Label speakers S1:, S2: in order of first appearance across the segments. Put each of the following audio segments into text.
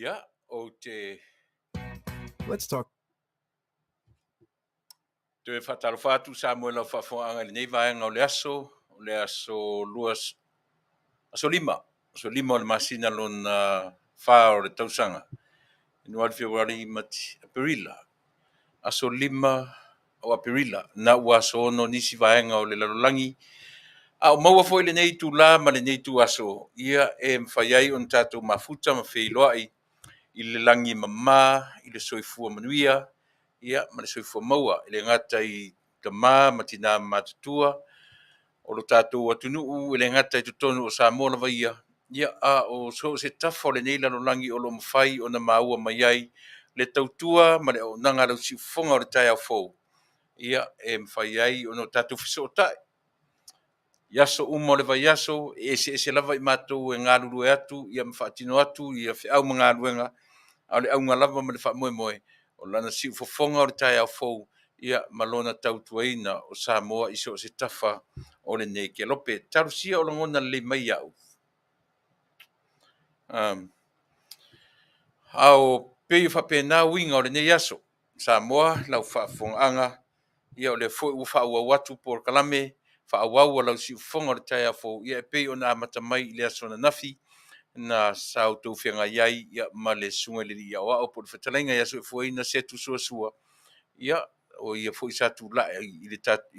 S1: Ia, ou te.
S2: Let's talk.
S1: Toe faatalofa atu Samoa i lau faafofogaaga i lenei vaega o le aso, o le aso 2, aso 5, aso 5 o le masina lona 4 o le tausaga. Ianuari, Fepuari, Mati, Aperila. Aso 5 o Aperila, na ua aso 6 nisi vaega o le lalolagi. A o maua foi lenei itulā ma lenei ituaso, ia e mafai ai ona tatou mafuta ma feiloai i le lagi e mama, i le soifua manuia, ia ma le soifua maua. E le gata i tama ma tina matutua, o lo tatou atunuu, e le gata i totonu o Samoa lava ia, ia a o so o se tafa o lenei lalolagi o lo o mafai ona maua mai ai le tautua ma le auaunaga a lau siufofoga o le taeao fou, ia e mafai ai ona tatou fesootai i aso uma o le vaiaso, e eseese lava i matou e galulue atu ia ma faatino atu ia feau ma galuega, a o le auga lava ma le faamoemoe, o lana siufofoga o le taeao fou ia ma lona tautuaina o Samoa i so o se tafa o lenei kelope. Talosia o lagona lelei mai au. A o pei e faapena uiga o lenei aso. Samoa, lau faafofogaaga, ia o lea foi ua faaauau atu polokalame faaauau a lau siufofoga o le taeao fou, ia e pei ona amata mai i le aso ananafi na sa outou feagai ai ia ma le susuga i le Alii Aoao po o le fetalaiga ia Soifuaina Setu Suasua, ia o ia foi sa tulai i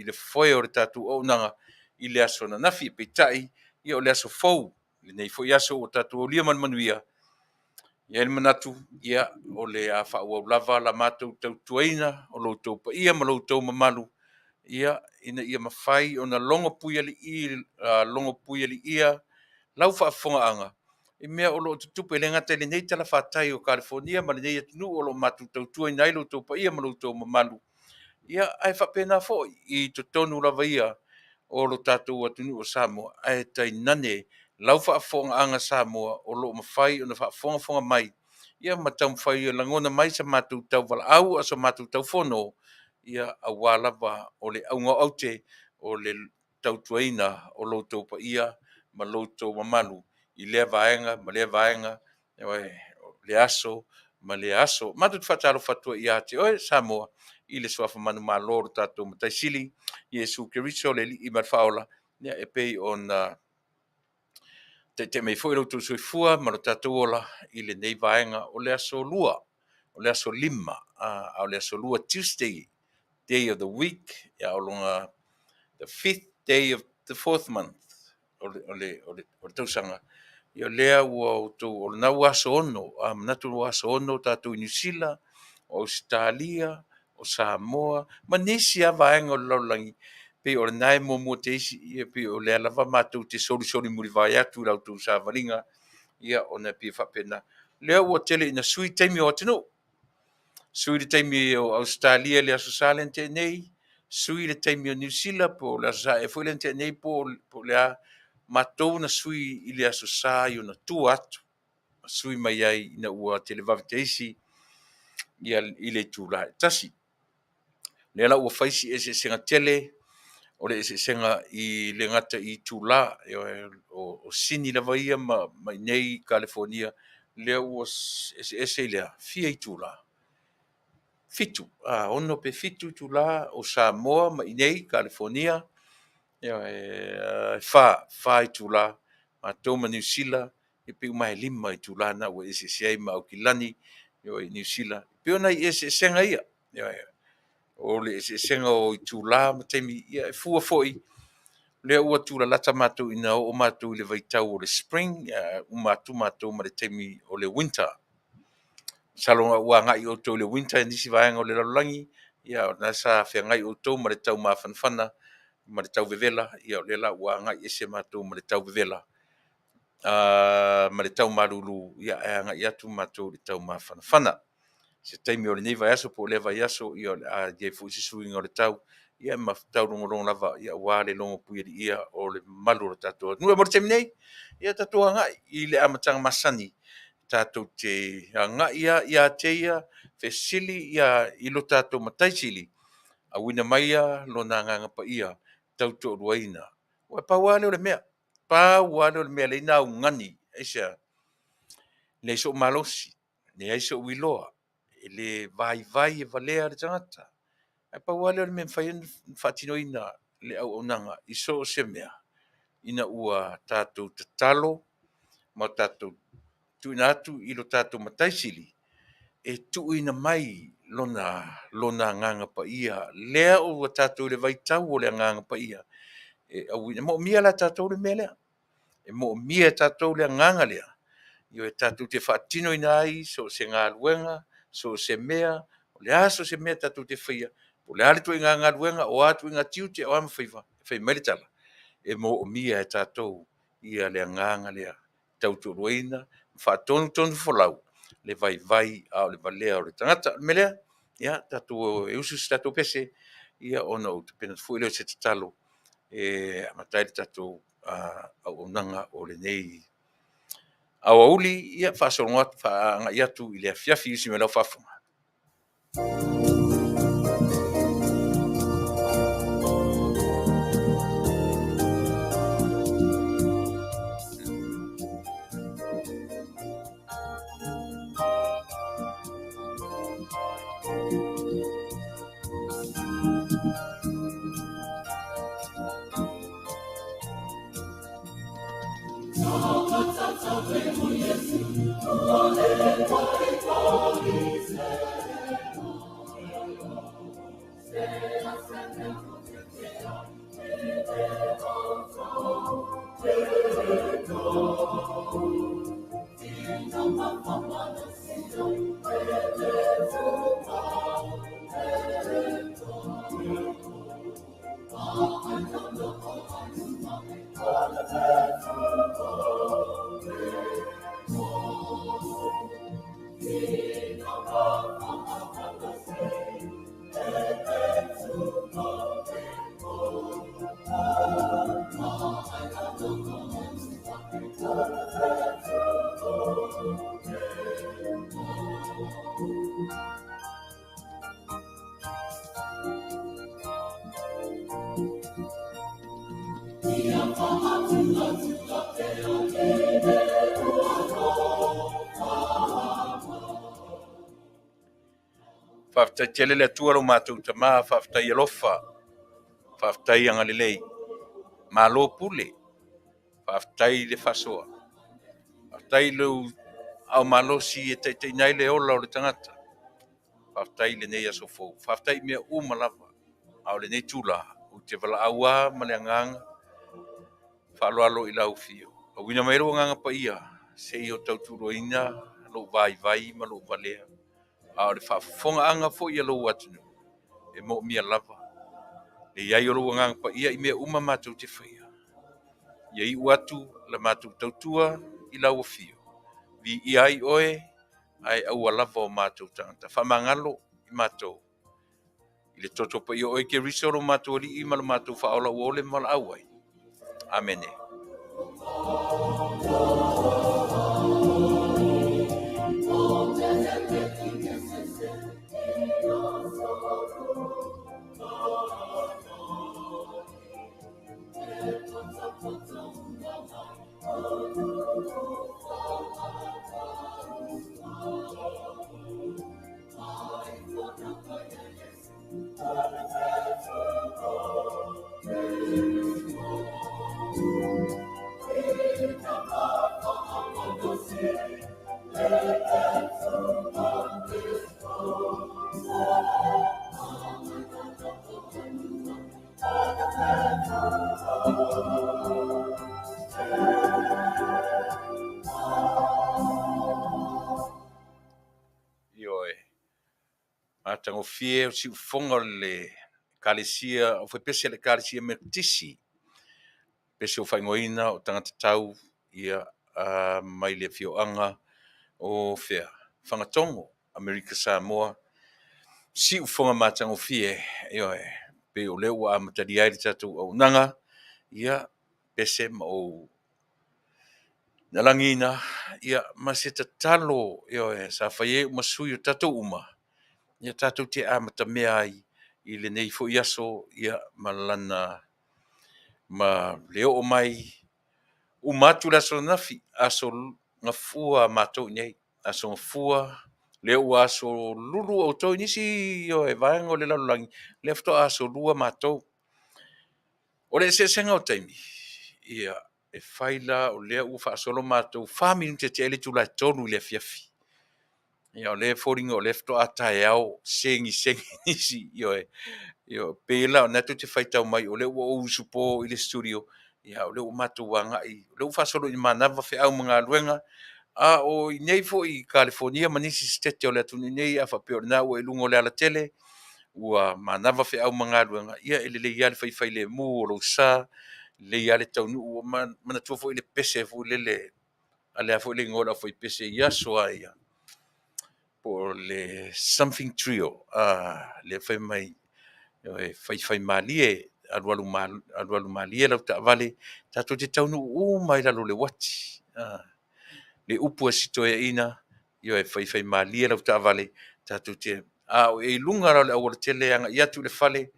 S1: le foe o le tatou auaunaga i le aso ananafi. Peitai, ia o le aso fou, lenei foi aso ua tatou aulia ma le manuia, e i ai le manatu, ia, o le a faaauau lava la matou tautuaina o lo outou paia ma lo outou mamalu, ia, ina ia mafai ona logopuialiia lau faafofogaaga i mea o lo o tutupu, e le gata i lenei talafatai o Kalifonia ma lenei atunuu o lo o matou tautuaina ai lo outou paia ma lo outou mamalu, ia, ae faapena foi i totonu lava ia o lo tatou atunuu o Samoa, ae tainane lau faafofogaaga Samoa o lo o mafai ona faafogafoga mai ia ma taumafai e lagona mai sa matou tauvalaau a o sa matou taufono, ia aua lava o le auga o aute, o le tautuaina o lo outou paia ma lo outou mamalu i lea vaega ma lea vaega, lea aso ma lea aso. Matou te faatalofa atu ai ia te oe Samoa i le suafa manumalo o lo tatou Matai Sili, Iesu Keriso o le Alii ma le Faaola, ia e pei ona taitai mai foi lo outou soifua ma lo tatou ola i lenei vaega o le aso Lua, o le aso Lima, a o le aso Lua, Tuesday day of the week, a o lona the fifth day of the fourth month o le tausaga. Ia o lea ua outou, o lena ua aso 6, manatu ua aso 6 tatou i Niu Sila, o Ausetalia, o Samoa ma nisi lava vaega o le lalolagi, pei o lena e muamua te isi, ia pei o lea lava matou te solisoli mulivae atu i la outou savaliga, ia ona e pei e faapena. O lea ua tele ina sui taimi o atunuu, sui le taimi o Ausetalia i le Aso Sa lea na tea nei, sui le taimi o Niu Sila po o le Aso Sa ea foi lea na tea nei po o le a, matou na sui i le Aso Sa i ona tua atu, na sui mai ai ina ua televave te isi ia i le itula e 1. O lea la ua fai si eseesega tele o le eseesega i le gata i itula, o Sini lava ia ma i inei i Kalifonia, lea ua eseese i le a? Fia itula? 7, 6 pe 7 itula o Samoa ma i inei i Kalifonia, e 4 itula, matou ma Niu Sila, e pei uma lava e 5 itula na ua eseese ai ma Aukilani, Niu Sila. E pei o nai eseesega ia, o le eseesega o itula ma taimi, ia e fua foi o lea ua tulalata matou ina oo matou i le vaitau o le spring, uma atu matou ma le taimi o le winter. Masalo ua agai outou i le winter i nisi vaega o le lalolagi, ia o lena sa feagai outou ma le tau mafanafana ma le tau vevela, ia o lea la ua agai ese matou ma le tau vevela ma le tau malulu, ia ae agai atu matou i le tau mafanafana. Se taimi o lenei vaiaso po o lea vaiaso, ia o le a i ai foi se suiga o le tau, ia ma taulogologo lava aua le logopuialiia o le mamalu o le tatou atunuu. Mo le taimi nei, ia tatou agai i le amataga masani, tatou te agai lava ia te ia, fesili i lo tatou Matai Sili, auina maia lona Agaga Paia tautoaluaina. Aua pau lava lea o le mea, pau lava lea o le mea e ala ai ona augani. Aisea? E leai sou malosi, leai sou iloa, e le vaivai e valea le tagata, ae pau lava lea o le mea e mafai ona faatinoina le auaunaga i so o se mea, ina ua tatou tatalo ma tatou tuuina atu i lo tatou Matai Sili e tuuina mai lona Agaga Paia, lea ua tatou i le vaitau o le Agaga Paia. E moomia la e tatou le mea lea, e moomia e tatou le agaga lea, ioe, tatou te faatinoina ai so o se galuega, so o se mea, o le a so o se mea tatou te faia, po o le a le ituaiga galuega, o a ituaiga tiute o a faiva, fai mai le tala, e moomia e tatou ia le agaga lea tautoaluaina ma faatonutonu folau le vaivai a o le valea o le tagata. O le mea lea, ia tatou e usu se tatou pese, ia ona ou tapena atu foi lea o se tatalo e amata ai le tatou auaunaga o lenei aoauli, ia faasologa atu, faaagai atu i le afiafi i usi mai lau faafofoga. Faafetai tele le Atua lo matou Tama, faafetai alofa, faafetai agalelei, malo pule, faafetai le faasoa, faafetai lou ao malosi e taitaiina ai le ola o le tagata. Faafetai i lenei aso fou, faafetai i mea uma lava, a o lenei itula ou te valaau lava ma le agaga faaaloalo i lau afio. Auina mai lou agaga paia se i ou tautualuaina lou vaivai ma lou valea, a o le faafofogaaga foi a lou atunuu e moomia lava le i ai o lou agaga paia i mea uma matou te faia. Ia iu atu la matou tautua i lau afio, viia ai oe ae aua lava o matou tagata. Faamagalo i matou i le toto paia o oe Keriso lo matou Alii ma lo matou Faaola ua ole ma valaau ai. Amene. Ioe, matagofie o siufofoga o le Ekalesia, o fai pese a le Ekalesia Metotisi, pese ua faaigoaina o tagata tau ia mai le afioaga o fea, Fagatogo, Amerika Samoa. Siufofoga matagofie, ioe, pei o lea ua amatalia ai le tatou auaunaga, ia, pese ma ou lagaina ia ma se tatalo, ioe, sa fai ai ma sui o tatou uma, ia tatou te amatamea ai i lenei foi aso, ia, ma lana ma le oo mai uma atu le aso ananafi, aso Gafua matou i inei, aso Gafua, lea ua aso Lulu outou i nisi vaega o le lalolagi, lea faatoa aso Lua matou. O le eseesega o taimi, ia, e fai la o lea ua faasolo matou, 4 minute tea ai le itula e 3 i le afiafi. Ia o lea e foliga o lea faatoa taeao, segisegi nisi, ioe. E pei la o lena tou te faitau mai o lea ua ou usupo i le studio, a o lea ua matou agai, o lea ua faasolo ina manava feau ma galuega, a o i inei foi i Kalifonia ma nisi Setete o le atunuu nei, a faapea o lena ua e i luga o le alatele ua manava feau ma galuega, ia e lelei lava le fai failemu o lou sa. Lelei lava le taunuu, ua manatua foi le pese foi lele a le a foi le igoa o le aufaipese i aso lava ia, po o le Something Trio, lea fai mai, e faifaimalie, alualu malie lau taavale, tatou te taunuu uma lava i lalo o le uati. Le upu a si toeaina, ioe, faifaimalie lau taavale, tatou te… a o e i luga la o le aualatele e agai atu i le fale,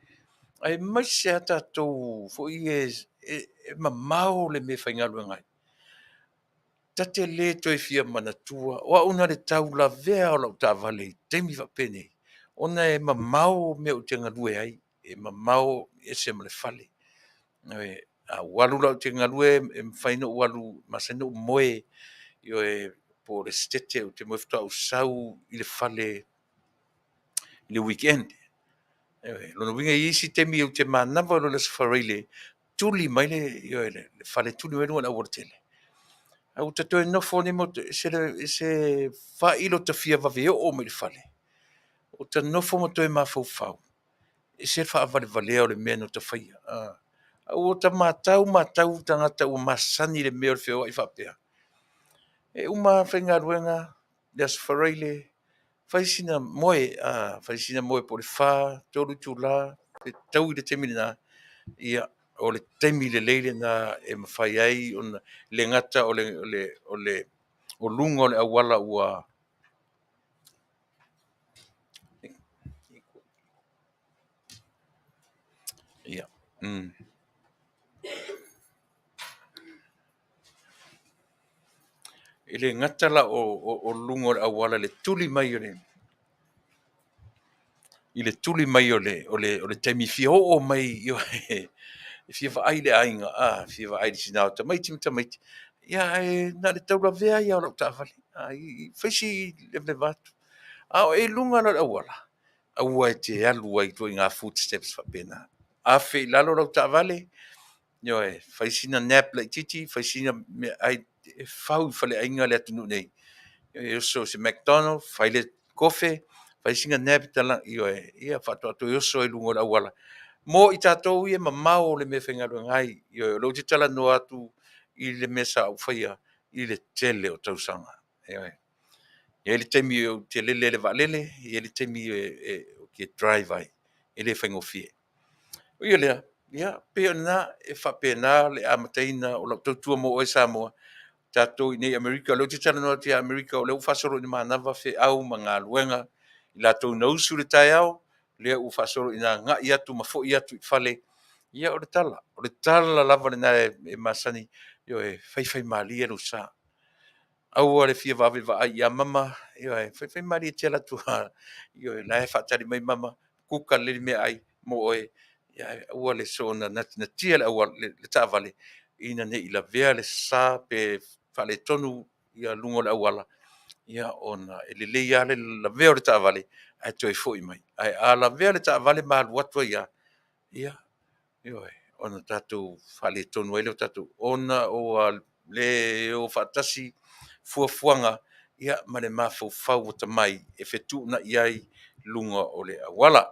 S1: aemaise lava tatou foi ia e mamao le mea e faigaluega ai, ta te le toe fia manatua, o au na o le taulavea lava o lau taavale i taimi faapenei, ona e mamao mea ou te galue ai, e mamao e ese ma le fale. A ou alu la ou te galue, e mafai ona ou alu, e masani ona ou moe, ioe, po o le Setete ou te moe faatoa ou sau i le fale i le weekend. O lona uiga e i ai isi taimi ou te manava ai loa i le Aso Faraile e tuli mai le fale tuli mai luga o le aualatele, ae ua ta toe nofo nei i se faailo ta fia vave oo mai i le fale, ou te nofo ma toe mafaufau, e ese le faavalevalea o le mea na ota faia. Ae ua ta matau matau tagata ua masani i le mea o le feoai faapea, e uma lava faigaluega i le Aso Faraile, fai sina moe, fai sina moe po o le 4, 3 itula, fetaui le taimi lena, ia o le taimi lelei lena e mafai ai ona… E le gata o luga o le auala ua… Ia, e le gata la o luga o le auala i le tuli mai o le taimi e fia oo mai e fia vaai i le aiga, fia vaai i le tina o tamaiti ma tamaiti, ia ae na o le taulavea ai lava o lau taavale, fai si leva atu. A o e i luga la o le auala, aua e te alu ai i ituaiga footsteps faapena. Afe i lalo lau taavale, ioe, fai sina nap laitiiti, fai sina meaai, e fau i faleaiga le atunuu nei. E oso i se McDonald fai le kofe, fai sina nap, ioe, ia faatoa toe oso ai i luga o le auala. Mo i tatou ia e mamao le mea e faigaluega ai. Ioe, o lea ou te talanoa atu i le mea sa ou faia i le tele o tausaga. Ioe. E i ai le taimi ou te lele ai i le vaalele, e i ai le taimi ou te drive ai, e le faigofie. Ui o lea, ia pei o lena, e faapena le amataina o lau tautua mo oe Samoa. O tatou i inei i Amerika, o lea ou te talanoa atu ia Amerika o lea ua faasolo ina manava feau ma galuega, i latou na usu i le taeao, o lea ua faasolo ina agai atu ma foi atu i fale. Ia o le tala, o le tala lava lena e masani, ioe, faifaimalie lou sa, aua le fia vave vaai ia mama, ioe, faifaimalie e te alu atu lava, ioe, o la e faatali mai mama, kuka lelei le meaai mo oe, ae aua le soona natinatia le taavale ina ne i lavea le sa pe faaletonu luga o le auala, ia ona e lelei lava le lavea o le taavale ae toe foi mai. Ae a lavea le taavale ma alu atu ai lava, ia, ioe, ona tatou faaletonu ai lea o tatou, ona ua le o faatasi fuafuaga ma le mafaufau atamai e fetuunai ai luga o le auala.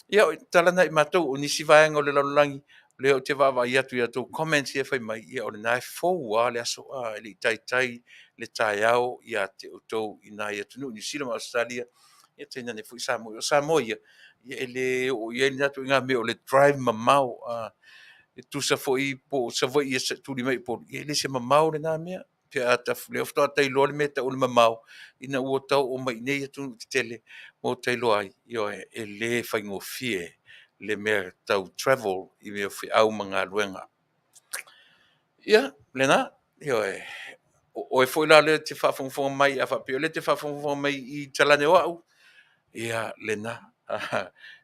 S1: Ia o tala na i matou, o nisi vaega o le lalolagi, o lea ou te vaavaai atu i a outou comments ia e fai mai, ia o lena e fou lava le aso, e le i taitai le taeao ia te outou i nai atunuu i Niu Sila ma Ausetalia, ia tainane foi Samoa. O Samoa ia, e le oo i ai lena ituaiga mea o le drive mamao. E tusa foi po o Savaii e tuli mai i Upolu, ia e le se mamao lena mea. O lea faatoa ta iloa le mea e tau o le mamao ina ua ta oo mai i inei i atunuu tetele ma ota iloa ai, ioe, e le faigofie le mea tau travel i mea o feau ma galuega. Ia, lena, ioe. O oe foi la lea e te faafogafoga mai, a faapea o lea e te faafogafoga mai i talaane o au, ia lena,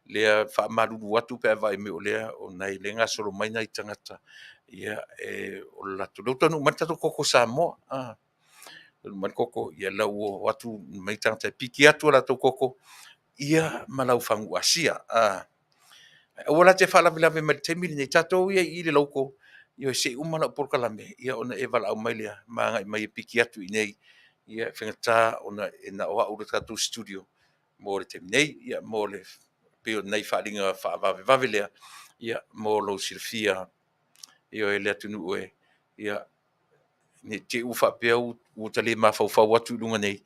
S1: lea e faamalulu atu pe a e vaai mai o lea e gasolo mai nai tagata, ia o le latou… O lea ua taunuu mai le tatou koko Samoa, taunuu mai le koko, ia o la ua o atu aumai tagata e piki atu a latou koko, ia ma lau fagu asia. Ae aua la e te faalavelave mai i le taimi lenei, tatou ia i i le local, ioe, se i uma lau polokalame ona e valaau mai lea ma agai mai e piki atu i inei. E faigata ona e na o au le tatou studio mo le taimi nei. Ia pei o nai faaaliga faavavevave lea mo lou silafia. Ioe, le atunuu e, ia, ne i te i ua faapea ua ta le mafaufau atu i luga nei,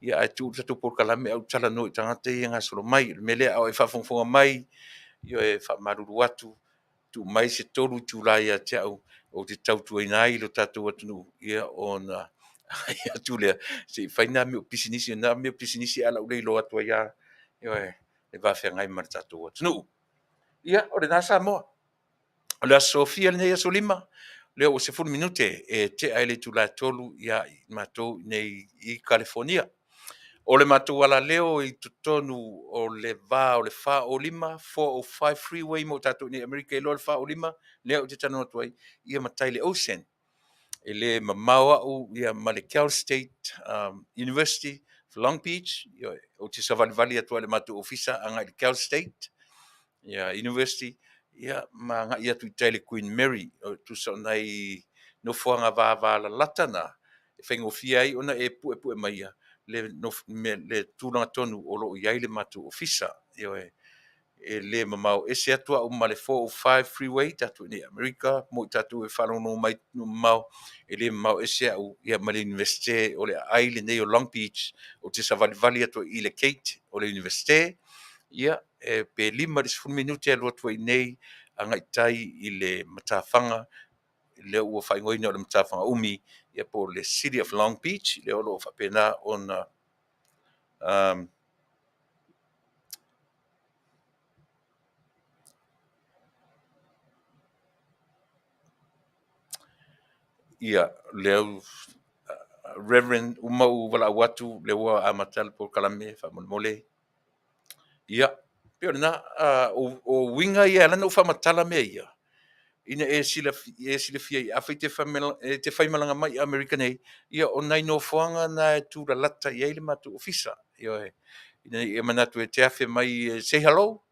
S1: ia ae tuu le tatou polokalame ae ou talanoa i tagata ia e gasolo mai. O le mea lea a o e faafogafoga mai, ioe, e faamalulu atu, tuu mai se 3 itula ia te au ou te tautuaina ai lo tatou atunuu, ia ona agai atu lea se i fai na mea o pisinisi, o na mea o pisinisi ae o le a ou le iloa atu ai lava, ioe, le va feagai ma le tatou atunuu. Ia, o lena Samoa. O le Aso Sofia lenei aso 5, lea ua 10 minute e tea ai le itula e 3 ia i matou nei i Kalifonia. O le matou alaleo i totonu o le va o le 405, 405 freeway mo tatou i inei i Amerika e iloa le 405 lea ou te talanoa atu ai, ia ma tai i le ocean. E le mamao au ma le Cal State University Long Beach, ou te savalivali atu lava i le matou ofisa agai i le Cal State University, ia ma agai atu i tai i le Queen Mary. Tusa o nai nofoaga vavalalata na e faigofie ai ona e puepue maia le tulaga tonu o lo o i ai le matou ofisa. Ioe, e le mamao ese atu au ma le 405 freeway tatou i inei i Amerika, mo i tatou e faalogologo mai i atunuu mamao, e le mamao ese au ma le Iunivesite o le aai lenei o Long Beach. Ou te savalivali atu ai i le gate o le Iunivesite, ia, pe 5 i le 10 minute e alu atu ai i inei agai i tai i le matafaga lea ua faaigoaina o le matafaga umi, ia po o le City of Long Beach, lea o lo o faapena ona ia, lea Reverend, uma ou valaau atu, lea ua amata le polokalame, faamolemole. Ia, pei o lena, o uiga ia e ala ona ou faamatala mea ia, ina ia e silafia ai, afai e te faimalaga mai i Amerika nei, ia o nai nofoaga na e tulalata i ai le matou ofisa. Ioe, ina ia e manatu e te afe mai e say hello,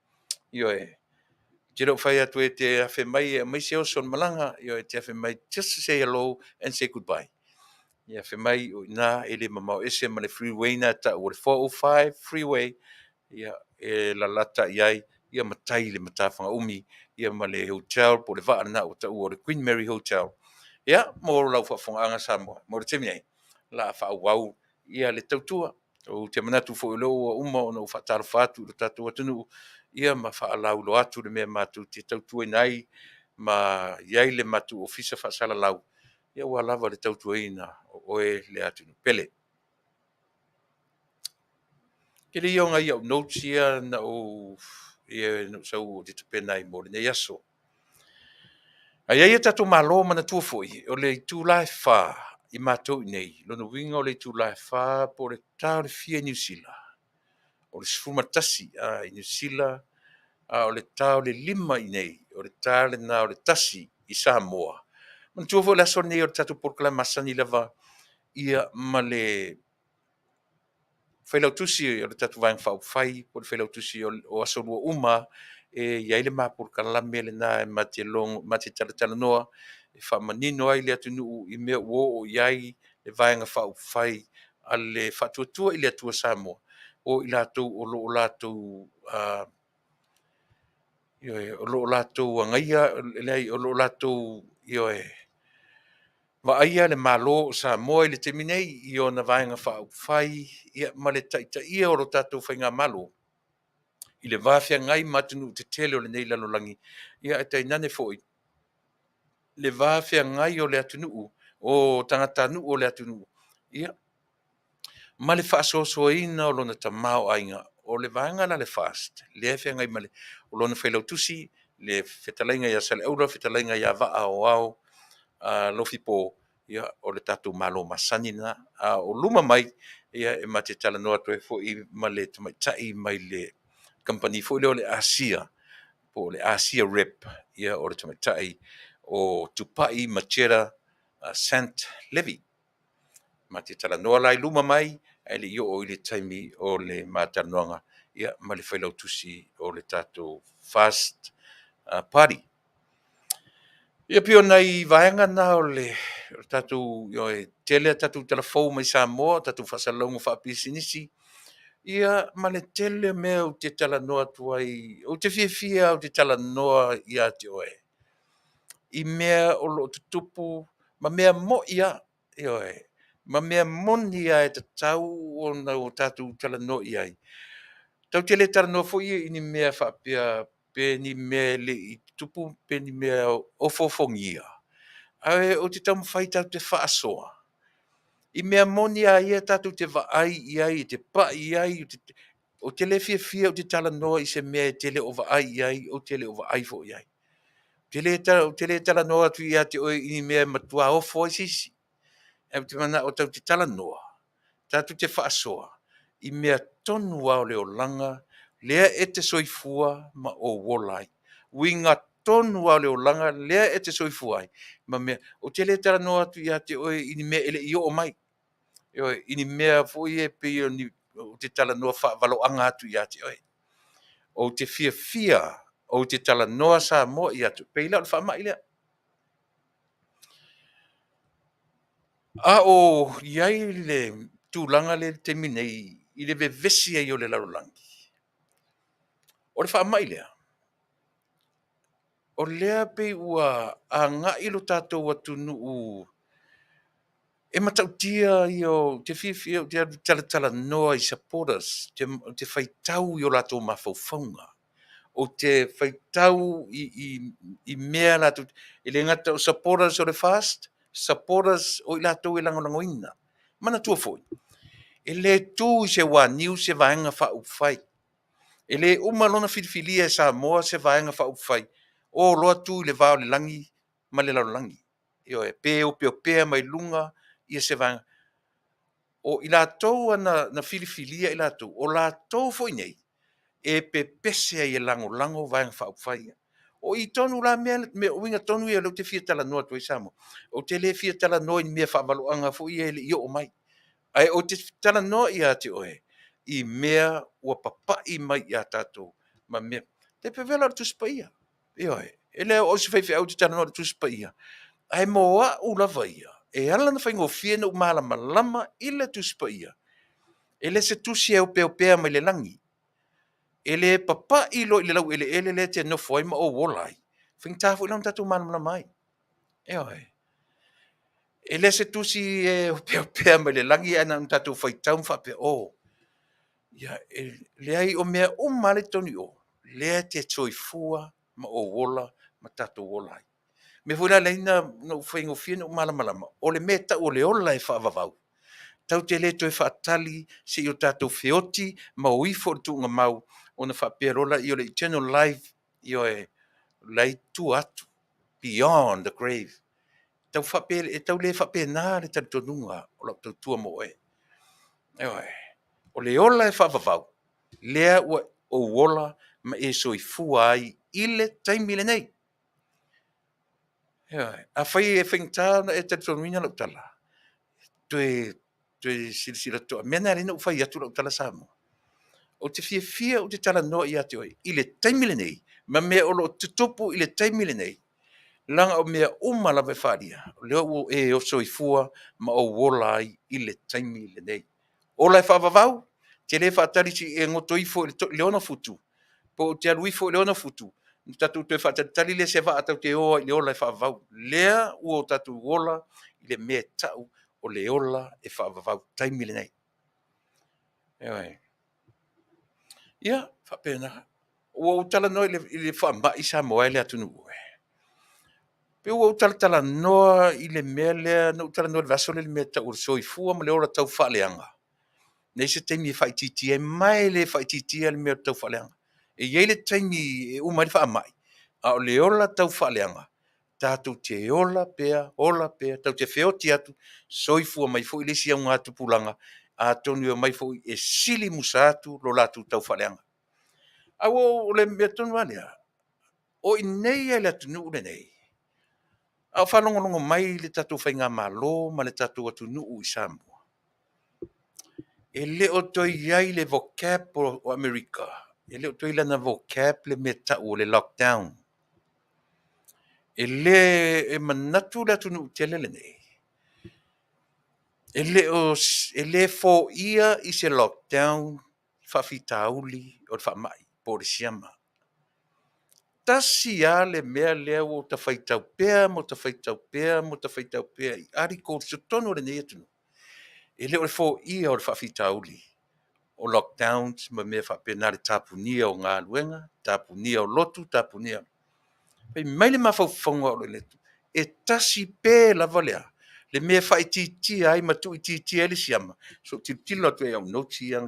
S1: ioe, ou te le o fai atu e te afe mai e aumai se oso i le malaga, ioe, e te afe mai just to say hello and say goodbye. E afe mai o i ina e le mamao ese ma le freeway lena e tau o le 405 freeway, ia, e lalata i ai ia ma tai i le matafaga umi ia ma le hotel po o le vaa lena ua taua o le Queen Mary Hotel. Ia, mo lau faafofogaaga Samoa, mo le taimi nei, o le a faaauau ia le tautua. Ou te manatu foi o lea ua uma ona ou faatalofa atu i lo tatou atunuu, ia ma faalauiloa atu le mea matou te tautuaina ai ma i ai le matou ofisa faasalalau, ia aua lava le tautuaina o oe le atunuu pele. Tele ia o nai au notes ia na ou sau ou te tapena ai mo lenei aso. Ae i ai a tatou Malo, manatua foi, o le itula e 4 i matou i inei, lona uiga o le itula e 4 po o le ta o le fia i Niu Sila, o le 11 i Niu Sila, a o le ta o le 5 i inei, o le ta lena o le 1 i Samoa. Manatua foi o le aso lenei o le tatou polokalame masani lava ia ma le Failautusi o le tatou Vaega Faaupufai po o le Failautusi o Aso Lua uma e i ai le ma polokalame lena e ma te talatalanoa e faamanino ai le atunuu i mea ua oo i ai le Vaega Faaupufai a le Faatuatua i le Atua Samoa, o i latou o lo o latou ioe, o lo o latou agaia, leai, o lo o latou, ioe, vaaia le Malo o Samoa i le taimi nei i ona Vaega Faaupufai ma le taitaia o lo tatou Faigamalo i le va feagai ma atunuu tetele o lenei lalolagi, ae tainane foi le va feagai o le atunuu, o tagatanuu o le atunuu, ia, ma le faasoasoaina o lona tamaoaiga. O le vaega la a le FAST, lea e feagai ma le, o lona failautusi, le fetalaiga ia Saleaula, fetalaiga ia Vaa Aoao Alofipo, ia, o le tatou Malo masani lena. A o luma mai, ia, e ma te talanoa atu ai foi ma le tamaitai mai le kamupani foi lea o le Asia, po o le Asia Rep, ia, o le tamaitai o Tupai Matera Sant Levy. Ma te talanoa la i luma mai, ae le i oo i le taimi o le ma talanoaga ia, ma le failautusi o le tatou FAST Party. Ia pei o nai vaega na o le tatou, ioe, tele a tatou tala fou mai Samoa, tatou faasalalauga faapisinisi, ia ma le tele o mea ou te talanoa atu ai, ou te fiafia ou te talanoa ia te oe. i mea o lo o tutupu ma mea mo'i lava, ioe, ma mea moni lava e tatau ona o tatou talanoa i ai. Tatou te le talanoa foi i ni mea faapea pe ni mea e le i tutupu pe ni mea ofoofogia, ae ou te taumafai tatou te faasoa i mea moni lava ia tatou te vaai i ai, e te pai i ai. Ou te le fiafia ou te talanoa i se mea e te le o vaai i ai, ou te le o vaai foi i ai. Ou te le talanoa atu ia te oe i ni mea e matua ofo ai se isi, ae ou te manao tatou te talanoa, tatou te faasoa i mea tonu lava o le olaga lea e te soifua ma ou ola ai. Uiga tonu lava o le olaga lea e te soifua ai ma mea. Ou te le talanoa atu ia te oe i ni mea e le i oo mai, ioe, i ni mea foi e pei o ni, ou te talanoa faavaloaga atu ia te oe. Ou te fiafia, ou te talanoa Samoa ia te oe, pei la o le faamai lea. A o i ai le tulaga lea i le taimi nei i le vevesi ai o le lalolagi, o le faamai lea, o lea pei ua agai lo tatou atunuu e matautia ia, ou te fiafia ou te alu talatalanoa i supporters, ou te faitau i o latou mafaufauga, ou te faitau i mea latou, e le gata o supporters o le FAST, supporters o i latou e lagolagoina. Manatua foi, e le tu i se uaniu se Vaega Faaupufai. E le uma loa ona filifilia e Samoa se Vaega Faaupufai, o loa tu i le va o le lagi ma le lalolagi. Ioe, pe opeopea mai luga ia se vaega. O i latou na filifilia i latou, o latou foi nei e pepese ai e lagolago Vaega Faaupufai ia. O i tonu la mea, uiga tonu ia o lea ou te fia talanoa atu ai Samoa. Ou te le fia talanoa i ni mea faavaloaga foi ia e le i oo mai, ae ou te talanoa ia te oe i mea ua papai mai ia tatou ma mea. E pei foi la o le Tusi Paia. Ioe, e le o au o se faifeau ou te talanoa i le Tusi Paia, ae mo au lava ia, e ala ona faigofie ona ou malamalama i le Tusi Paia, e le se tusi e opeopea mai le lagi. E le papai loa i le laueleele lea e te nofo ai ma ou ola ai, e faigata foi la ona tatou malamalama ai. Ioe. E le se tusi e opeopea mai le lagi ae na ona tatou faitau ma faapea, o, ia, e leai, o mea uma lava i totonu i o, lea e te soifua ma ou ola ma tatou ola ai. O le mea foi la lea e ala ai ona ou faigofie ona ou malamalama, o le mea e tau o le ola e faavavau, tatou te le toe faatali se i o tatou feoti ma o ifo i le tuugamau ona faapea loa lea o le eternal life, ioe, o la e i tua atu, beyond the grave. E tau le faapena le talitonuga o lau tautua mo oe. Ioe. O le ola e faavavau, lea ua ou ola ma e soifua ai i le taimi lenei. Ioe. Afai e faigata ona e talitonuina lau tala, toe silasila totoa. O le mea lena e ala ai ona ou fai atu lau tala Samoa. Ou te fiafia ou te talanoa ia te oe i le taimi lenei ma mea o lo o tutupu i le taimi lenei, leaga o mea uma lava e faaalia, o lea ua e soifua ma ou ola ai i le taimi lenei. Ola e faavavau, te le faatali se i e goto ifo i le 6 futu, po o te alu ifo i le 6 futu, ona tatou toe faatalitali lea i se vaa tatou te o ai i le ola e faavavau. Lea ua tatou ola i le mea e tau o le ola e faavavau taimi lenei. Ioe. Ia, faapena. Ua ou talanoa i le faamai Samoa e le atunuu e. Pei ua ou talatalanoa i le mea lea na ou talanoa i le vaiaso lea i le mea e tau o le soifua ma le ola taufaaleaga. Leai se taimi e faaitiitia ai, ma e le faaitiitia le mea o le taufaaleaga. E i ai le taimi e uma ai le faamai, a o le ola taufaaleaga, tatou te ola pea, ola pea, tatou te feoti atu, soifua mai foi le isi augatupulaga, atonu e omai foi e sili musa atu lo latou taufaaleaga. Ae ua o le mea tonu lava lea, o i inei lava i le atunuu lenei, a o faalogologo mai le tatou faigamalo ma le tatou atunuu i Samoa, e le o toe i ai le vocab o Amerika, e le o toe i lana vocab le mea e tau o le lockdown. E le e manatu le atunuu tele lenei, e le foia i se lockdown faafitauli o le faamai po o le siama. Tasi lava le mea lea ua ta faitau pea ma ta faitau pea ma ta faitau pea i articles i totonu o lenei atunuu, e le o le foia o le faafitauli o lockdowns ma mea faapena, le tapunia o galuega, tapunia o lotu, tapunia. Fai mai le mafaufauga o le e tasi pe lava le a, le mea e faaitiitia ai ma tuuitiitia ai le siama. Se i ou tilotilo atu i au notes ia.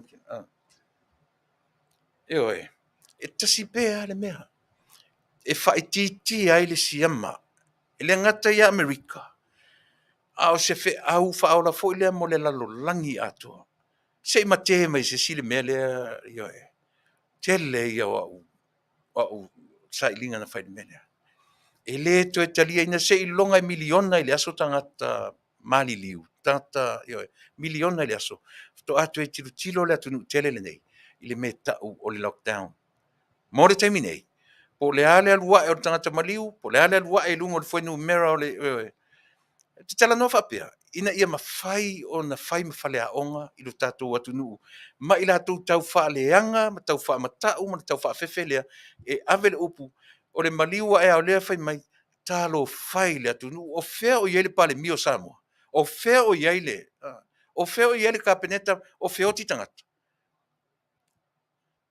S1: Ioe, e tasi pea lava le mea e faaitiitia ai le siama. E le gata ia Amerika, a o se feau faaola foi lea mo le lalolagi atoa. Se i mate mai e se isi le mea lea, ioe, tele ia o au sailiga na fai i le mea lea. E le toe taliaina seiloga e miliona i le aso tagata maliliu, tagata, ioe, miliona i le aso, faatoa toe tilotilo le atunuu tele lenei i le mea e tau o le lockdown. Mo le taimi nei, po o le a le alu ae o le tagata maliu, po o le a le alu ae i luga o le fuainumera o le... Ou te talanoa faapea, ina ia mafai ona fai ma faleaoga i lo tatou atunuu ma i latou tau faaleaga ma tau faamatau ma le tau faafefe lea e ave le upu, o le maliu ae lava o lea fai mai, talofa e i le atunuu, o fea o i ai le Palemia o Samoa? O fea o i ai le... O fea o i ai le Kapeneta? O feoti tagata?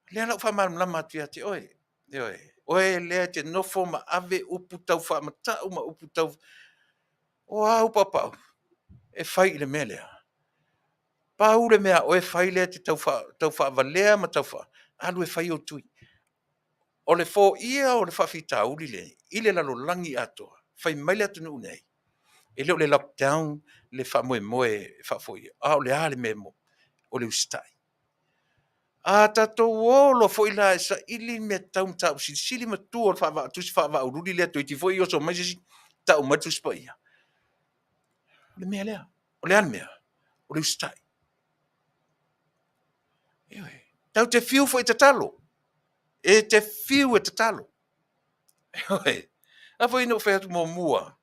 S1: O lea la ua faamalamalama atu ia te oe, ioe, oe lea e te nofo ma ave upu tau faamatau ma upu tau... O a au paopao? E fai i le mea lea. Pau le mea a oe e fai lea e te tau faavalea ma tau faa... alu e fai ou tui. O le foia o le faafitauli lenei i le lalolagi atoa, fai mai le atunuu nei, e le o le lockdown le faamoemoe e faafoia, a o le a le mea e O le usitai. A tatou o loa foi la e saili mea tau mataupu silisili matua o le Tusi Faavaavauliuli lea toeitiiti foi oso mai se isi tau mai le Tusi Paia. O le mea lea. O le a le mea? O le usitai. Ioe. Tatou te fiu foi e tatalo. E te fiu e tatalo. Ioe. A foi na ou fai atu muamua,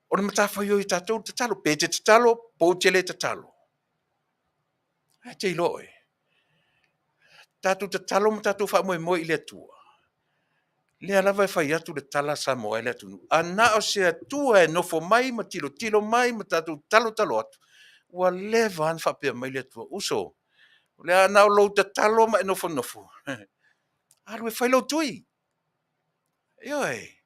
S1: o le matafaioi a tatou le tatalo. Pe te tatalo, pe ou te le tatalo. Ae te iloa oe, tatou tatalo ma tatou faamoemoe i le Atua, lea lava e fai atu le tala a Samoa e le atunuu, a na o se Atua e nofo mai ma tilotilo mai ma tatou talotalo atu, ua leva lava ona faapea mai le Atua, uso, o le a na o lou tatalo ma e nofonofo, alu e fai lou tui. Ioe.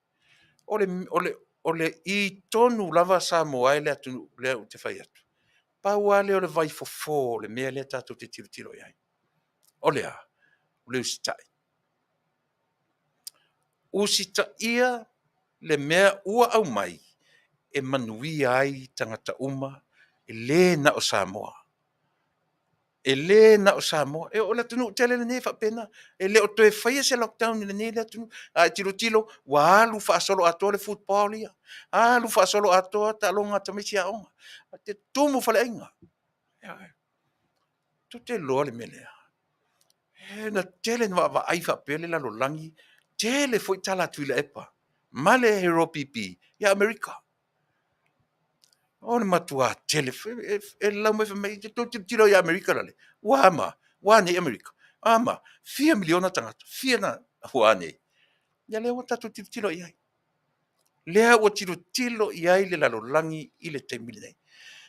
S1: O le i tonu lava Samoa e le atunuu lea ou te fai atu. Pau lava lea o le vaifofo o le mea lea tatou te tilotilo i ai. O le a? O le usitai. Usitaia le mea ua aumai e manuia ai tagata uma, e le na o Samoa. E le na o Samoa. E o le atunuu tele lenei e faapena. E le o toe faia se lockdown i lenei atunuu. A e tilotilo ua alu faasoloatoa le football ia, alu faasoloatoa taaloga a tamaiti aoga, tumu faleaiga. Tou te iloa le mea lea? Na tele ina vaavaai faapea le lalolagi, tele foi tala a Tuilaepa ma le Hero PP ia Amerika. O le matua tele e lau mai fai mai, tou tilotilo ia Amerika lale, ua a ma? Ua a nei Amerika? A ma? Fia miliona tagata, fia na, ua a nei? Ia lea ua tatou tilotilo i ai. Lea ua tilotilo i ai le lalolagi i le taimi lenei.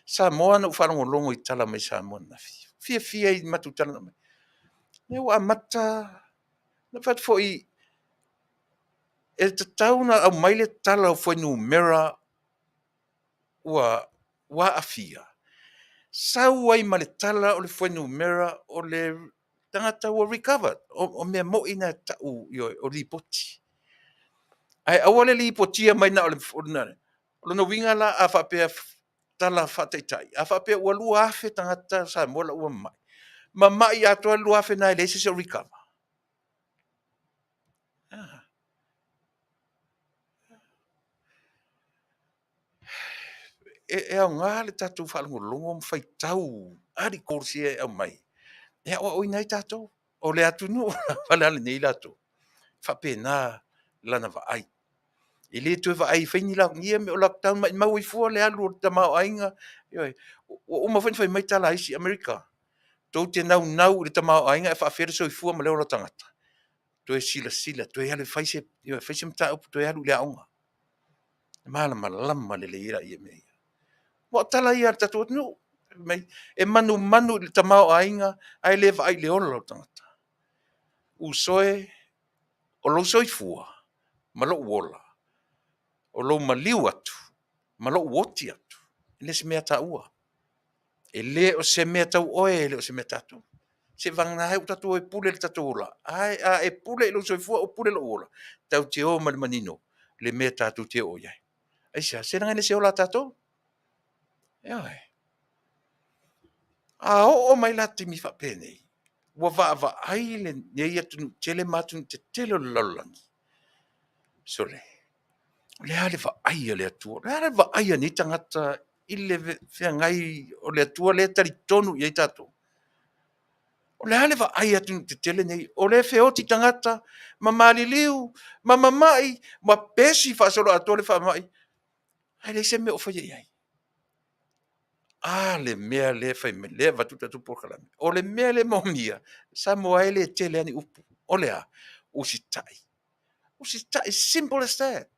S1: Samoa na ou faalogologo i tala mai Samoa ananafi, fiafia i matou tala na aumai. Lea ua amata, na ou fai atu foi, e tatau ona aumai le tala o fuainumera ua aafia, sau ai ma le tala o le fuainumera o le tagata ua recovered. O mea moi na e tau o lipoti. Ae aua le lipotia mai na o le... O lona uiga la a faapea, tala faataitai, a faapea ua 2,000 tagata Samoa la ua mamai, mamai atoa le 2,000 na e leai se isi o recover? E aoga le tatou faalogologo ma faitau articles ia e aumai e aoaoina ai tatou. O le atunuu lava la lenei latou, e faapena lana vaai. E le toe vaai e fai ni mea o lockdown, maumau ai fua le alu o le tamaoaiga. Ioe. Ua uma foi ona fai mai tala a isi, Amerika, tou te naunau i le tamaoaiga ae faafefea le soifua ma le ola o tagata? Toe silasila, toe alu e fai se, fai se mataupu, toe alu i le aoga. E malamalama lelei ai laia i mea ia. Aua o tala ia a le tatou atunuu, fai mai, e manumanu i le tamaoaiga ae le vaai i le ola o le tagata. Uso e, o lou soifua ma lou ola, o lou maliu atu ma lou oti atu, e le o se mea taua. E le o se mea tau oe, e le o se mea tatou. Seivagana ai ua tatou o e pule i lo tatou ola, ae a e pule i lou soifua ou pule i lou ola, tatou te o ma le manino i le mea tatou te oo i ai. Aisea? Se leaga e le o se ola a tatou. Ioe. A oo mai la taimi faapenei, ua vaavaai lenei atunuu tele ma atunuu tetele o le lalolagi, sole, o le a le vaai a le Atua? O le a le vaai a nei tagata i le feagai o le Atua lea e talitonu i ai tatou? O le a le vaai a atunuu tetele nei, o lea e feoti tagata ma maliliu ma mamai ma pesi faasoloatoa le faamai, ae leai se mea o faia i ai? A le mea lea e fai mai, lea e avatu le tatou polokalame. O le mea lea e moomia, Samoa e le tele lava ni upu. O le a? Usitai. Usitai, simple as that.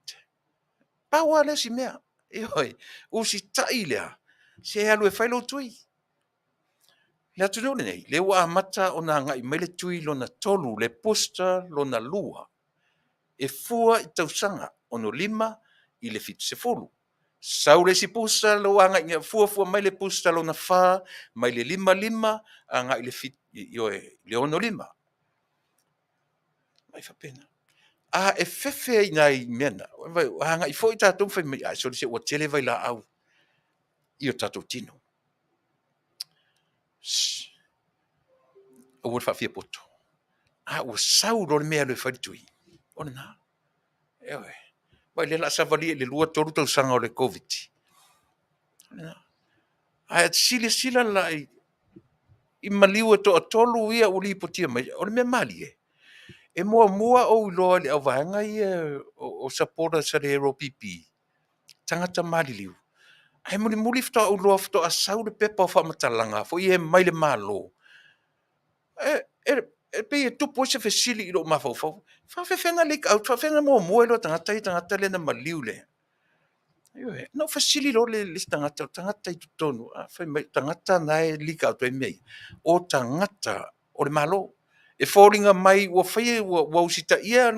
S1: Pau lava lea o si mea. Ioe. Usitai i le a? Se alu e fai lou tui. Le atunuu lenei, lea ua amata ona agai mai le tui lona tolu, le booster lona lua, e fua i tausaga 65 i le 70. Sau le isi booster lea ua agai fuafua mai le booster lona fa mai le 55 agai i le ioe, le 65. Mai faapena. A e fefe i nai mea na, agai foi tatou ma fai mai, ai sole se ua tele vailaau i o tatou tino. Shh. Aua le faafiapoto. A ua sau loa le mea e alu e fai le tui, o lena. Ioe. Vaai o lea o le a savalia i le 2, 3 tausaga o le Koviti. Ae a e silasila la i maliu e toatolu ia ua lipotia mai, o le mea malie, e muamua ou iloa i le auvaega ia o supporters a le LPP, tagata maliliu, ae mulimuli faatoa ou iloa faatoa sau le pepa o faamatalaga foi ia mai le Malo. E pei e tupu ai se fesili i lou mafaufau, e faapefea ona leak out, e faapefea ona muamua iloa e tagata ia tagata ia na maliu i le… Ioe. Ona ou fesili loa lea i le isi tagata, o le tagata i totonu, fai mai o tagata na e leak out ai mea ia, o tagata o le Malo. E foliga mai ua faia ua usitaia,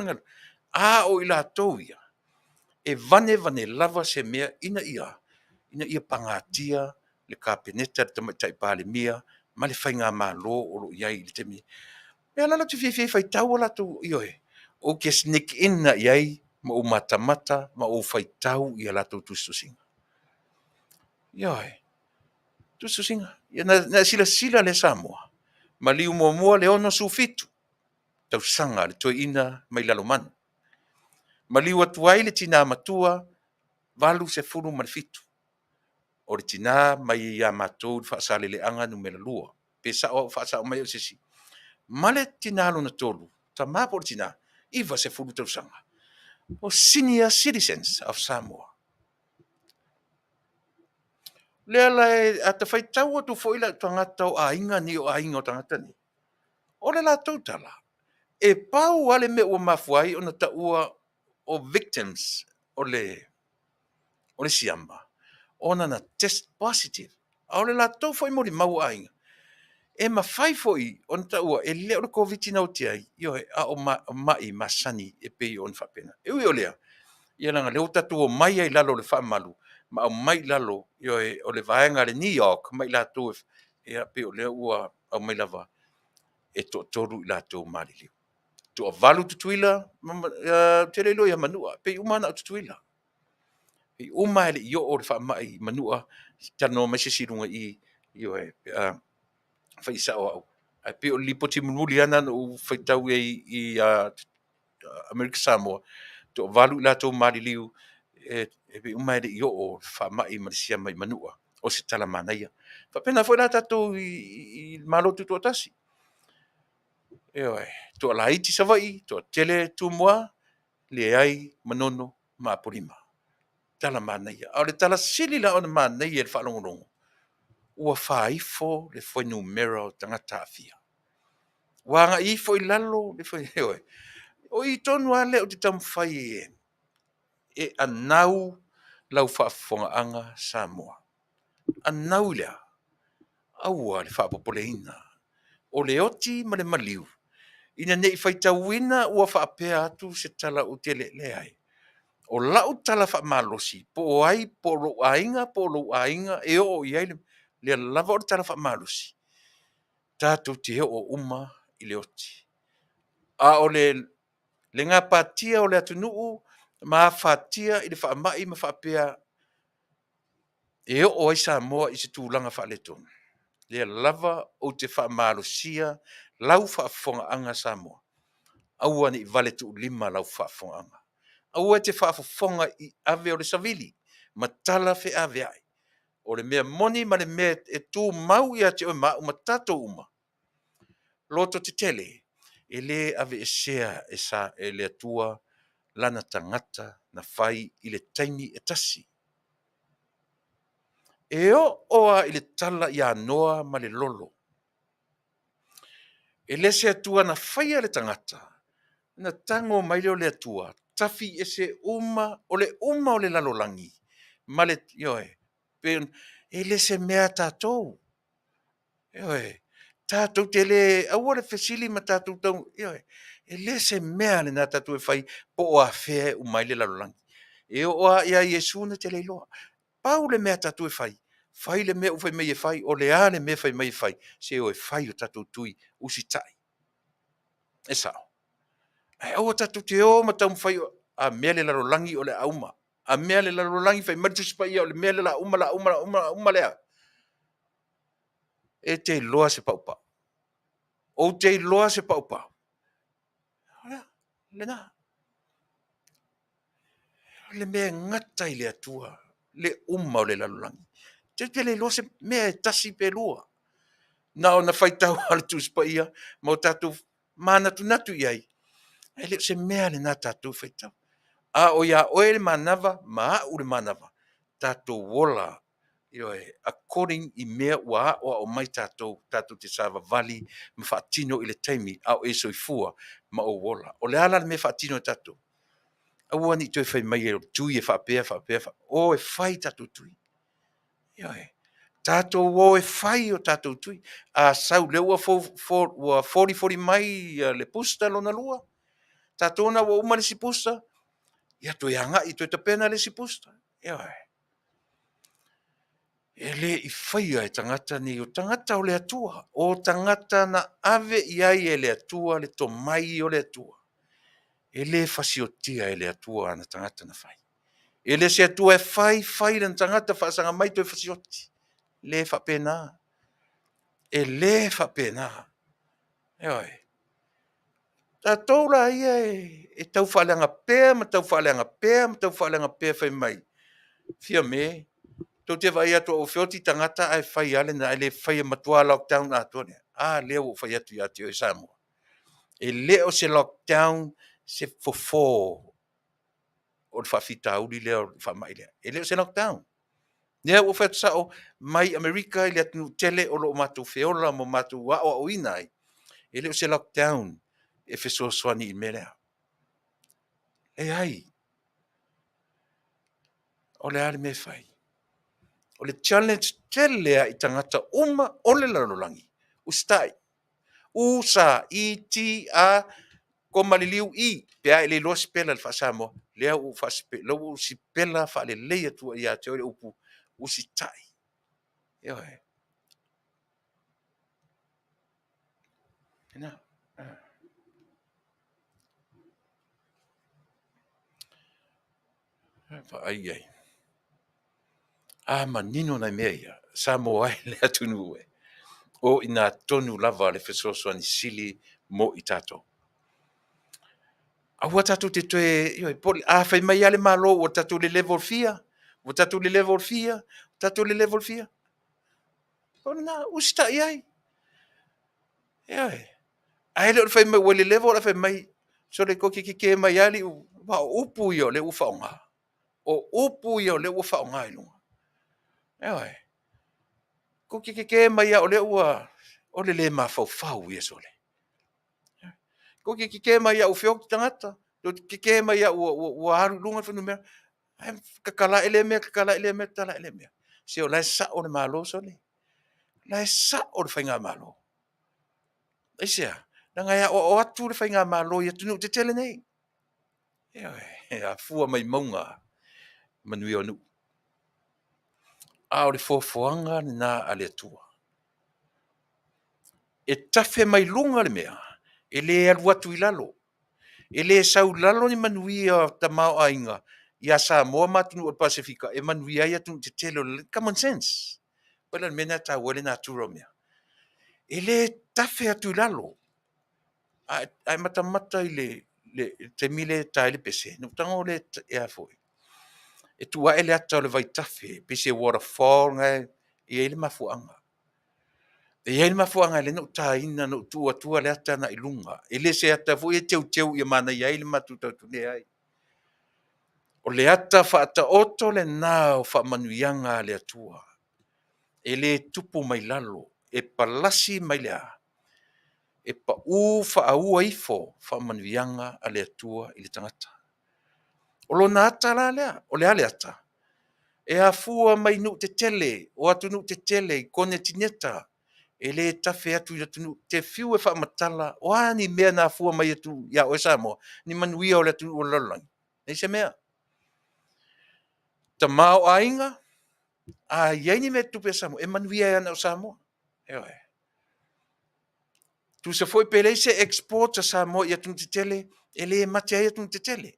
S1: a o i latou ia, e vane vane lava se mea ina ia pagatia le Kapeneta, le Tamaitai Palemia ma le faigamalo o lo o i ai i le taimi nei. O lea la ou te fiafia ai e faitau a latou, ioe, ou te sneak in lava i ai ma ou matamata ma ou faitau i a latou tusitusiga. Ioe, tusitusiga. Ona e silasila lea Samoa, maliu muamua le 67 tausaga le toeaina mai Lalomanu. Maliu atu ai le tina matua 87, o le tina mai ia matou i le Faasaleleaga Nu.2, pe sao au, faasao mai au e se isi. Ma le tina lona tolu, tama po o le tina, 90 tausaga. O senior citizens of Samoa. O lea la a ta faitau atu foi la tagata o aiga nei, o aiga o tagata nei, o le latou tala, e pau lava le mea ua mafua ai ona taua o victims o le siama, ona na test positive. A o le latou foi molimau a aiga, e mafai foi ona taua e le o le Koviti na oti ai, ioe, a o mai masani e pei ona faapena. E ui o lea, ia leaga o lea ua tatou omai ai i lalo o le faamalu ma aumai i lalo, ioe, o le vaega a le NEOC ma i latou, ia pei o lea ua aumai lava e toatolu i latou maliliu. Toavalu Tutuila, ou te le iloa ia Manua, pei uma lava na o Tutuila. Pei uma lava e le i oo le faamai i Manua, talanoa mai se isi i luga i i, ioe, pe a fai sao au. Ae pei o le lipoti mulimuli lava lena na ou faitau i ai i Amerika Samoa, toavalu i latou maliliu, e pei uma lava e le i oo le faamai ma le siama i Manua. O se tala manaia. E faapena foi la tatou i Malo Tutoatasi. Ioe, toalaiti Savaii, toatele Tumua, leai Manono ma Apolima. Tala manaia. A o le tala sili la ona manaia i le faalogologo, ua faaifo le fuainumera o tagata aafia. Ua agai ifo i lalo le O i tonu lava lea ou te taumafai e, e anau lau faafofogaaga Samoa. Anau i le a? Aua le faapopoleina. O le oti ma le maliu, ina ne i faitauina ua faapea atu se tala ou te le, leai. O lau tala faamalosi, po o ai, po o lou aiga, po o lou aiga e oo i ai le, lea lava o le tala faamalosi, tatou te oo uma i le oti. A o le, le gapatia o le atunuu ma afatia i le faamai ma faapea e oo ai Samoa i se tulaga faaletonu, lea lava ou te faamalosia lau faafofogaaga Samoa, aua ne i valetuulima lau faafofogaaga. Aua e te faafofoga i ave o le savili ma tala feaveai. O le mea moni ma le mea e tumau ia te oe ma au ma tatou uma, lototetele, e le aveesea e, sa, e le Atua lana tagata na fai i le taimi e tasi. E oo lava i le tala ia Noa ma le lolo. E le se Atua na faia le tagata, na tago mai lea o le Atua, tafi ese uma, o le uma o le lalolagi, ma le, ioe, e le se mea a tatou. Ioe, tatou te le, aua le fesili ma tatou tau, ioe, e le se mea lena tatou e fai po o afea e uma ai le lalolagi. E oo lava ia Iesu na te le iloa. Pau le mea a tatou e fai, fai le mea ua fai mai e fai, o le a le mea e fai mai e fai, se o e fai o tatou tui, usitai. E sao. Ae aua tatou te o ma taumafai, a mea le lalolagi o le a uma. A mea le lalolagi fai mai le Tusi Paia o le mea lea o le a uma, o le a uma, o le a uma, o le a uma lea. E te iloa se paupau. Ou te iloa se paupau. O lena. O le mea e gata i le Atua le uma o le lalolagi. Tatou te le iloa se mea e tasi pe lua. Na ona faitau lava o le Tusi Paia ma o tatou manatunatu i ai, ae le o se mea lena a tatou e faitau. A o ia oe le manava ma au le manava, tatou ola, ioe, according i mea ua aoao mai tatou, tatou te savavali ma faatino i le taimi a o e soifua ma ou ola. O le a la le mea e faatino e tatou? Aua ne i toe fai mai o le tui e faapea, faapea, o e fai tatou tui. Ioe. Tatou o e fai o tatou tui. A sau, lea ua folifoli mai le booster lona lua, tatou na ua uma le isi booster, ia toe agai e toe tapena le isi booster. Ioe. E le i faia e tagata nei, o tagata o le Atua, o tagata na ave i ai e le Atua le tomai o le Atua. E le fasiotia e le Atua ana tagata na fai. E le se Atua e fai fai lana tagata faasaga mai toe fasioti. Le faapena. E le faapena. Ioe. Tatou la ia e tau faaleaga pea ma tau faaleaga pea ma tau faaleaga pea fai mai, Fiame, tou te vaai atu ua feoti tagata ae fai lava lena, ae le faia matua lockdown atoa. A lea ua ou fai atu ia te oe Samoa. E le o se lockdown se fofo o le faafitauli lea o le faamai lea. E le o se lockdown. Lea ua ou fai atu sao, mai Amerika i le atunuu tele o lo o matou feola ma matou aoaoina ai, e le o se lockdown e fesoasoani i le mea lea. Leai. O le a le mea e fai? O le challenge tele lava i tagata uma o le lalolagi, usitai. U S I T A koma liliu I, pe a e le iloa sipela i le faa-Samoa, lea ua ou sipela faalelei atu ia te oe le upu usitai. Ioe. Lena. Vaai i ai. A manino nai mea ia, Samoa e le atunuu e. O i ina tonu lava le fesoasoani sili mo i tatou. Aua tatou te toe, ioe, po o le a fai mai lava le Malo ua tatou i le level fia, ua tatou i le level fia, tatou i le level fia. O lena, usitai i ai. Ioe. Ae le o le fai mai ua i le level ae fai mai, sole koke keke mai lava alii, aua o upu ia o lea ua faaaoga. O upu ia o lea ua faaaoga i luga. Ioe. Koke keke mai lava o lea ua, o le le mafaufau ia sole. Tou te kekē mai iaʻu feoti tagata, tou te kekē mai iaʻu ua, ua, ua alu i luga le fuainumera. Ae tatala aʻe lea mea, tatala aʻe lea mea, tatala aʻe lea mea. Se o la e sao le Malo sole. O la e sao le Faigamalo. Aisea? Leaga e aoao atu le Faigamalo i atunuu tetele nei. Ioe, e afua mai mauga manuia o nuu. A o le foafoaga lena a le Atua. E tafe mai luga le mea, e le alu atu i lalo. E le sau i lalo ni manuia o tamaoaiga ia Samoa ma atunuu o le Pasefika e manuia ai atunuu tetele o le lalolagi. Common sense. Pei la o le mea lena e taua ai le natura o mea. E le tafe atu i lalo. A e matamata i le taimi lea e ta ai le pese, ona ou tago lea e a foi, e tuu ae le ata o le vaitafe pei se waterfall na e i ai le mafuaaga. E i ai le mafuaaga e ala ai ona ou taina, na ou tuu atua le ata lena i luga. E le o se ata foi lea e teuteu ia manaia ai le matou tau leai. O le ata faataoto lena o faamanuiaga a le Atua. E le tupu mai lalo, e palasi mai le a? E pau faaua ifo faamanuiaga a le Atua i le tagata. O lona ata la lea, o le a le ata? E afua mai nuu tetele, o atunuu tetele i konetineta, e le tafe atu i atunuu. E te fiu e faamatala o a ni mea na afua mai atu ia oe Samoa, ni manuia o le atunuu o le lalolagi, leai se mea. Tamaoaiga, a i ai ni mea e tutupu ia Samoa, e manuia ai lava na o Samoa. Ioe. Tusa foi pe leai se export a Samoa i atunuu tetele, e le mate ai atunuu tetele.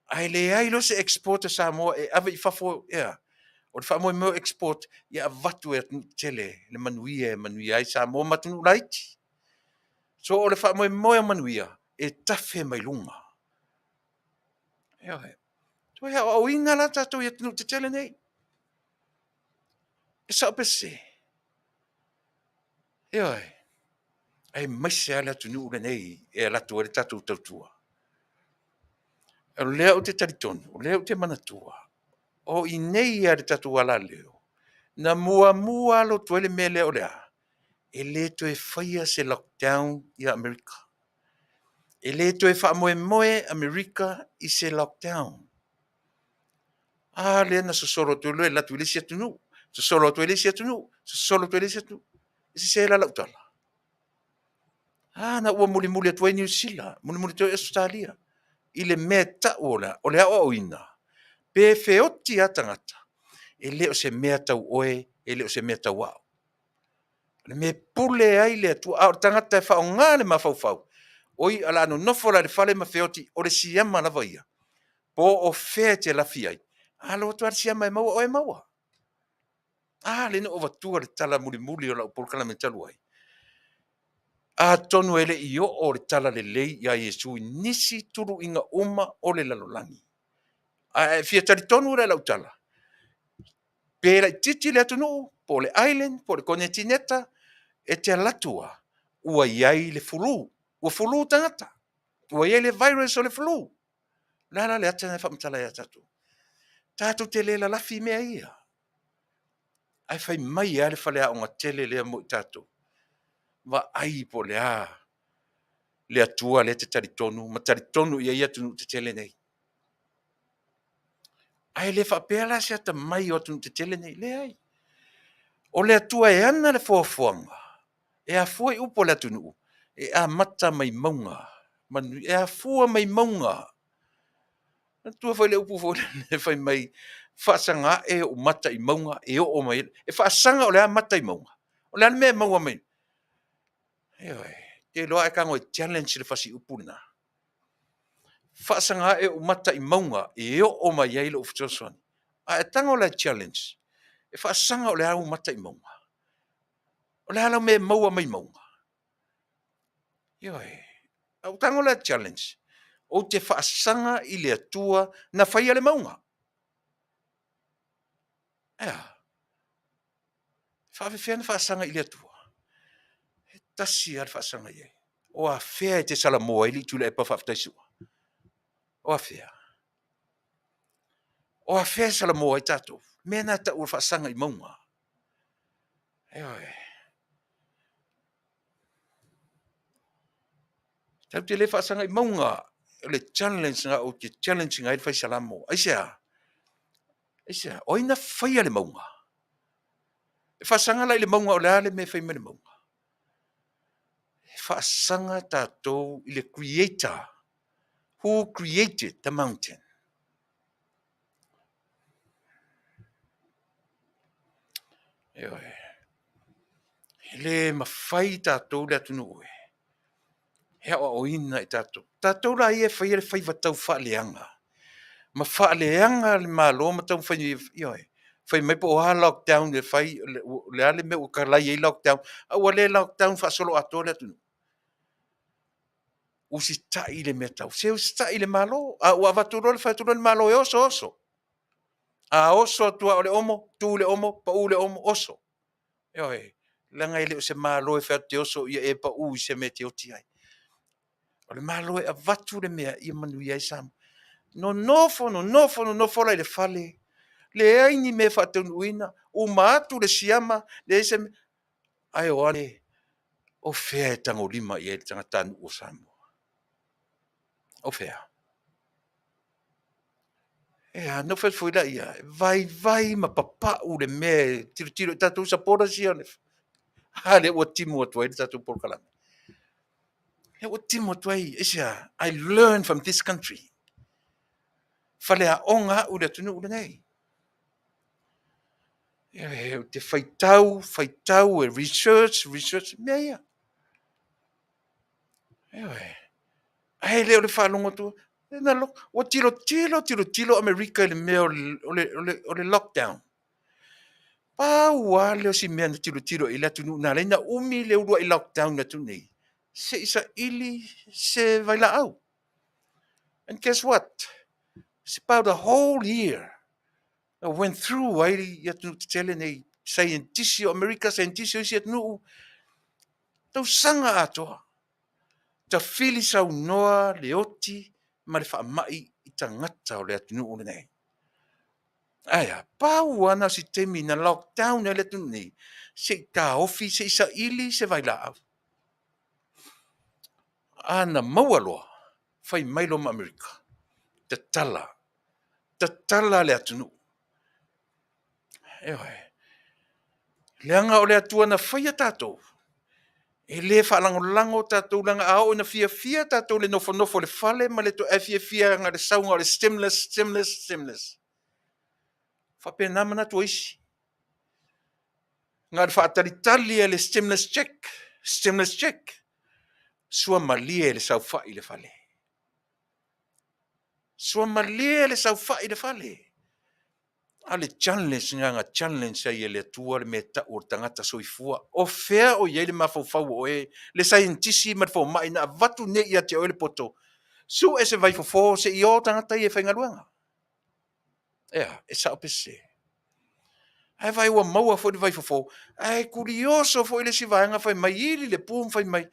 S1: Ae leai loa se export a Samoa e ave i fafo, e a? O le faamoemoe o export, ia avatu e atunuu tetele le manuia e manuia ai Samoa ma atunuu laiti. So o le faamoemoe o manuia, e tafe mai luga. Ioe. Toe aoaoina la tatou i atunuu tetele nei. E sao pe sese? Ioe. Aemaise lava le atunuu lenei e alu atu ai le tatou tautua. O lea ou te talitonu, o lea ou te manatua, o i inei lava i le tatou alaleo, na muamua alo atu ai le mea lea o le a? E le toe faia se lockdown i Amerika. E le toe faamoemoe Amerika i se lockdown. A lea na sosolo atu ai loa e alu atu i le isi atunuu, sosolo atu ai le isi atunuu, sosolo atu ai le isi atunuu. E sese la lau tala? A na ua mulimuli atu ai Niu Sila, mulimuli atu ai Ausetalia i le mea e tau o le a? O le aoaoina. Pe feoti lava tagata, e le o se mea tau oe, e le o se mea tau au. O le mea e pule ai le Atua, a o le tagata e faaaoga le mafaufau, oi o le a nonofo la i le fale ma feoti, o le siama lava ia, po o fea e te lafi ai, alo atu lava le siama e maua oe e maua. A lea na ou avatua le tala mulimuli o lau polokalame talu ai. Atonu e le i oo le talalelei ia Iesu i nisi tuluiga uma o le lalolagi. A e fia talitonu la i lau tala, pe laitiiti le atunuu, po o le island, po o le konetineta, e te alu atu lava ua i ai le flu, ua flu tagata, ua i ai le virus o le flu. O le a la le ata lena e faamatala ia tatou? Tatou te le lalafi i mea ia. Ae fai mai lava le faleaoga tele lea mo i tatou, vaai po o le a le Atua lea e te talitonu ma talitonu i ai atunuu tetele nei. Ae le faapea la se atamai o atunuu tetele nei, leai. O le Atua e ana le foafoaga, e afua i upu a le atunuu, e amata mai mauga, e afua mai mauga. Manatua foi le upu foi lele fai mai, faasaga ae ou mata i mauga e oo mai ai. E faasaga o le a mata i mauga? O le a le mea e maua mai? Ioe, ou te iloa a e tago e challenge le fasiupu lena, faasaga ae ou mata i mauga e oo mai ai lou fesoasoani. A e tago la e challenge, e faasaga o le a ou mata i mauga? O le a lau mea e maua mai mauga? Ioe. A ou tago la e challenge, ou te faasaga i le Atua na faia le mauga. Ae a? E faapefea ona faasaga i le Atua? E tasi lava le faasaga i ai. O afea e te salamo ai alii Tuilaepa faafetai Su'a? O afea? O afea e salamo ai tatou? Mea na e tau o le faasaga i mauga. Ioe. Tatou te le faasaga i mauga, o le challenge na ou te challenge ina ai le fai Salamo. Aisea? Aisea? O ai na faia le mauga? E faasaga la i le mauga o le a le mea e fai mai le mauga? E faasaga tatou i le Creator who created the mountain. Ioe. E le mafai tatou le atunuu e e aoaoina i tatou. Tatou la ia e faia le faiva tau faaleaga ma faaleaga le Malo ma taumafai, ioe, fai mai po o a lockdown e fai, o le a le mea ua talai ai lockdown, a ua le lockdown faasoloatoa le atunuu. Usitai i le mea tau, se usitai i le Malo. A ua avatu loa le fai atu loa le Malo e oso, oso. A oso atu lava o le omo, tu le omo, pau le omo, oso. Ioe, leaga e le o se Malo e fai atu e te oso ia e pau i se mea e te oti ai. O le Malo e avatu le mea ia manuia ai Samoa. Nonofo, nonofo, nonofo la i le fale, leai ni mea e faataunuuina, uma atu le siama, leai se mea. Ae o ale, o fea e tagolima i ai le tagatanuu o Samoa? O fea? E a, na ou fai atu foi lea, e vaivai ma papau le mea e tilotilo i tatou supporters ia, a lea ua timu atu ai le tatou polokalame. Lea ua timu atu ai, aisea? I learn from this country. Faleaoga au i le atunuu lenei. Ou te faitau, faitau e research, research, mea ia. Ioe. Ae le o le faalogo atu, ua tilotilo, tilotilo Amerika i le mea o le lockdown. Pau lava lea o si mea na tilotilo i le atunuu na ala ai ona umi le uluai lockdown i le atunuu nei, se i saili se vailaau. And guess what? It's about a whole year that went through ai i atunuu tetele nei, saienitisi o Amerika, saienitisi o isi atunuu, tausaga atoa. Tafili saunoa le oti ma le faamai i tagata o le atunuu lenei. Ae a, pau lava na o si taimi na lockdown ai le atunuu nei, se i taofi, se i saili se vailaau. A na maua loa, fai mai loa ma Amerika, tatala, tatala le atunuu. Ioe. Leaga o le Atua na faia tatou, e le faalagolago tatou, leaga a oo ina fiafia tatou i le nofonofo i le fale ma le ae fiafia na o le sauga o le stimulus, stimulus, stimulus. E faapena manatu o isi. Na o le faatalitali lava i le stimulus check, stimulus check, suamalie le saofai i le fale. Suamalie le saofai i le fale. A o le challenge lena na challenge ai e le Atua le mea e tau o le tagata soifua. O fea o i ai le mafaufau o oe, le saienitisi ma le fomai na avatu nei ia te oe le poto, sue se vaifofo se i o tagata ia e faigaluega? Ea, e sao pe sese? Ae vaai ua maua foi le vaifofo, ae kulioso foi le isi vaega fai mai, ili le pu ma fai mai,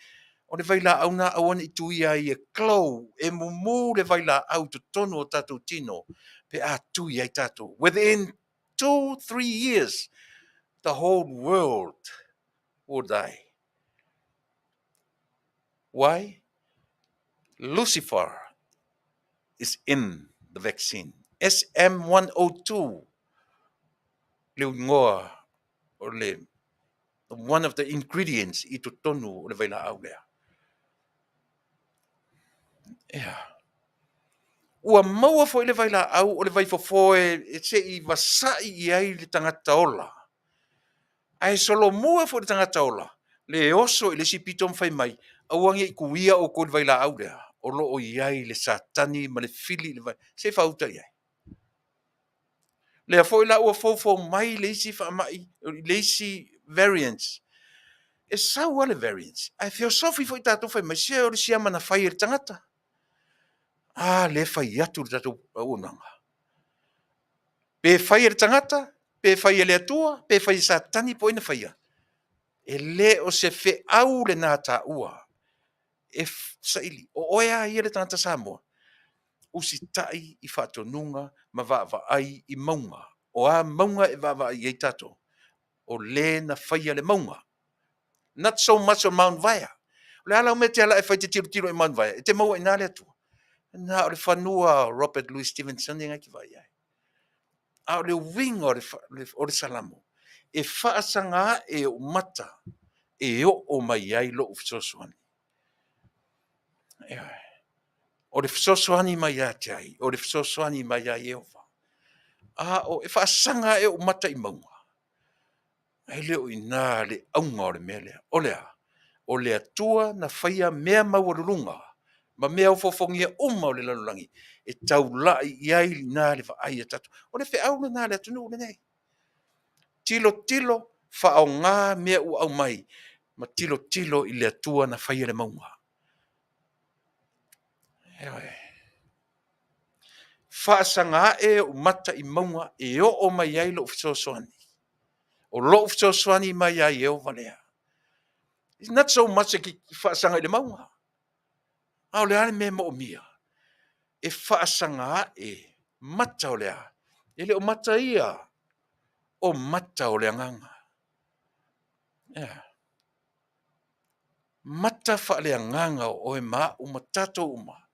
S1: o le vailaau lena aua ne i tuia ai e glow, e mumu le vailaau i totonu o tatou tino pe a tui ai tatou. Within 2, 3 years, the whole world will die. Why? Lucifer is in the vaccine. SM102, le igoa o le one of the ingredients i totonu o le vailaau lea. Ea. Ua maua foi le vailaau o le vaifofo e se i vasai i ai le tagata ola. Ae solomua foi le tagata ola, le oso i le isi pito ma fai mai, aua ne i tuia outou i le vailaau lea, o lo o i ai le Satani ma le fili i le vai, se i faauta i ai. Lea foi la ua foufou mai le isi faamai, le isi variants. E sau lava le variants, ae feosofi foi tatou fai mai, se o le siama na fai e le tagata. A lea e fai atu le tatou auaunaga. Pe fai e le tagata, pe fai e le Atua, pe fai e Satani po o ai na faia, e le o se feau lena taua e saili. O oe a ia le tagata Samoa, usitai i faatonuga ma vaavaai i mauga. O a mauga e vaavaai i ai tatou? O le na faia le mauga. Not so much on Mount Vaea. O le a lau mea e te ala e fai e te tilotilo i Mount Vaea, e te maua i ina le Atua. Na o le fanua o Robert Louis Stevenson lena e te vaai ai. A o le uiga o le Salamo, e faasaga ae ou mata e oo mai ai lou fesoasoani. Ioe. O le fesoasoani mai ia te ai? O le fesoasoani mai ia Ieova. A o e faasaga ae ou mata i mauga, e le o i ina le auga o le mea lea. O le a? O le Atua na faia mea maualuluga ma mea ofoofogia uma o le lalolagi e taulai i ai i ina le vaai a tatou. O le feau lena a le atunuu lenei. Tilotilo, faaaoga mea ua aumai ma tilotilo i le Atua na faia le mauga. Ioe. Faasaga ae ou mata i mauga e oo mai ai lou fesoasoani. O lou fesoasoani mai ia Ieova lea. It's not so much e faasaga i le mauga, a o le a le mea e moomia? E faasaga ae mata o le a? E le o mata ia, o mata o le agaga. Yeah. Mata faaleagaga o oe ma au ma tatou uma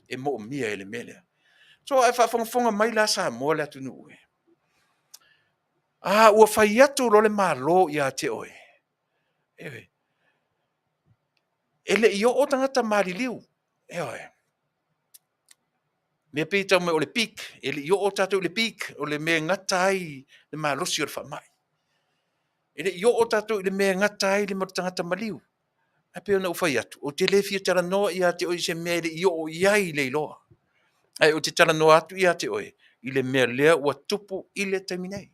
S1: e moomia e le mea lea. So a e faafogafoga mai la Samoa le atunuu e, a ua fai atu loa le Malo ia te oe, ioe, e le i oo tagata maliliu, ioe, mea pei e tau mai o le peak, e le i oo tatou i le peak, o le mea e gata ai le malosi o le faamai. E le i oo tatou i le mea e gata ai le tagata maliu. Ae pei ona ou fai atu, ou te le fia talanoa ia te oe i se mea e le i oo i ai le iloa. Ae ou te talanoa atu ia te oe i le mea lea ua tupu i le taimi nei.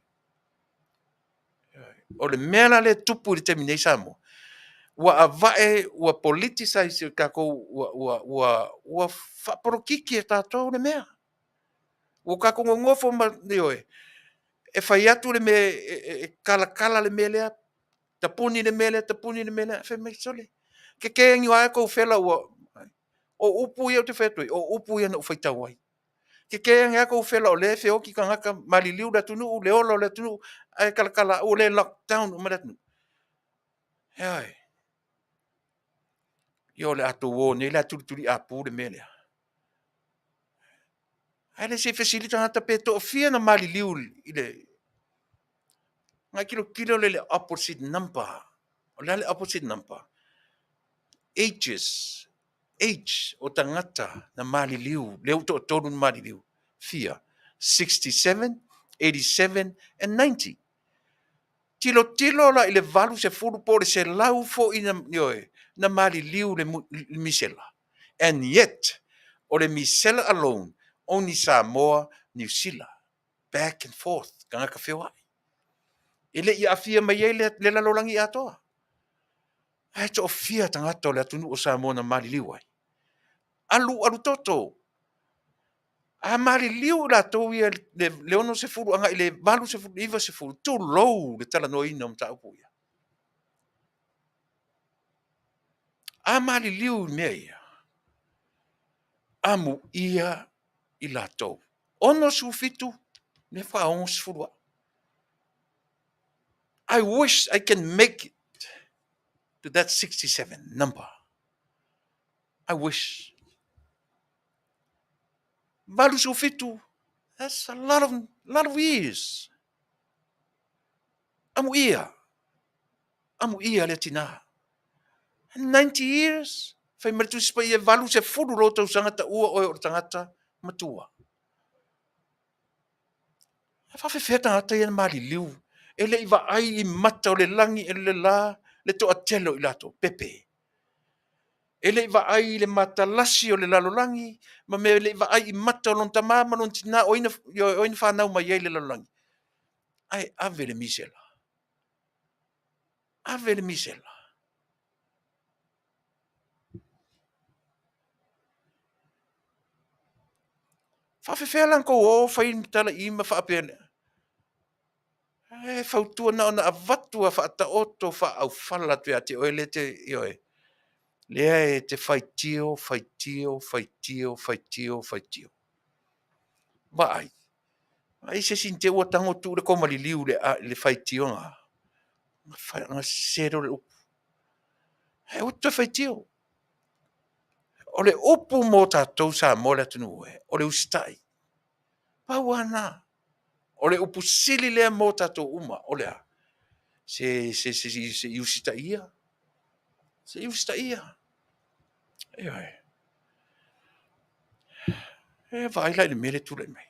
S1: O le mea la lea e tupu i le taimi nei Samoa, ua avae, ua politicize e tatou, ua faapolokiki e tatou le mea. Ua tatou nonofo ma, ioe, e fai atu le mea, e talatala le mea lea, tapuni le mea lea, tapuni le mea lea, ae fai mai, sole, keke ane lava tou fela ua... O upu ia ou te fai atu ai, o upu ia na ou faitau ai. Keke ane lava tou fela o lea e feoti tagata, maliliu le atunuu, le ola o le atunuu, ae talatala ua le lockdown uma le atunuu. Ioe. Ia o le a tou o nei la e tulituliapu le mea lea. Ae le se i fesili tagata pe toafia na maliliu i le... Ona e tilotilo lea i le opposite number. O le a le opposite number? Ages. Age o tagata na maliliu, lea ua toatolu na maliliu. Fia? 67, 87 and 90. Tilotilo la i le 80 po o le 100 foi na, ioe, na maliliu le misela. And yet, o le misela alone, only Samoa, New Zealand, back and forth, tagata feoai. E le i aafia mai ai le lalolagi atoa. Ae toafia tagata o le atunuu o Samoa na maliliu ai. Alu alu toto. A maliliu i latou ia le 60 agai i le 80, 90, tulou le talanoaina o mataupu ia. A maliliu i mea ia, amuia i latou. 67, lea faatoa 60 au. I wish I can make it to that 67 number. I wish. 87, that's a lot of years. Amuia. Amuia le tina. 90 years, fai mai le Tusi Paia e 80 lo tausaga taua oe o le tagata matua. E faafefea tagata ia na maliliu, e le i vaai i mata o le lagi e le la le toatele o i latou, pepe. E le i vaai i le matalasi o le lalolagi, ma mea e le i vaai i mata o lona tama ma lona tina o ai na fanau mai ai i le lalolagi. Ae ave le misela. Ave le misela. Faafefea la ona tou o fai tala i i ma faapea lea? E fautua na ona avatu a faataoto faaaufala atu ia te oe lea te, ioe, lea e te faitio, faitio, faitio, faitio, faitio. Vaai, ai se isi te ua tago tuu le koma liliu i le faitioga, na sese loa le upu. Ae aua te toe faitio. O le upu mo tatou Samoa le atunuu e, o le usitai. Pau lava lena. O le upu sili lea mo tatou uma, o le a? Se, se, se, se, se i usitaia. Se i usitaia. Ioe. E vaai la i le mea lea e tulai mai.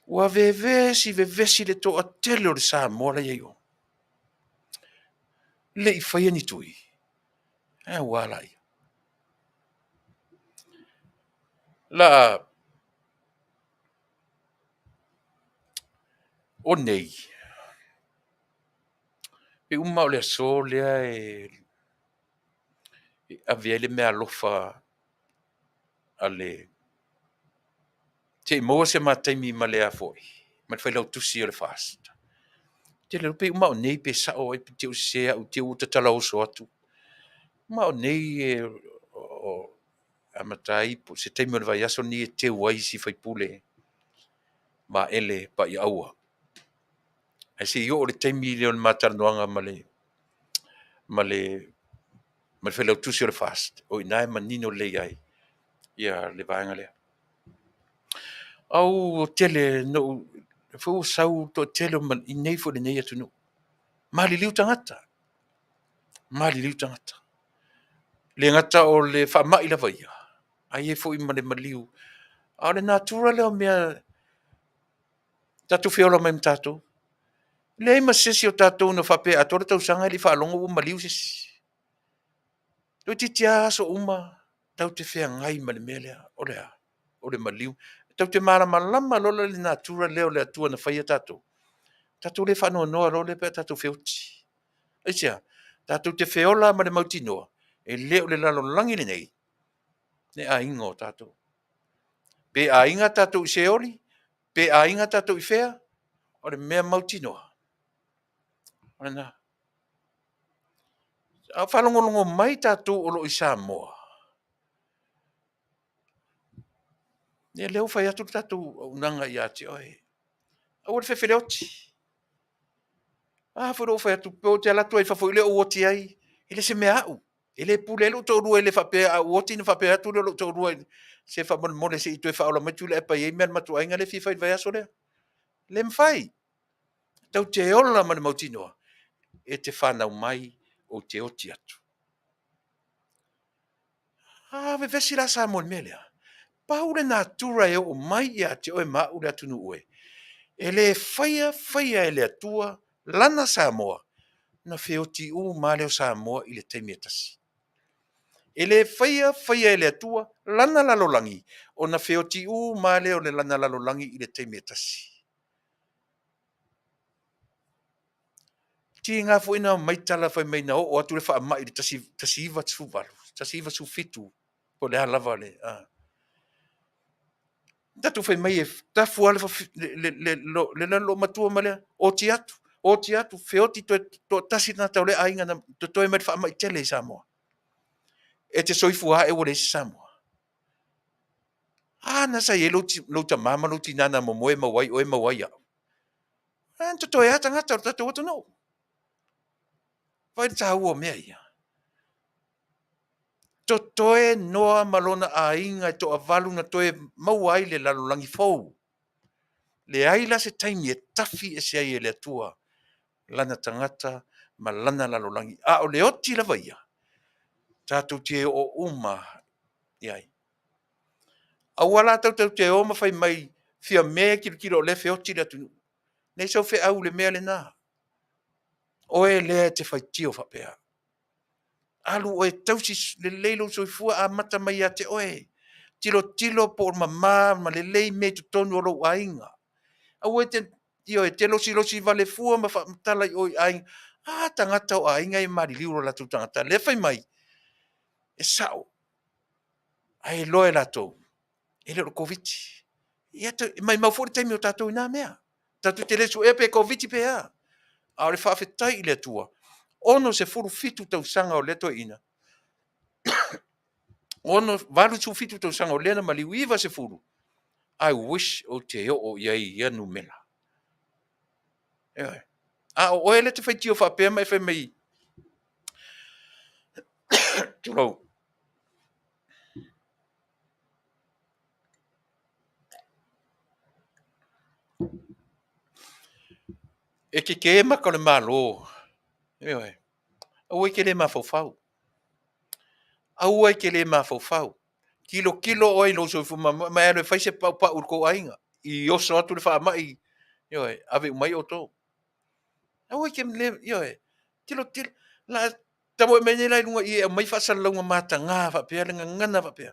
S1: Ua vevesi vevesi le toatele o le Samoa la e i ai o. Le i faia ni tui. E ua la ia. La o nei, pe uma o le aso lea e ave ai le meaalofa a le se i maua se ma taimi ma le a foi, ma le failautusi o le FAST. Tele pei uma o nei pe sao ai pe te i sese au te ua tatala oso atu. Uma o nei e o, amata ai se taimi o le vaiaso lenei e teu ai isi faipule vaele paiaaua. Ae se i oo le taimi lea o le ma talanoaga ma le ma le ma le failautusi o le FAST, o i ina e manino lelei ai ia le vaega lea. Au tele no foi ua sau toatele i nei foi lenei atunuu. Maliliu tagata. Maliliu tagata. Le gata o le faamai lava ia, ae i ai foi ma le maliu. A o le natura lea o mea tatou feola mai ma tatou. Leai ma se isi o tatou na faapea e atoa le tausaga e le i faalogo ua maliu se isi. Toeitiiti lava aso uma tatou te feagai ma le mea lea, o le a? O le maliu. Tatou te malamalama loa la i le natura lea o le Atua na faia tatou, tatou le faanoanoa loa lea pe a tatou feoti. Aisea? Tatou te feola ma le mautinoa, e le o le lalolagi lenei le aiga o tatou. Pe aiga tatou i Seoli, pe aiga tatou i fea, o le mea mautinoa, o lena. A o faalogologo mai tatou o lo o i Samoa, ia lea ua fai atu le tatou auaunaga ia te oe, aua le fefeleoti. A foi lea ua fai atu, pe ou te alu atu ai i fafo i le ou oti ai, e le se mea a'u. E le pule ai lou toalua, e le faapea a ou oti ona faapea atu lea o lou toalua, se faamolemole se i toe faaola mai Tuilaepa e i ai mea a le matou aiga lea e fia fai i le vaiaso lea. Le mafai. Tatou te ola ma le mautinoa, e te fanau mai ou te oti atu. A vevesi la Samoa i le mea lea? Pau le natura e oo mai ia te oe ma au le atunuu e, e le faia faia e le Atua lana Samoa ona feoti uma lava lea o Samoa i le taimi e tasi. E le faia faia e le Atua lana lalolagi ona feoti uma lava lea o le lana lalolagi i le taimi e tasi. Tiga foi na aumai tala fai mai na oo atu le faamai i le 1918, 1917, po o le a lava le... A. Tatou fai mai e tafu lava le loomatua ma lea, oti atu, oti atu, feoti toe toatasi le tagata o lea aiga na totoe mai le faamai tele i Samoa. E te soifua ae ua leai se Samoa. A na sa i ai lou tama ma lou tina na momoe maua ai oe maua ai au. A na totoe lava tagata o le tatou atunuu. Vaai le taua o mea ia. Totoe Noa ma lona aiga e toavalu na toe maua ai le lalolagi fou. Leai la se taimi e tafi ese ai e le Atua lana tagata ma lana lalolagi. A o le oti lava ia, tatou te oo uma i ai. Aua la tatou te o ma fai mai Fiame e tilotilo o lea e feoti le atunuu. Leai sau feau i le mea lena. Oe lea e te faitio faapea. Alu oe tausi lelei lou soifua amata mai ia te oe. Tilotilo po o mama ma lelei mea i totonu o lou aiga. Aua e te, ioe, te losilosi vale fua ma faamatala i o i aiga. A tagata o aiga e maliliu i o latou tagata. Lea fai mai, e sao, ae iloa e latou, e le o le Koviti. Ia, maimau foi le taimi o tatou i na mea. Tatou te le suea pe Koviti pe a. A o le faafetai i le Atua, 67 tausaga o lea toeaina, 87 tausaga o lea na maliu, 90, I wish ou te oo i ai i ia numera. Ioe. A o oe lea te faitio faapea ma e fai mai, tulou, E kekē maka o le Malo, ioe, aua e te le mafaufau. Aua e te le mafaufau. Tilotilo oe i lou soifua maloloina ma e alu e fai se paupau i le tou aiga, i oso atu le faamai, ioe, ave uma ai outou. Aua e te le, ioe, tilotilo, la tamoe mai nei la i luga i i e aumai faasalalauga mataga faapea le gagana faapea.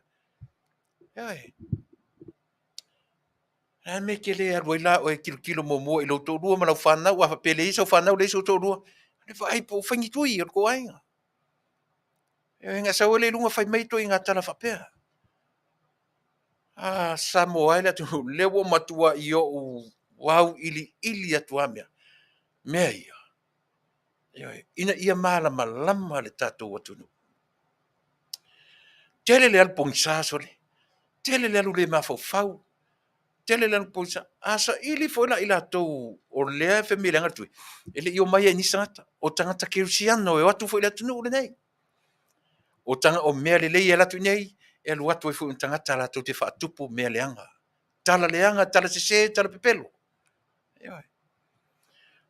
S1: Ioe. A mea e te le alu ai la oe e tilotilo muamua i lou toalua ma lau fanau, a faapea e leai sau fanau leai sou toalua, alu e vaai po o fai ni tui o le tou aiga. Ioe, na sau ai lea i luga fai mai ituaiga tala faapea. A Samoa e le atunuu, lea ua matuai ou auiliili atu lava mea, mea ia. Ioe, ina ia malamalama le tatou atunuu. Tele le alu pogisa sole, tele le alu le mafaufau, tele le alu pogisa. A saili foi la i latou o lea e fai mai e leaga le tui, e le i omai lava i nisi tagata, o tagata kerisiano e o atu foi i le atunuu lenei. O, o mea lelei e alu atu i inei, e alu atu ai foi ma tagata latou te faatupu mea leaga. Tala leaga, tala sese, tala pepelo. Ioe.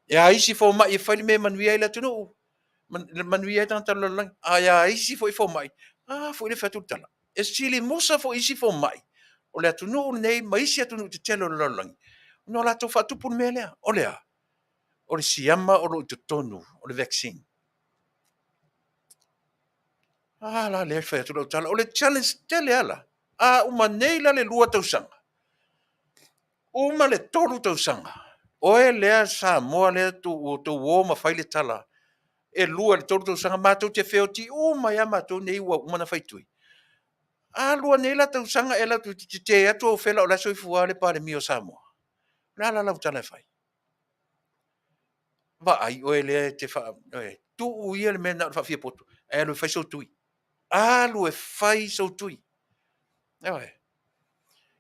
S1: E a isi fomai e fai le mea e manuia ai le atunuu, manuia ai tagata o le lalolagi, ae a isi foi fomai, a foi lea e fai atu le tala, e sili musa foi isi fomai o le atunuu lenei ma isi atunuu tetele o le lalolagi ona o latou faatupu le mea lea. O le a? O le siama o lo o i totonu o le vaccine. A la lea e fai atu lau tala, o le challenge tele lava la. A uma nei la le 2 tausaga, uma le 3 tausaga, oe lea Samoa lea ua outou o ma fai le tala, e 2 i le 3 tausaga matou te feoti uma ai lava matou nei ua uma ona fai tui. A lua nei la tausaga e alu atu e tetee atu ou fela o la e soifua lava le Palemia o Samoa. O le a la lau tala e fai? Vaai oe lea e te faa... tuu ia le mea na o le faafiapoto ae alu e fai sou tui. Alu e fai sou tui. Ioe.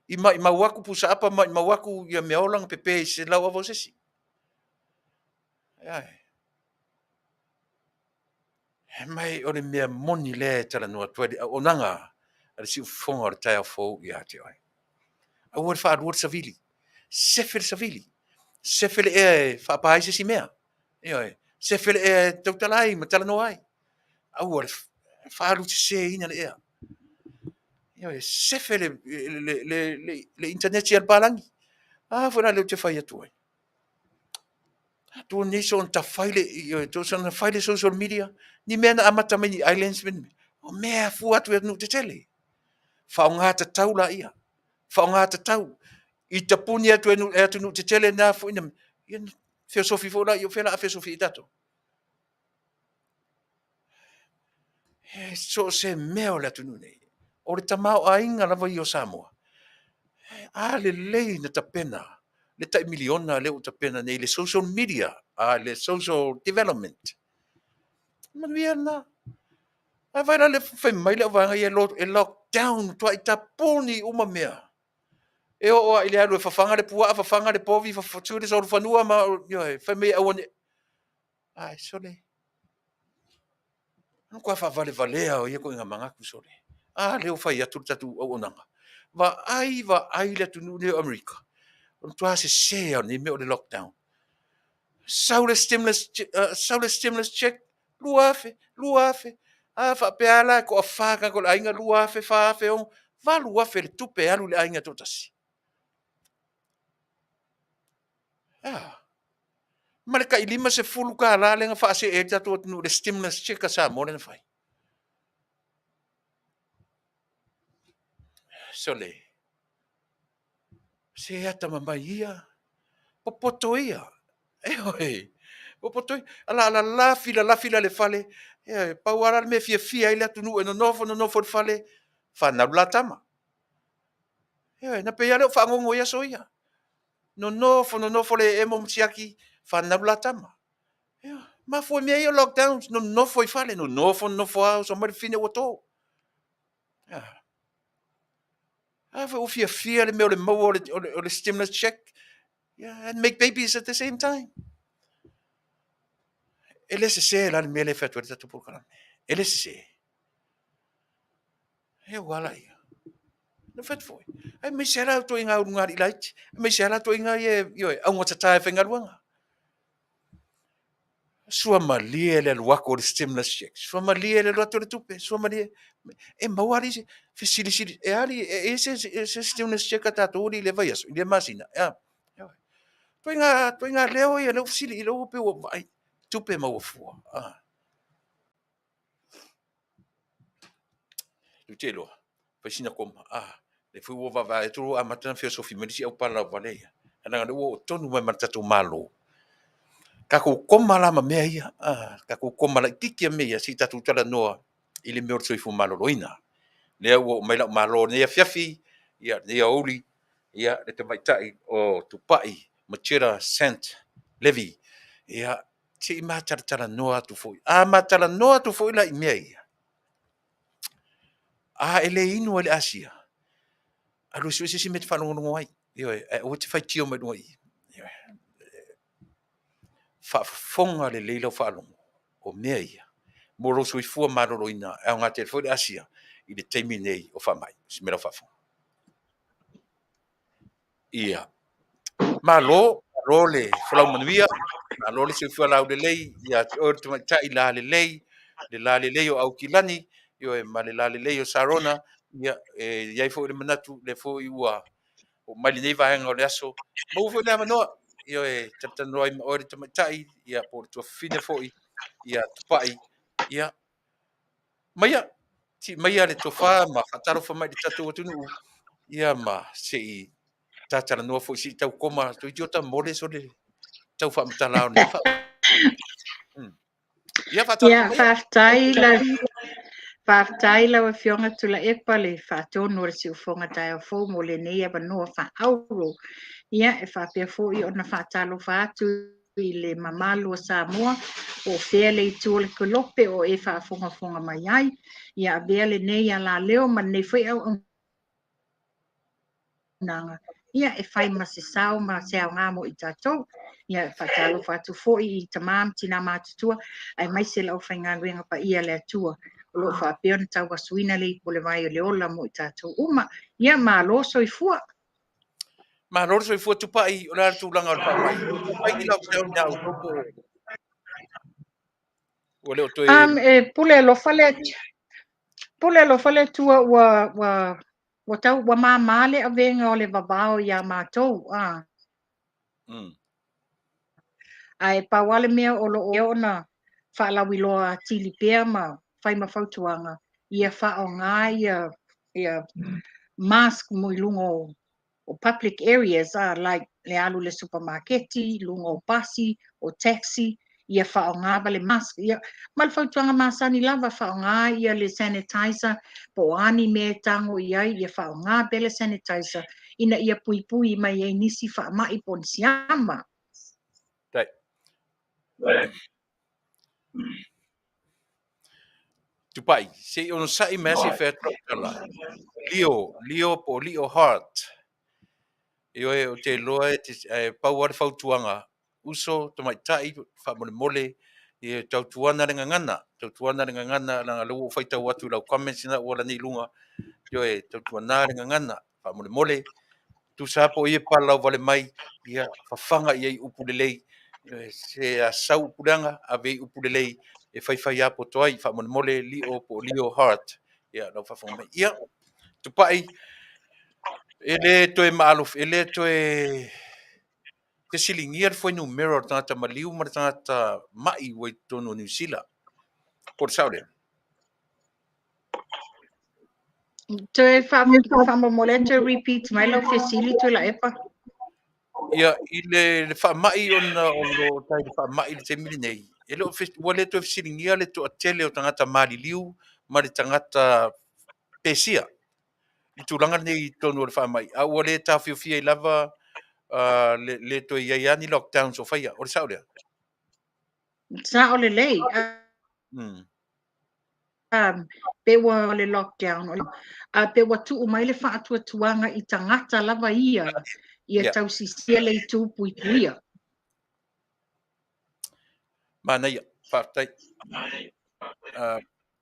S1: I maimau atu pusaapa, maimau atu ia meaola na pepe i se lauava o se isi. Ioe. Mai o le mea moni lea e talanoa atu ai le auaunaga a le siufofoga o le taeao fou ia te oe. Aua le faalua le savili. Sefe le savili. Sefe le ea e faapa ai se isi mea. Ioe. Sefe le ea e tautala ai ma talanoa ai. Aua le faaluseseina le ea. Ioe. Sefe le initaneti a le palagi. A foi la lea ou te fai atu ai. Atu nei soona fai le, ioe, soona fai le social media, ni mea na amata mai ni islands ma ni mea, o mea e afua atu i atunuu tetele. Faaaoga tatau laia, faaaoga tatau. I tapuni atu e atunuu tetele na foi na, ia feosofi foi laia, o fea o le a feosofi ai tatou? E so o se mea o le atunuu nei, o le tamaoaiga lava ia o Samoa, a lelei na tapena le tai miliona lea ua tapena nei i le social media, a le social development. Manuia lena. Ae vaai la le fai mai le auvaega ia e lockdown, matuai tapuni uma mea. E oo lava i le alu e fafaga le puaa, fafaga le povi, sui le solofanua ma ioe, fai mai aua ne i. Ae sole, matua faavalevalea o ia ituaiga manatu sole. A lea ua fai atu le tatou auaunaga. Vaai, vaai le atunuu lenei o Amerika, o le matua sese lava o lenei mea o le lockdown. Sau le stimulus, sau le stimulus check, 2000, 2000. A faapea lava la e toafa tagata o le aiga, 2000, 4000, 6000, 8000 le tupe e alu i le aiga e toatasi. A. Ma le tai $50 lea na faasee ai le tatou atunuu i le stimulus check a Samoa lea na fai. Sole, se atamamai ia, popoto ia, ioe, popoto ia. Ala ala lafi la lafi la le fale, ioe, pau lava le mea e fiafia ai le atunuu e nonofo nonofo i le fale, fanau le la tama. Ioe, na pei lava lea o fagogo i aso ia. Nonofo nonofo le emo ma siaki, fanau le la tama. Ioe, mafua i mea ia o lockdowns, nonofo i fale, nonofo nonofo lava, oso mai le fafine ua to. Ioe. A foi ua fiafia le mea o le maua o le stimulus check, yeah, and make babies at the same time. E le sese la le mea lea e fai atu ai le tatou polokalame. E le sese. E ua ala ia. Na fai atu foi. Aemaise lava la ituaiga ulugalii laiti, aemaise lava la ituaiga ia, ioe, augatata e faigaluega. Suamalie le alu atu o le stimulus check, suamalie le alu atu o le tupe, suamalie. E maua ali se fesilisili, e ali e se se stimulus check a tatou ali i le vaiaso, i le masina. Ea. Ituaiga leo ia lea ua fesili i lou pei ua vaai, tupe maua fua. Ah. Tou te iloa, fai sina koma. Ah, lea foi ua vaavaai atu ua amata ona feosofi mai le isi aupalalauvale ia. Ae leaga o lea ua oo tonu mai ma le tatou Malo. Tatou koma la ma mea ia. Ah, tatou koma laitiiti a mea ia se i tatou talanoa i le mea o le soifua maloloina. Lea ua oo mai lau malo i lenei afiafi, ia lenei aoauli, ia le tamaitai o Tupai Macheta Sant Levy. Ia, se i ma talatalanoa atu foi. A ma talanoa atu foi la i mea ia, a e le inu ai le asia, alu e sue se isi mea e te faalogologo ai. Ioe, ae aua e te faitio mai luga i i. Ioe. Faafofoga lelei lau faalogo, o mea ia mo lou soifua maloloina, e aoga tele foi le asia i le taimi nei o faamai. O si mea lau faafofoga. Ia. Malo, malo le folau manuia, malo le soifua laulelei ia te oe le tamaitai lalelei, le lalelei o Aukilani, ioe, ma le lalelei o Sarona. Ia, e i ai foi le manatu, lea foi ua oo mai lenei vaega o le aso, maua foi le avanoa, ioe, talatalanoa ai ma oe le tamaitai, ia, po o le tuafafine foi, ia Tupai, ia, maia, sii maia le tofa ma faatalofa mai i le tatou atunuu, ia ma se i talatalanoa foi, se i tau koma toeitiiti ota mole sole tau faamatala o lenei fa. Ia, faatalofa
S3: Ia,
S1: maia.
S3: Faafetai lau Afioga Tuilaepa le faatonu o le siufofoga taeao fou mo lenei avanoa faaauro. Ia, e faapea foi ona faatalofa atu i le mamalu o Samoa, po o fea le itu o le kelope o e faafogafoga mai ai. Ia avea lenei alaleo ma lenei foi auaunaga, ia e fai ma se sao ma se aoga mo i tatou. Ia e faatalofa atu foi i tama ma tina matutua, aemaise le aufaigaluega paia a le Atua o lo o faapea ona tauasuina le ipu o le vai o le ola mo i tatou uma. Ia malo soifua.
S1: Malo le soifua Tupai, o le a le tulaga o le faamai? Ua fai ni lockdown ia outou po ua le o toe.
S3: E pule alofa le pule alofa le Atua ua tau ua māmā le avega o le vavao iā matou. Ah. Ae pau lava le mea o lo o ona faalauiloa atili pea ma fai ma fautuaga, ia faaaoga ia mask mo i luga o public areas, like le alu i le supamaketi, luga o pasi, o taxi, ia faaaoga le mask. Ia, ma le fautuaga masani lava, faaaoga ia le sanitizer, po o a ni mea e tago i ai, ia faaaoga pea le sanitizer, ina ia puipui mai ai nisi faamai po o ni siama.
S1: Tai. Tupai, se i onosai mai se i fai atu lau tala. Leo, Leo po o Leo Hart. Ioe, ou te iloa e te, e pau lava le fautuaga, uso, tamaitai, faamolemole, ia tautuana le gagana, tautuana le gagana, leaga o lea ua ou faitau atu i lau comments na ua lani i luga, ioe, tautuana le gagana, faamolemole, tusa lava po o ai e palalauvale mai, ia fafaga i ai upu lelei, ioe, se a sau upu leaga, ave i upu lelei, e faifai lava poto ai, faamolemole, Leo po o Leo Hart, ia lau faafofoga mai. Ia, Tupai, e le toe maalof, e le toe fesiligia le fuainumera o le tagata maliu ma le tagata mai ua i totonu o Niu Sila. Po o le sao lea?
S3: Toe faamolemole toe repeat mai lau fesili Tuilaepa.
S1: Ia, i le faamai ona o lo o tai le faamai i le taimi lenei, e le o ua le toe fesiligia le toatele o tagata maliliu ma le tagata pesia i tulaga lenei i totonu o le faamai, a ua le taofiofia ai lava le, le toe i ai lava ni lockdowns o faia. O le sao lea?
S3: Sao lelei. Pe ua le lockdown, a pe ua tuu mai le faatuatuaga i tagata lava ia, ia tausisia le itu puipuia.
S1: Manaia, faafetai.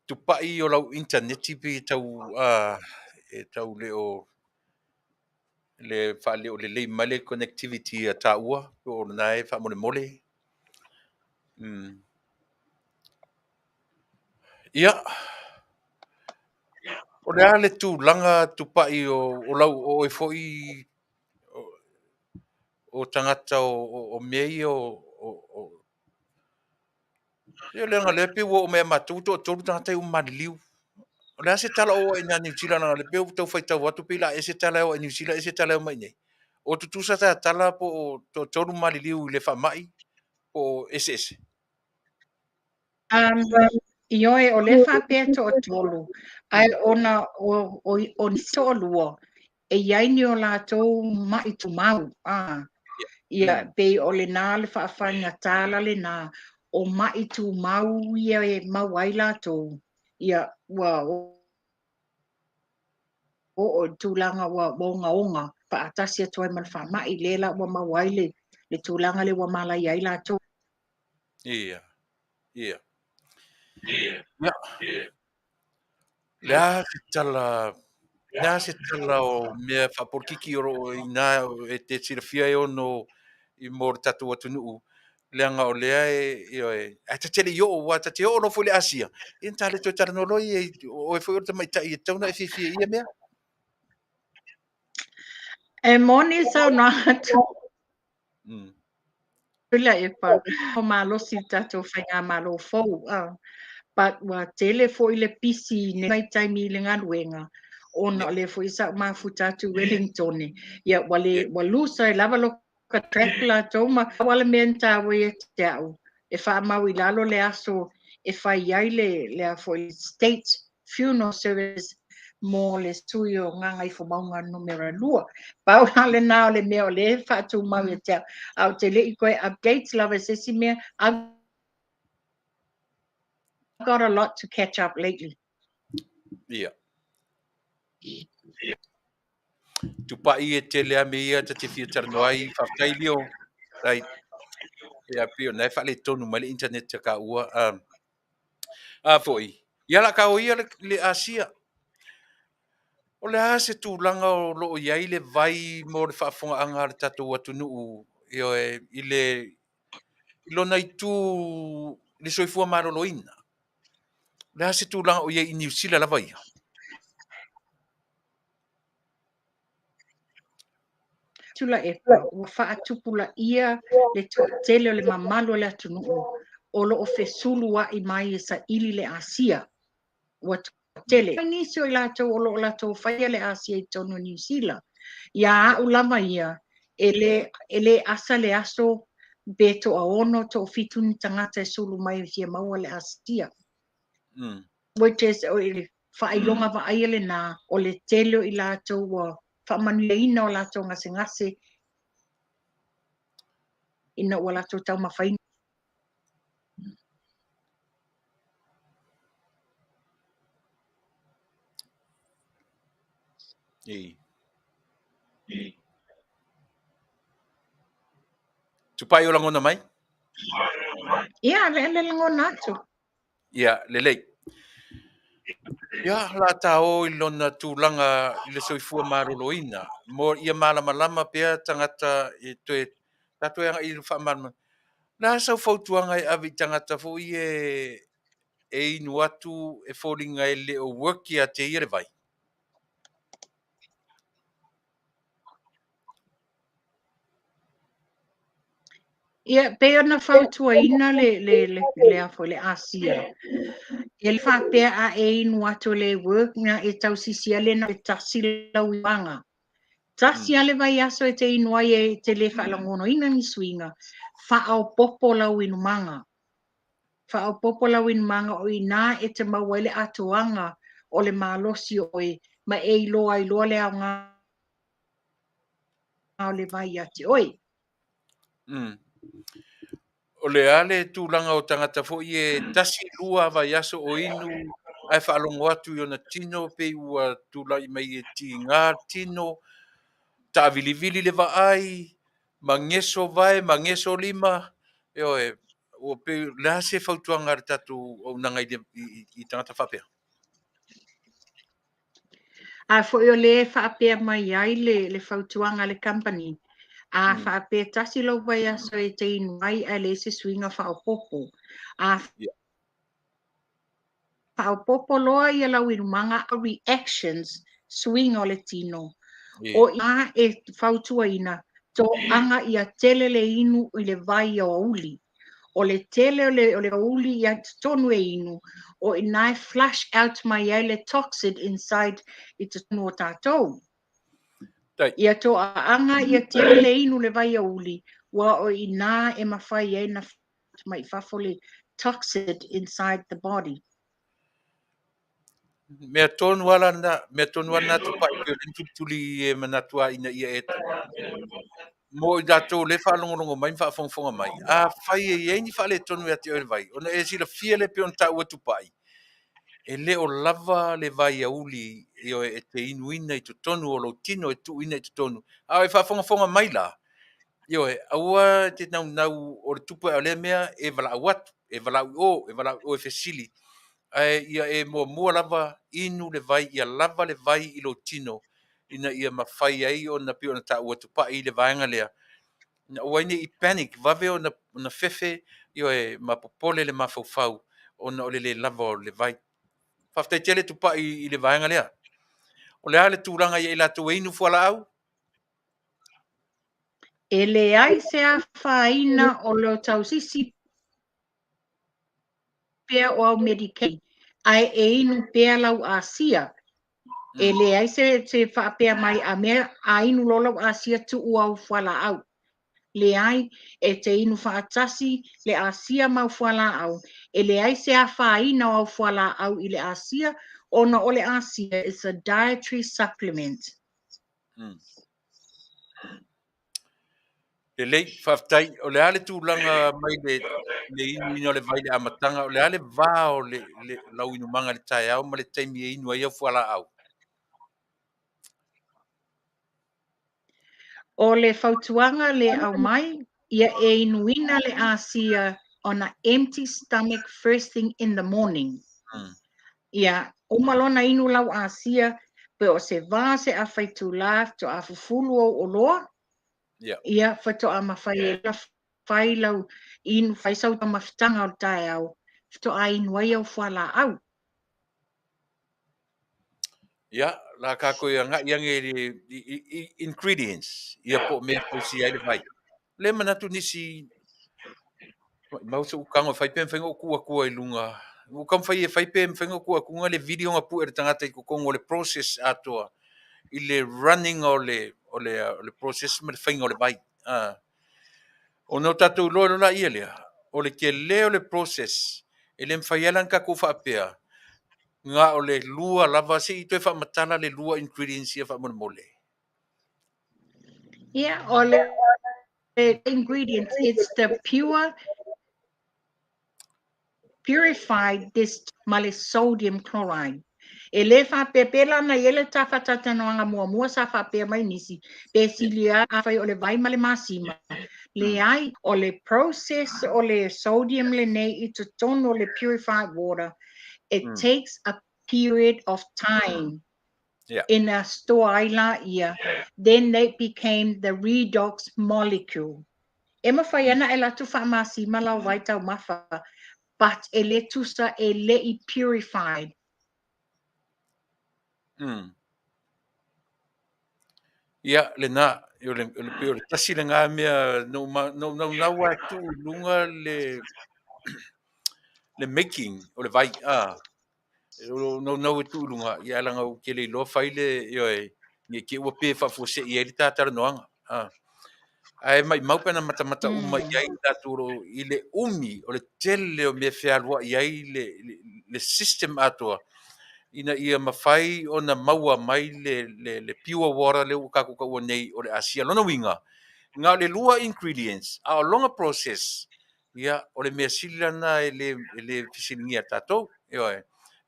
S1: Tupai o lau interneti pe e tau, e tau le o le faaleo lelei mai le connectivity a taua, po o lena e faamolemole. Ia, o le a le tulaga tupai o, o lau o oe foi o, o tagata o, o, o mea ia o, o, o Ia leaga lea pei ua oo mai ia matou ua toatolu tagata ia ua maliliu. O le a se tala o oo ai i ina Niu Sila leaga o lea pei ua tau faitau atu pei o le a ese tala e oo ai i Niu Sila ese tala e oo mai i inei. O tutusa ta tala po o toatolu maliliu i le faamai po o eseese?
S3: Um, ioe, o lea faapea toatolu, ae ona o, o, o nisi toalua, e i ai ni o latou ma'i tumau. Ah, ia, pei o lena le faafaigata la lena, o ma'i tumau ia e maua ai latou, ia, ua oo i le tulaga ua ogaoga faatasi atu ai ma le faamai, lea la ua maua ai le, le tulaga lea ua malaia ai latou.
S1: Ia, ia. Ia. Le a se tala, le a se tala o mea faapolokiki o lo o i ina e te silafia e ono i mo le tatou atunuu, leaga o lea e, ioe, ae ta te le i oo, aua ta te oo loa foi i le Asia, ia ona ta le toe talanoa loa ia i o oe foi o le tamaitai e tatau ona e fiafia i ia mea.
S3: E moni saunoaga Tuilaepa, o malosi i le tatou faigamalo fou, but ua tele foi le pisi i nei vaitaimi i le galuega, ona o lea foi sa ou mafuta atu i Wellington, ia ua le ua lose ai lava loka track latou ma pau lava le mea na taua ia te au, e faamau i lalo le aso e fai ai le le a foi state funeral service mo le sui o Gagaifomauga numera 2. Pau la lena o le mea o lea e faatumau ia te au, ae ou te le i toe update lava i se isi mea. I've got a lot to catch up lately.
S1: Ia. Tupai e tele a mea ia ta te fia talanoa ai. Faafetai Lio. Right. Ia pei o na e faaletonu mai le internet ia kāua. Um, a foi, ia la ka o ia le, le Asia. O le a se tulaga o lo o i ai le vai mo le faafofogaaga a le tatou atunuu, ioe, i le i lona itu i le soifua maloloina? O le a se tulaga o i ai i Niu Sila lava ia?
S3: Tuilaepa, ua faatupulaia le toatele o le mamalu o le atunuu o lo o fesulua'i mai e saili le asia. Ua toatele nisi o i latou o lo o latou faia le asia i totonu o Niu Sila. Ia a'u lava ia, e le, e le asa le aso pe toaono, toafitu ni tagata e sulu mai e fia maua le asia. Which is, o le faailoga vaaia lena o le tele o i latou ua faamanuiaina o latou gasegase ina ua latou taumafaina.
S1: Ei. Tupai o lagona mai?
S3: Ia, le le lagona atu.
S1: Ia, lelei. Ia, la ta o i lona tulaga i le soifua maloloina, mo ia malamalama pea tagata e toe, tatou e agai i le faamalamalama. O le a sau fautuaga e ave i tagata foi e, e inu atu e foliga e le o work ia te ia le vai?
S3: Ia, pei ona fautuaina le, le, le, le, a foi, le asia. E le faapea a e inu atu le work na e tausisia le na le tasi lau iuaga. Tasi lava le vaiaso e te inu ai e te le faalagonoina ni suiga, faaopoopo lau inumaga. Faaopoopo lau inumaga o i ina e te maua ai le atoaga o le malosi o oe ma e iloa ai loa le aoga o le vai ia te oe.
S1: O le a le tulaga o tagata foi e tasi lua vaiaso o inu ae faalogo atu i ona tino pei ua tulai mai e tiga tino, taavilivili le vaai, mageso vae, mageso lima, ioe, ua pei, o le a se fautuaga a le tatou auaunaga i, i, i tagata faapea?
S3: A foi o lea e faapea mai ai le, le fautuaga a le company, a faapea tasi lou vaiaso e te inu ai ae leai se suiga faaopoopo. A Faaopoopo loa ia lau inumaga reactions suiga o le tino. O i e fautuaina toaga ia tele le inu i le vai aoauli. O le tele o le aoauli ia totonu e inu, o ina e flush out mai ai le toxin inside i totonu o tatou. Ia toaaga ia tele le inu le vai aoauli, ua o ina e mafai ai na mai fafo le toxin inside the body.
S1: Mea tonu ala na, mea tonu ala na Tupai pe o le tulituli e manatu a ina ia e mo i latou le faalogologo mai ma faafogafoga mai. A fai e i ai ni faaletonu ia te oe le vai, ona e silafia le pei ona taua Tupai, e le o lava le vai auli e te inuina i totonu o lou tino e tuuina i totonu. A o e faafogafoga mai la, ioe, aua te naunau o le tupu o lea mea e valaau atu, e valaau i o, e valaau i o e fesili. Ae ia e muamua lava inu le vai, ia lava le vai i lou tino, ina ia mafai ai ona pei ona taua Tupai i le vaega lea. Ina aua ai ne i panic, vave ona fefe, ioe, ma popole le mafaufau ona o le le lava o le vai. Faafetai tele Tupai i le vaega lea. O le a le tulaga ia i latou e inu fualaau?
S3: E leai se afaina o lo tausisi pea o au medication, ae e inu pea lau asia. E leai se faapea mai a mea a inu loa lau asia tuu au fualaau. Leai, e te inu faatasi le asia ma au fualaau. E leai se afaina o au fualaau i le asia, ona o le asia is a dietary supplement.
S1: Lelei, faafetai. O le a le tulaga mai le inuina o le vai i le amataga, o le a le va o le lau inumaga i le taeao ma le taimi e inu ai au fualaau?
S3: O le fautuaga le aumai, ia e inuina le asia on an empty stomach first thing in the morning. Ia, uma lona inu lau asia, pe o se vā se afaitulā, faatoa fufulu ou oloa, ia faatoa mafai e la fai lau inu, fai sau taumafataga o le taeao, faatoa inu ai au fualaau.
S1: Ia, la kākou e agai age i ingredients, ia po o mea e fausia ai le vai. Le manatu nisi, maumau so'u tago e fai pe mafai ona ou tuu atua i luga. Ua taumafai e fai pe mafai ona ou tuu atuga le video na pue e le tagata i totonu o le process atoa i le running o le process ma le faiga o le vai. Ah. Ona o tatou iloa loa laia lea, o le tele o le process, e le mafai ai la ona tatou faapea, na o le lua lava, se i toe faamatala le lua ingredients ia faamolemole.
S3: Ia, o le ingredients, it's the pure purified this ma le sodium chloride. E le faapea pe lana i ele ta faatatalanoaga muamua sa faapea mai nisi, pe silia afai o le vai ma le masima. Leai, o le process o le sodium lenei i totonu o le purified water, it takes a period of time ina store ai la ia, then they became the redox molecule. E mafai ana e latou faamasima lau vai taumafa, but e le tusa e le i purified.
S1: Ia, lena, o le pei o le tasi lena mea no ma no naunau lava e tuu i luga le making o le vai. Ah. O naunau e tuu i luga, ia leaga ou te le iloa fai le, ioe, ne i te i ua pe faafuasei ai le talanoaga. Ah. Ae maumau pe ana matamata uma i ai latou o lo o i le umi o le tele o mea fealuai ai le system atoa ina ia mafai ona maua mai le pure water lea ua tatou taua nei o le asia. Lona uiga, na o le lua ingredients, a o lona process, ia, o le mea sili lana e le fesiligia e tatou, ioe,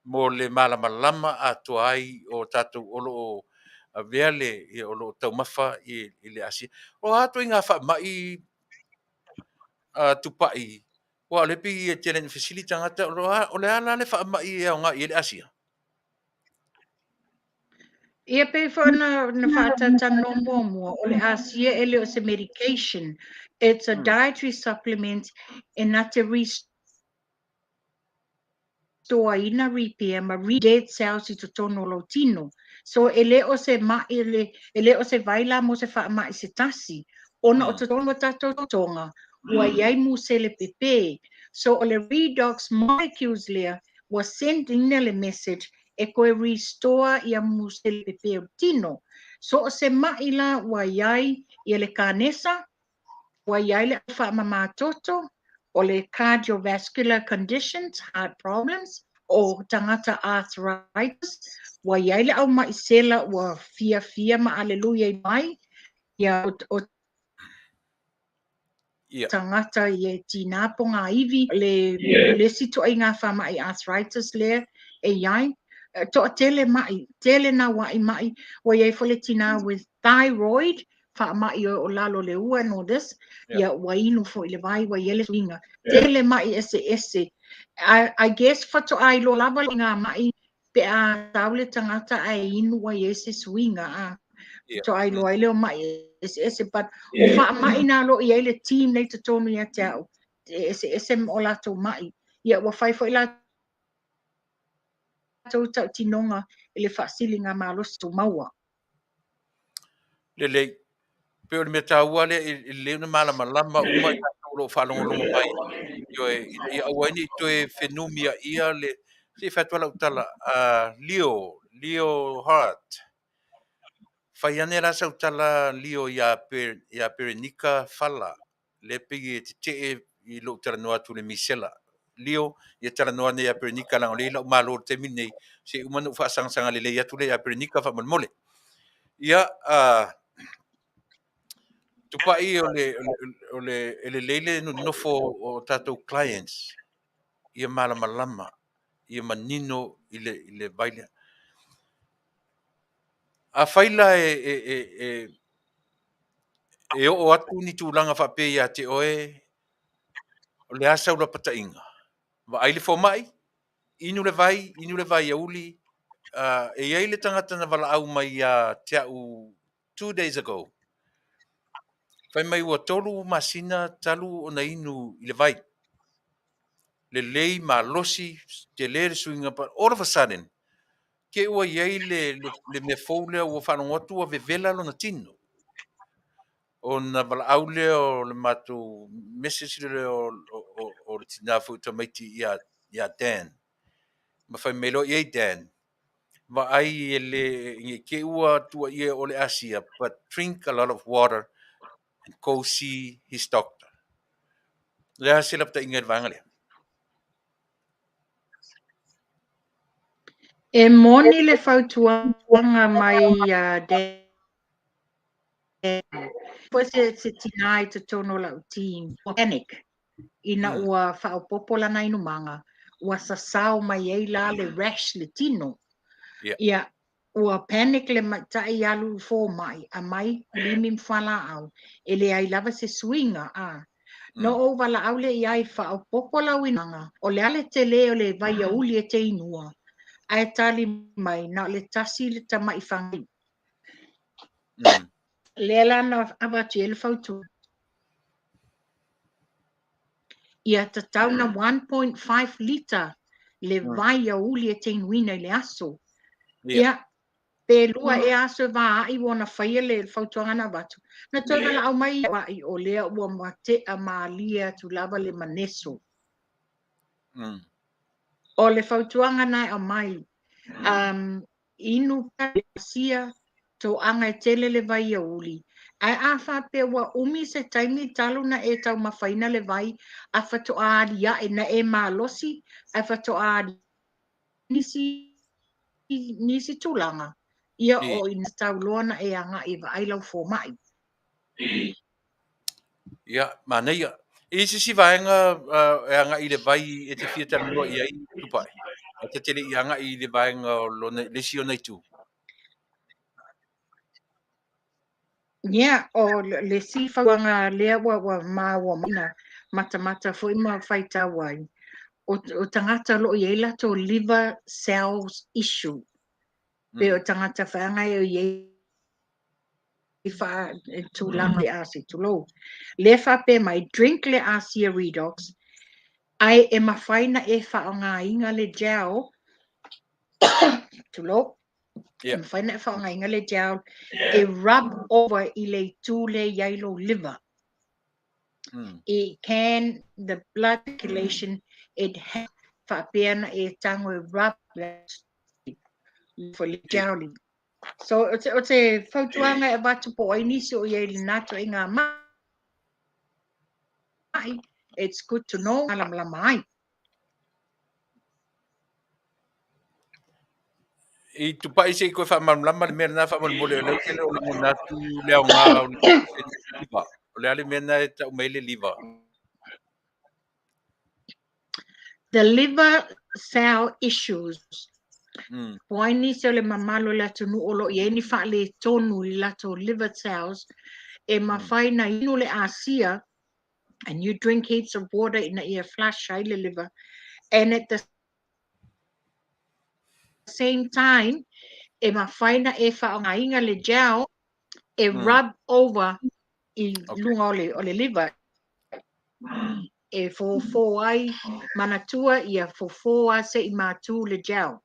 S1: mo le malamalama atoa ai o tatou o lo o avea le, ia, o lo o taumafa i le asia. O a ituaiga faamai a Tupai, ua o le pei e tele ina fesili tagata, o le a la le faamai e aoga i ai le asia?
S3: Ia pei foi na faatatalanoa muamua, o le asia e le o se medication. It's a dietary supplement e na te Toaina, repair ma re-dead cells i totonu o lou tino. So e le o se ma'i le, e le o se vai la mo se faama'i se tasi, ona o totonu o tatou toga, ua i ai musele pepe. So o le redox molecules lea, ua send ina le message e koe restore ia musele pepe o tino. So o se ma'i la ua i ai ia le kanesa, ua i ai le faamamatoto, o le cardiovascular conditions, heart problems, o tagata arthritis, ua i ai le au ma'i sela ua fiafia ma aleluia i mai, ia o tagata i e tinā po ngā ivi, le isi toaiga faama'i arthritis lea e i ai, toatele ma'i, tele na wa'i ma'i, ua i ai foi le tinā with thyroid, faama'i o lalo le ua and all this, ia ua inu foi le vai, ua i ai le suiga. Tele ma'i eseese. I guess faatoa iloa lava ngā ma'i pe a tau le tagata ae inu ua i ai se suiga. A. Faatoa iloa ai lea o ma'i eseese. But o faama'i nā lo i ai le team nei totonu ia te au. Eseese o latou ma'i. Ia ua fai foi latou tautinoga i le faasiliga malosi maua.
S1: Lelei. Pe o le mea taua lea e lelei ona malamalama uma i tatou o lo o faalogologo mai. Ioe, ina ia aua ai ne i toe fenumiaia le se i fai atu lau tala, Leo, Leo Hart. Fai ane la sau tala Leo ia Perenika Fala, le pei e tetee i lou talanoa atu le misela. Leo, ia talanoa nei ia Perenika leaga o lea i lau malo i le taimi lenei, se i uma ona ou faasangasaga lelei atu lea ia Perenika faamolemole. Ia, Tupai o le e lelei le nonofo o tatou clients ia malamalama, ia manino i le vai lea. Afai la e oo atu ni tulaga faapea ia te oe, o le a sau lapataiga? Vaai le fomai, inu le vai, inu le vai auli. E i ai le tagata na valaau mai ia te au 2 days ago. Fai mai ua 3 masina talu ona inu i le vai. Lelei malosi, tele le suiga, but all of a sudden, ke ua i ai le mea fou lea ua faalogo atu ua vevela lona tino. Ona valaau lea o le matou message lea o le tina foi tamaiti ia Dan. Ma fai mai loa i ai Dan, vaai e le nge ke ua tua ia o le Asia, but drink a lot of water and go see his doctor. Le a se lapataiga i le vaega lea.
S3: E moni le fautuaga mai ia Dan. Foi se tina i totonu o lau team, ua panic ina ua faaopoopo lana inumaga, ua sasao mai ai la le rash le tino. Ia, ua panic le matai alu i fomai, aumai limi ma fualaau, e leai lava se suiga. No ou valaau le i ai faaopoopo lau inumaga, o le a le tele o le vaiauli e te inua, ae tali mai na o le tasi le tama'i fagai. Lea la na avatu ai le fautuaga. Ia tatau na 1.5 lita le vaiauli e te inuina i le aso. Ia, pe lua e aso e vaai ua na faia le fautuaga na avatu. Na toe valaau mai ai o lea ua matea malie atu lava le maneso. O le fautuaga na e aumai, inu sia toaga e tele le vaiauli. Ae a faapea ua umi se taimi talu na e taumafaina le vai, a faatoa aliae na e malosi, ae faatoa ali nisi tulaga. Ia o ina tauloa na e agai e vaai lau fomai.
S1: Ia, manaia. E isi si vaega e agai i le vai e te fia talanoa i ai, Tupai. E te tele i agai i le vaega o le isi ona itu.
S3: Ia, o le si fautuaga lea ua maua mai na matamata foi ma faitau ai. O tagata o lo o i ai latou liver cells issue. Pe o tagata whaanga e o i ai wha tulaga le asi tulou. Le whape mai, drink le Asia Redox, Ae e mafai na e faaaogaina le gel, tulou, e mafai na e faaaogaina le gel e rub over i le itu lea e i ai lou liver. It can, the blood circulation, it help faapea na e tago e rub for le gel. So, o se fautuaga e avatu po o ai nisi o i ai i lena ituaiga ma'i, it's good to know, malamalama ai.
S1: I tupai se i koe faamalamalama le mea lena faamolemole, o lea ou te le o lagona atu le aoga o le liver. O le a le mea lena e tau mai ai le liver?
S3: The liver cell issues. Po o ai nisi o le mamalu o le atunuu o lo o i ai ni faaletonu i latou liver cells, e mafai na inu le asia and you drink heaps of water ina ia flush ai le liver, and at the same time e mafai na e faaaogaina le gel e rub over i luga o le liver e fofo ai, manatua ia fofo a se i matu le gel.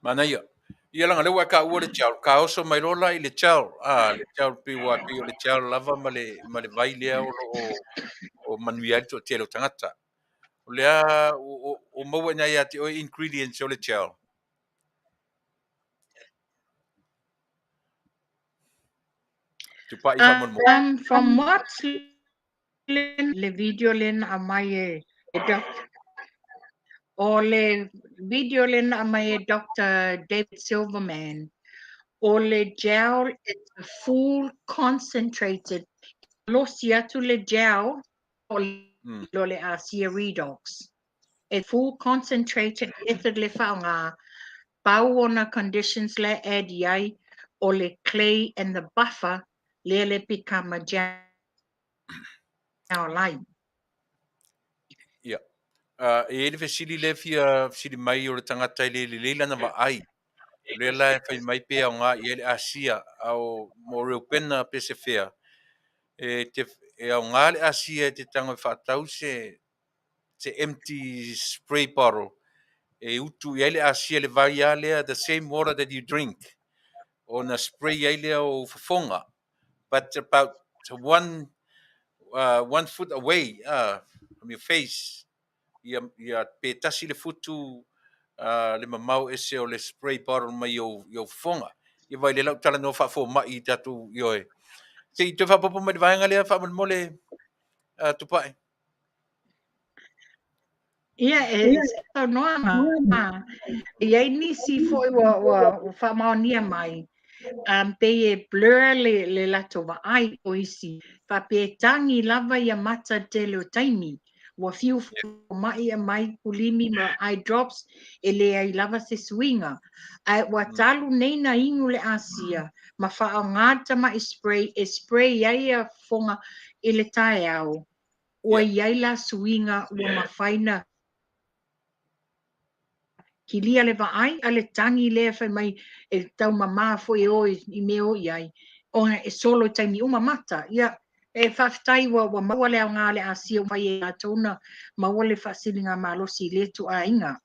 S1: Manaia. Ia leaga o lea ua e taua le gel, ka oso mai loa la i le gel, le gel pei ua pei o le gel lava ma le vai lea o lo o o manuia ai le toatele o tagata. O lea o maua i ina ia te oe ingredients o le gel? Tupai faamolemole.
S3: From what le video lea na aumai e Dr. O le video lea na aumai e Dr. David Silverman, o le gel, it's a full concentrated, losi atu le gel o le asia redox. E full concentrated method le faaaoga, pau ona conditions le add i ai o le clay and the buffer lea le pikama gel ai.
S1: Ia. E i ai le fesili lea e fia fesili mai o le tagata e le lelei lana vaai. O lea la e fai mai pe aoga i ai le asia, a o mo Reupena pe se fea, e te e aoga le asia e te tago e faatau se empty spray bottle e utu i ai le asia le vai lava lea, the same water that you drink, ona spray ai lea o fofoga, but about one foot away from your face, ia pe tasi le futu le mamao ese o le spray bottle mai i ou fofoga. Ia vai lea la ou talanoa faafomai i tatou ioe. Se i toe faaopoopo mai le vaega lea faamolemole, Tupai.
S3: Ia, e saunoaga, e i ai nisi foi ua faamaonia mai, pei e blur le latou vaai o isi, faapea e tagi lava ia mata tele o taimi. Ua fiu fomai e aumai kulimi ma eye drops e leai lava se suiga. Ae ua talu nei na inu le asia ma faaaoga tama'i spray e spray ai ia fofoga i le taeao, ua i ai la suiga ua mafai na kilia le vaai a le tagi lea fai mai e taumamā foi e o i mea o i ai, ona e solo i taimi uma mata. Ia, e faafetai ua maua le aoga o le asia ua mafai e latou na maua le faasiligamalosi i lea ituaiga.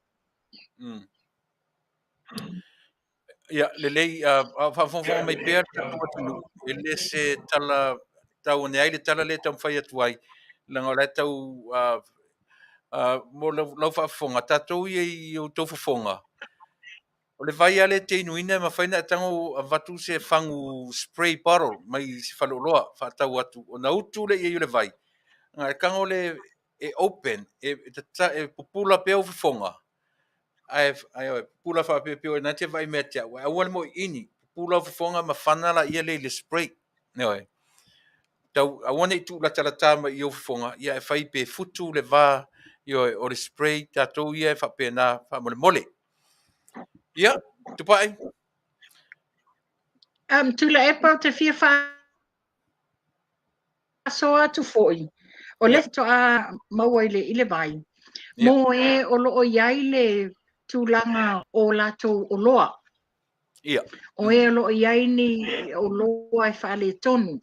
S1: Ia, lelei, a o faafogafoga mai pea le tatou atunuu, e le se tala tau ane ai le tala lea e taumafai atu ai, leaga o la e tau mo lau faafofoga, tatou ia i outou fofoga, o le vai lava lea e te inuina e mafai ona e tago avatu se fagu spray bottle mai se faleoloa faatau atu, ona utu lea i ai o le vai, na e tago le e open, e pupula pea ou fofoga, ae pupula faapea pea na te vaai mea te au, ae aua le moiini, pupula ou fofoga ma fana la ia le i le spray. Ioe. Tau aua ne i tuulatalata mai i ou fofoga, ia e fai pe futu le va, ioe, o le spray tatou ia e faapena faamolemole. Ia, Tupai.
S3: Tuilaepa, ou te fia faasoa atu foi. O le faatoa maua i le vai. Mo e o lo o i ai le tulaga o latou oloa. O e o lo o i ai ni oloa e faaletonu.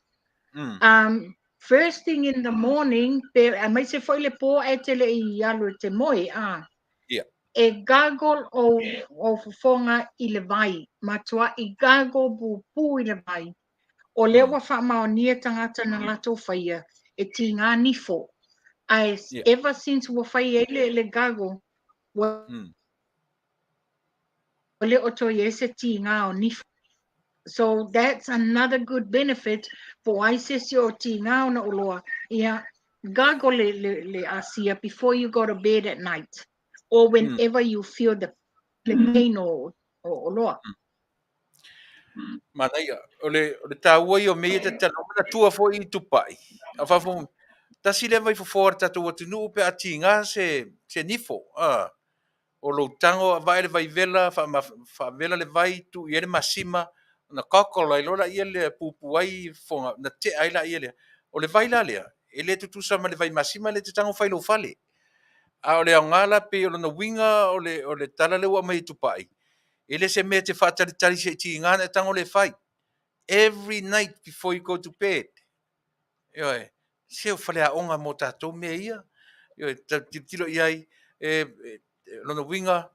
S3: First thing in the morning, pe aemaise foi le po ae te le i alu e te moe, a.
S1: Ia.
S3: E gargle ou, ou fofoga i le vai, matuai gargle pupu i le vai. O lea ua faamaonia tagata na latou faia e tigā nifo. Ae
S1: Ia.
S3: ever since ua fai ai le, le gargle, ua le o toe i ai se tigā o nifo. So that's another good benefit po o ai se isi o tigā ona oloa, ia gargle le, le, le asia before you go to bed at night or whenever you feel the, le pain o, o oloa.
S1: Manaia, o le, o le tāua ia o mea ia te tala, manatua foi i Tupai. A whafo, tasi lea vaifofo a le tatou atunuu pe a tigā se, se nifo. A, o lou tago avae le vai vela, faavela le vai, tuu i ai le masima, ona goggle ai loa laia lea, pupu ai fofoga, ona tea ai laia lea. O le vai la lea, e le tutusa ma le vai masima lea e te tago fai i lou fale. A o le aoga la pei o lona uiga o le, o le tala lea ua aumai e Tupai, e le se mea e te faatalitali se i tiga ona e tago lea e fai. Every night before you go to bed. Ioe, se o faleaoga mo tatou mea ia. Ioe, tau tilotilo i ai, e, e, lona uiga,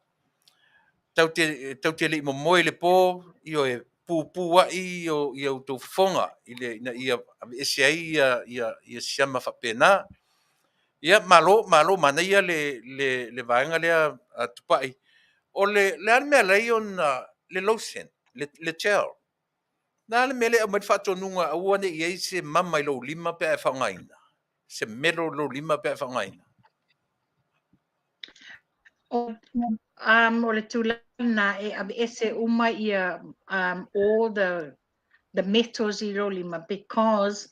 S1: tau te, tau te le i momoe i le po, ioe, pupua'i i o outou fofoga i le, ina ia aveese ai ia, ia, ia siama faapena. Ia, malo, malo, manaia le, le, le vaega lea a Tupai. O le, le a le mea e ala ai ona le lotion, le, le gel, Na a le mea lea e aumai le faatonuga aua ne i i ai se mama i lou lima pe a e faaaogaina? Se metal i lou lima pe a e faaaogaina?
S3: O, o le tulaga lena e aveese uma ia um, all the, the metals i lou lima because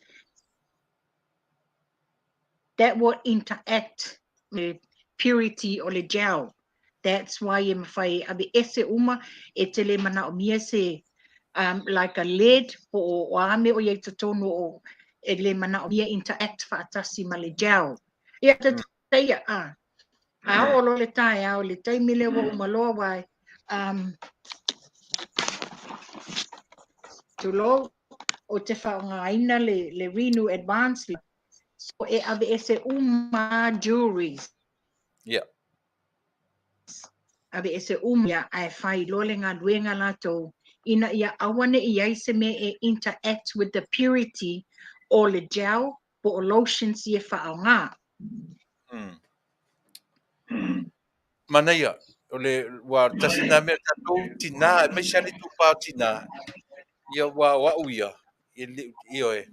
S3: that will interact me purity o le gel. That's why e mawhai e aveese uma e te le manaomia se um, like a lead po o, o a mea o i ai totonu o e le manaomia interact faatasi ma le gel. Ia te ia, a. A oo loa le taeao, le taimi lea ua uma loa wai, um, tulou, ou te faaaogaina le, le Renu Advance, so e aveese uma jewelries.
S1: Yeah.
S3: Aveese uma ia, ae fai loa le galuega latou, ina ia aua ne i ai se mea e interact with the purity o le gel po o lotions ia e faaaoga.
S1: Manaia, o le, ua tasi nā mea tatou tinā, aemaise lava le itupa o tinā, ia ua o au ia, e le, ioe.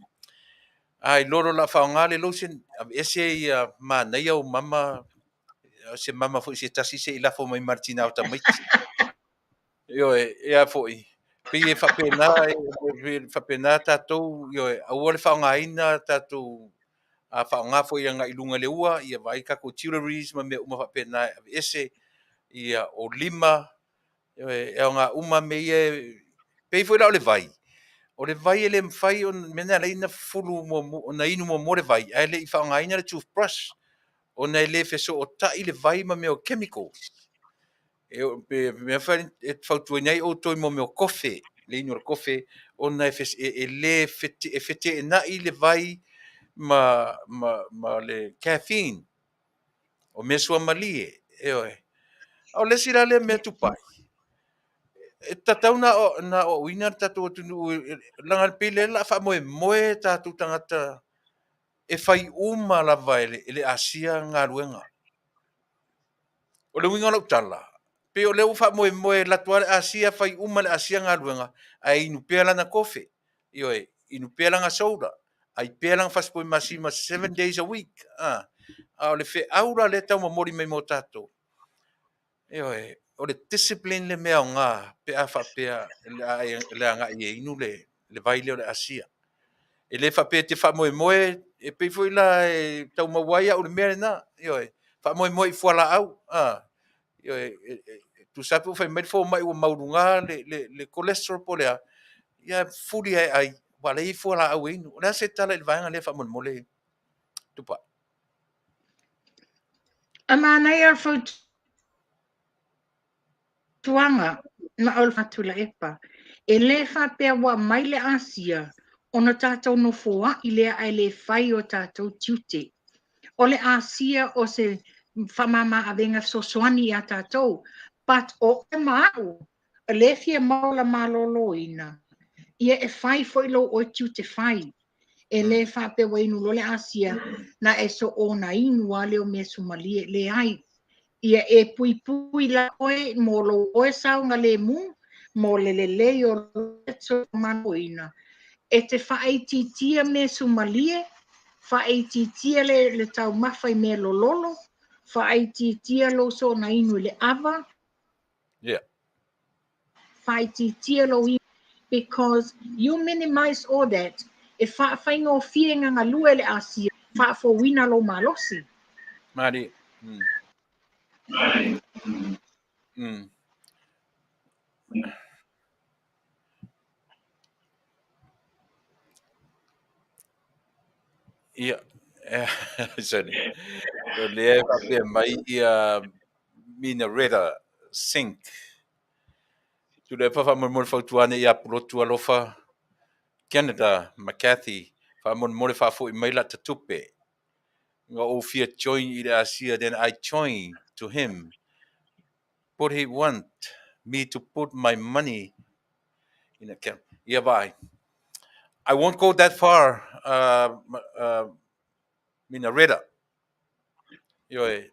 S1: A iloa loa o le a faaaoga le lotion, aveese ia manaia o mama, se mama foi se tasi se i lafo mai ma le tinā o tamaiti. Ioe, ea foi, pei e faapena, e faapena tatou, ioe, aua le faaaogaina tatou, a faaaoga foi agai i luga i le ua, ia vaai tatou jewelries ma mea uma faapena e aveese, ia, o lima, ioe, e aoga uma mea ia, pei foi la o le vai. O le vai e le mafai ona, mea na ala ai ona fufulu muamua, ona inu muamua le vai, ae le i faaaogaina le toothbrush, ona e le fesootai le vai ma mea o chemicals. E, pe, mea fai, e fautuaina ai outou i mea o kofe, le inu o le kofe, ona e, e, e le fete, e feteenai le vai ma, ma, ma le caffeine, o mea suamalie, ioe. A o le isi la lea mea tupai, e tatau na, na aoaoina le tatou atunuu, leaga pei lea o le a faamoemoe tatou tagata e fai uma lava e le, e le Asia galuega. O le uiga o lau tala, pei o lea ua faamoemoe alu atu lava le Asia fai uma e le Asia galuega, ae inu pea lana kofe, ioe, inu pea lana soda, ai pea lana fasipovi masima 7 days a week. A, a o le feau la lea e tau momoli mai mo tatou, ioe, o le discipline le mea aoga pe a faapea le agai e inu le, le vai lea o le Asia. E le faapea e te faamoemoe, e pei foi la e tau maua ai au i le mea lena, ioe, faamoemoe i fualaau, a, ioe, e, e, tusa lava pe ua fai mai le fomai ua maualuga le, le, le cholesterol po o le a, ia fuli lava e ai, aua o la e i ai fualaau e inu. O le a se tala i le vaega lea faamolemole, Tupai?
S3: A manaia o le fautuaga ma o le Tuilaepa. E le faapea ua aumai le Asia Ona tatou nofoa'i lea ae le fai o tatou tiute. O le asia o se faamama-avega fesoasoani iā tatou, but o oe ma a'u o lea e fia maua ola malōlōina, ia e fai foi lou oe tiute fai. E le faapea ua inu loa le asia na e soona inu lava lea o measumalie. Leai. Ia e puipui la oe mo lou oe saogalemu, mo le lelei o lou malōlōina. E te faaitiitia measumalie, faaitiitia le taumafa i mea lololo, faaitiitia lou soona inu i le ava, faaitiitia lou inu, because you minimize all that, e faafaigofie gagalue le asia, faafouina lou malosi.
S1: Malie. Ia, sorry. O lea e faapea mai ia Minaretta Sink. Tuilaepa faamolemole fautuane ia Pulotu alofa Canada ma Kathy faamolemole faafoi mai lata tupe. Nga ou fia join i le Asia, then I join to him. But he want me to put my money in account. Ia vaai. I won't go that far, Minaretta. Ioe,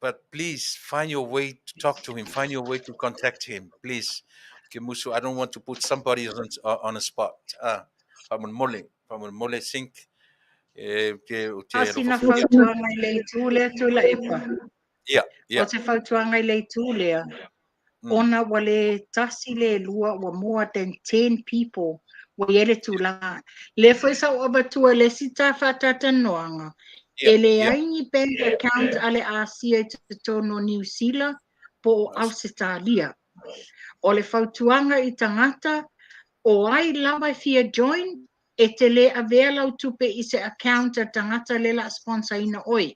S1: but please find your way to talk to him. Find your way to contact him, please. Ke musu, I don't want to put somebody on a spot. Faamolemole, faamolemole Sink. E, te, o te
S3: A sina fautuaga i le itu lea Tuilaepa.
S1: Ia, ia.
S3: O se fautuaga i le itu lea, ona ua le tasi le lua, ua more than 10 people ua i ai le tulaga. Lea foi sa ou avatua i le isi ta faatatalanoaga, e leai ni bank account a le Asia i totonu o Niu Sila po o Ausetalia. O le fautuaga i tagata, o ai lava e fia join, e te le avea lau tupe i se account a le tagata lea o le a sponsor ina oe.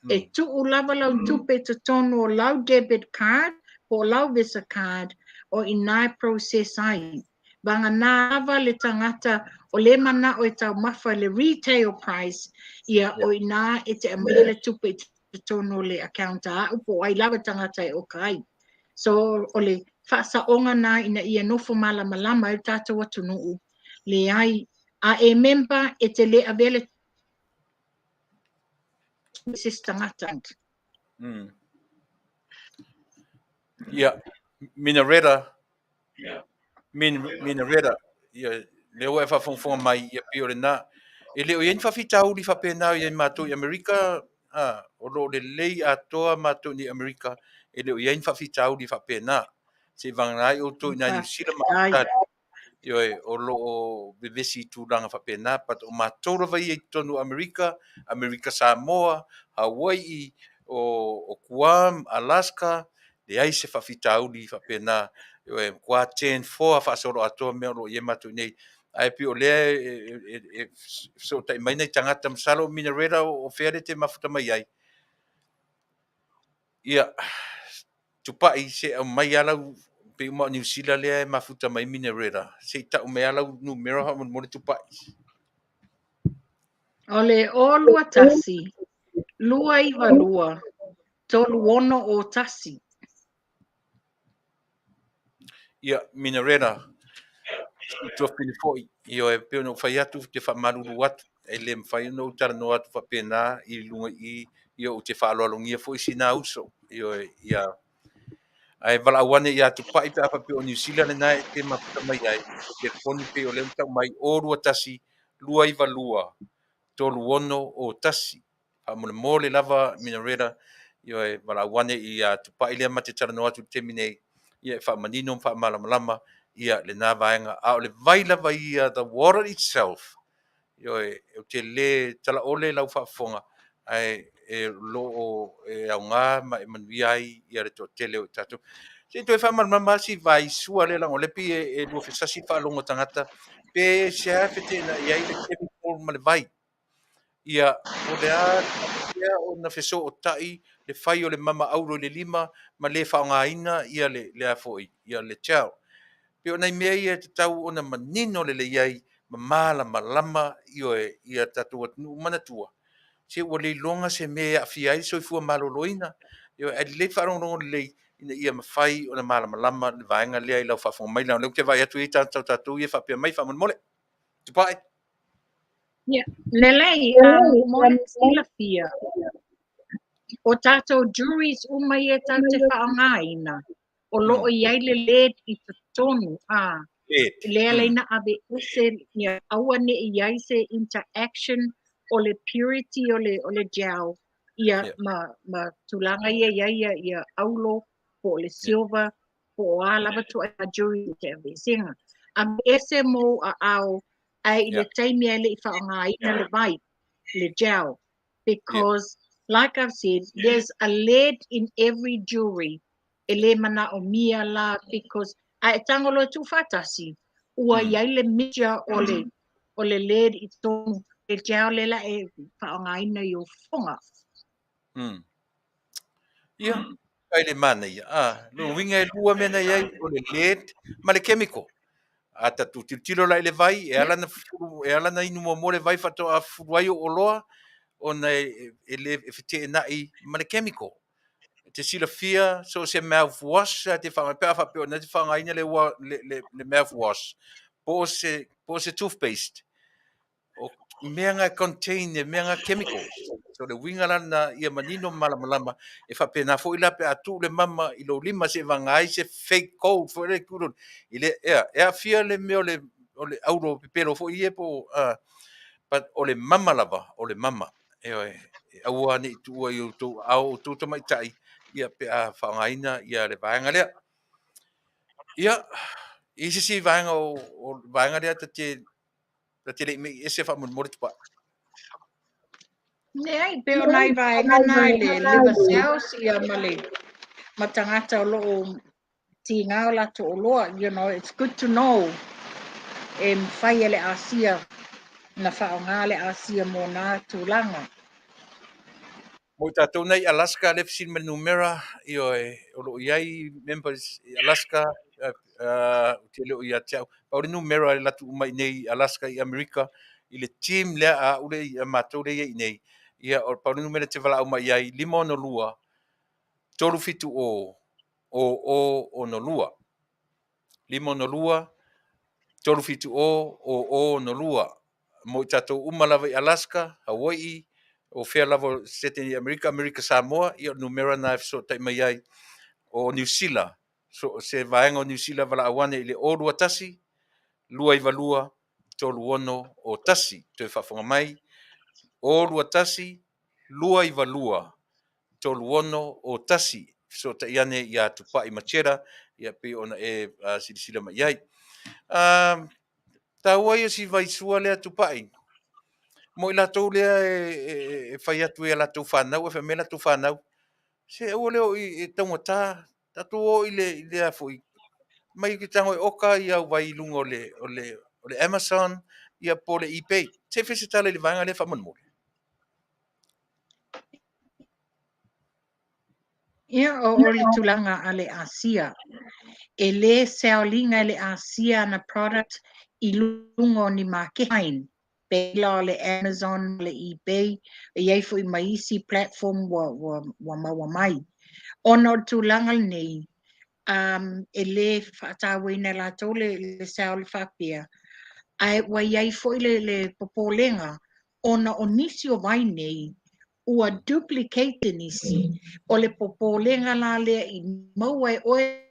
S3: E tuu lava lau tupe i totonu o lau debit card po o lau Visa card o i ina e process ai. Vagana lava le tagata o lea mana'o e taumafa i le retail price, ia o i ina e te aumaia le tupe i totonu o le account a a'u po o ai lava tagata e oka ai. So o le faasaoga na ina ia nofo malamalama ai le tatou atunuu, leai, a e member e te le avea le se isi tagata.
S1: Ia, Minaretta, Minaretta, ia, lea ua e faafogafoga mai, ia pei o lena. E le o i ai ni faafitauli faapena o i ai matou i Amerika, a, o lo o lelei atoa matou i Amerika, e le o i ai ni faafitauli faapena. Se i vagana ai outou i nai Niu Sila ma Ausetalia, ioe, o lo o vevesi i tulaga faapena, but o matou lava ia i totonu o Amerika, Amerika Samoa, Hawaii, o Guam, Alaska, leai se faafitauli faapena, ioe, matua 10-4 faasoloatoa mea o lo o i ai matou i nei. Ae pei o lea e fesootai mai nai tagata, masalo o Minaretta o fea lea e te mafuta mai ai. Ia, tupai se aumai lava lau, pei uma o Niu Sila lea e mafuta mai Minaretta, se i tau mai lava lau numera faamolemole tupai.
S3: O le 0 2 1, 292, 3601.
S1: Ia, Minaretta, tuafafine foi, ioe, pei ona ou fai atu, te faamalulu atu, e le mafai ona ou talanoa atu faapena i luga i, ia ou te faaaloalogia foi sina uso, ioe, ia. Ae valaau ane ia Tupai pe a faapea o Niu Sila lena e te mafuta mai ai, o telefoni pei o lea ua tau mai 0 2 1 292 3601. Faamolemole lava Minaretta, ioe, valaau ane ia Tupai lea ma te talanoa atu i le taimi nei, ia e faamanino ma faamalamalama ia lena vaega. A o le vai lava ia, the water itself, ioe, ou te le talaole lau faafofoga, ae e lo o e aoga ma e manuia ai ia le toatele o tatou. Se i toe faamalamalama lava si vaisua lea, leaga o lea pei e lua fesasi le faalogo a tagata, pe se a feteenai ai le chemical ma le vai. Ia, o le a faapefea ona fesootai le fai o le mama auro i le lima ma le faaaogaina ia le a foi, ia le gel. Pei o nai mea ia e tatau ona manino lelei ai Ma malamalama, ioe, ia tatou atunuu. Manatua, se ua le iloga se mea e aafia ai le soifua maloloina. Ioe, ae lelei faalogologo lelei ina ia mafai ona malamalama le vaega lea i lau faafofoga mai, leaga o lea ou te vaai atu i ai tagata o tatou ia e faapea mai faamolemole. Tupai.
S3: Ia, lelei, mo le silafia, o tatou jewelries uma ia tatou te faaaogaina, o lo o i ai le lead i totonu, a lea la ina aveese ia aua ne i i ai se interaction o le purity o le gel ia ma tulaga ia i ai ia auro po o le silver po o a lava ituaiga jewelry te aveesega. Aveese mo aao ae i le taimi e le i faaaogaina le vai, le gel, because like I've said, there's a lead in every jewelry e le manaomia la, because a e tago loa e tuufaatasi ua i ai le mixture o le lead i totonu le gel le la e faaaogaina i ou fofoga.
S1: Ia, ai le manaia. Ah, lona uiga e lua mea na i ai, o le lead ma le chemical. A tatou tilotilo la i le vai, e ala na fufulu, e ala na inu muamua le vai faatoa fufulu ai o oloa, ona e le e feteenai ma le chemical. Te silafia so o se mouthwash a te whaangai, pe a faapea ona te whaangaina le mouthwash, po o se toothpaste, o mea nga contain e mea nga chemicals. So le uiga la lena ia manino ma malamalama e faapena foi la pe a tuu le mama i lou lima se vaga ai se fake gold foi le tulo i le ea e aafia le mea o le auro pepelo foi ia po but o le mama lava o le mama. Ioe, e aua ne i tuua i outou aao outou tamaitai ia pe a faaaogaina ia le vaega lea. Ia, i se isi vaega o vaega lea ta te le i mei ese faamolemole, Tupai.
S3: Leai, pe o nai vaega na i le liver cells ia ma le ma tagata o lo o tiga o latou oloa. It's good to know e mafai e le asia na faaaoga le asia mo na tulaga.
S1: Mo i tatou nei Alaska le fesili mai le numera, ioe, o lo o i ai members i Alaska, ou te le o ia te au. Pau le numera e latu uma i nei Alaska i Amerika i le team lea a au le i a matou le i ai nei. Ia, o pau le numera te valaau mai ai 562 370 0062. 562 370 0062. Mo i tatou uma lava i Alaska, Hawaii, o fea lava sete i Amerika, Amerika Samoa, ia o le numera na e fesootai mai ai. O Niu Sila, so se vaega o Niu Sila valaau ane i le 021 292 3601. Toe faafofoga mai, 021 292 3601. Fesootai ane ia Tupai Machera, ia pei ona e silasila mai ai. Taua ia si vaisua lea, Tupai. Mo i latou lea e fai atu e latou whanau, e whamea latou whanau. Se aua leo i e taugata, tatou o i le a foi. Mai ki tango e oka i au vai i lunga o le Amazon, ia po le eBay. Se fai se tala i le vaega lea faamolemole.
S3: Ia, o le tulaga a le Asia. E lē sell-ina e le Asia ana product i luga o ni maketi. Pei la o le Amazon, le eBay, e i ai foi ma isi platform ua maua mai. Ona o le tulaga lenei, e lē faatauaina e latou le sell faapea. Ae ua i ai foi le popolega ona o nisi o vai nei ua duplicate nisi. O le popolega la lea i maua e oe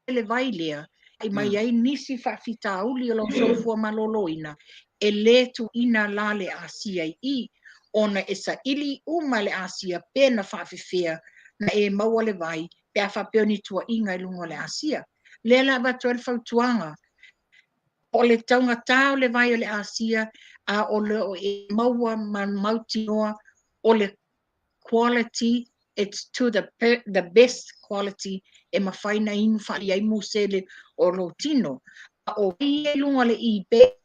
S3: le vai lea, i mai ai nisi faafitauli o lou soifua maloloina e lē tuuina la le Asia i i ona e saili uma le Asia pe na faafefea na e maua le vai pe a faapea o ni tuuaiga i luga o le Asia. Lea la avatu ai le fautuaga. O le taugata o le vai o le Asia, a o le o e maua ma mautinoa o le quality, it's to the best quality e mafai na inu faali ai musele o lou tino. A o vai i luga o le eBay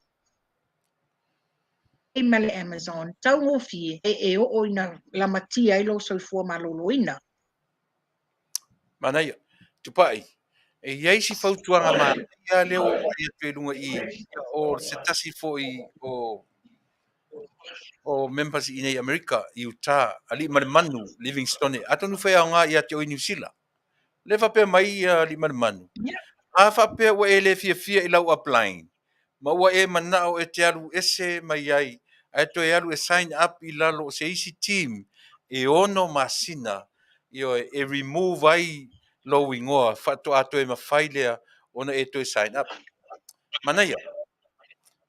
S3: ma le Amazon taugofie e oo ina lamatia ai lou soifua maloloina.
S1: Manaia. Tupai. E i ai si fautuaga manaia lea ua ou vaai atu i luga i i, o se tasi foi o members i inei Amerika, i Utah, Aliimalemanu, Livingstone, atonu fai aoga ia te oe i Niu Sila. Lea faapea mai Aliimalemanu, a faapea ua e le fiafia i lau upline, ma ua e manao e te alu ese mai ai, ae toe alu e sign up i lalo o se isi team, e 6 masina, ioe, e remove ai lou igoa, faatoa toe mafai lea ona e toe sign up. Manaia.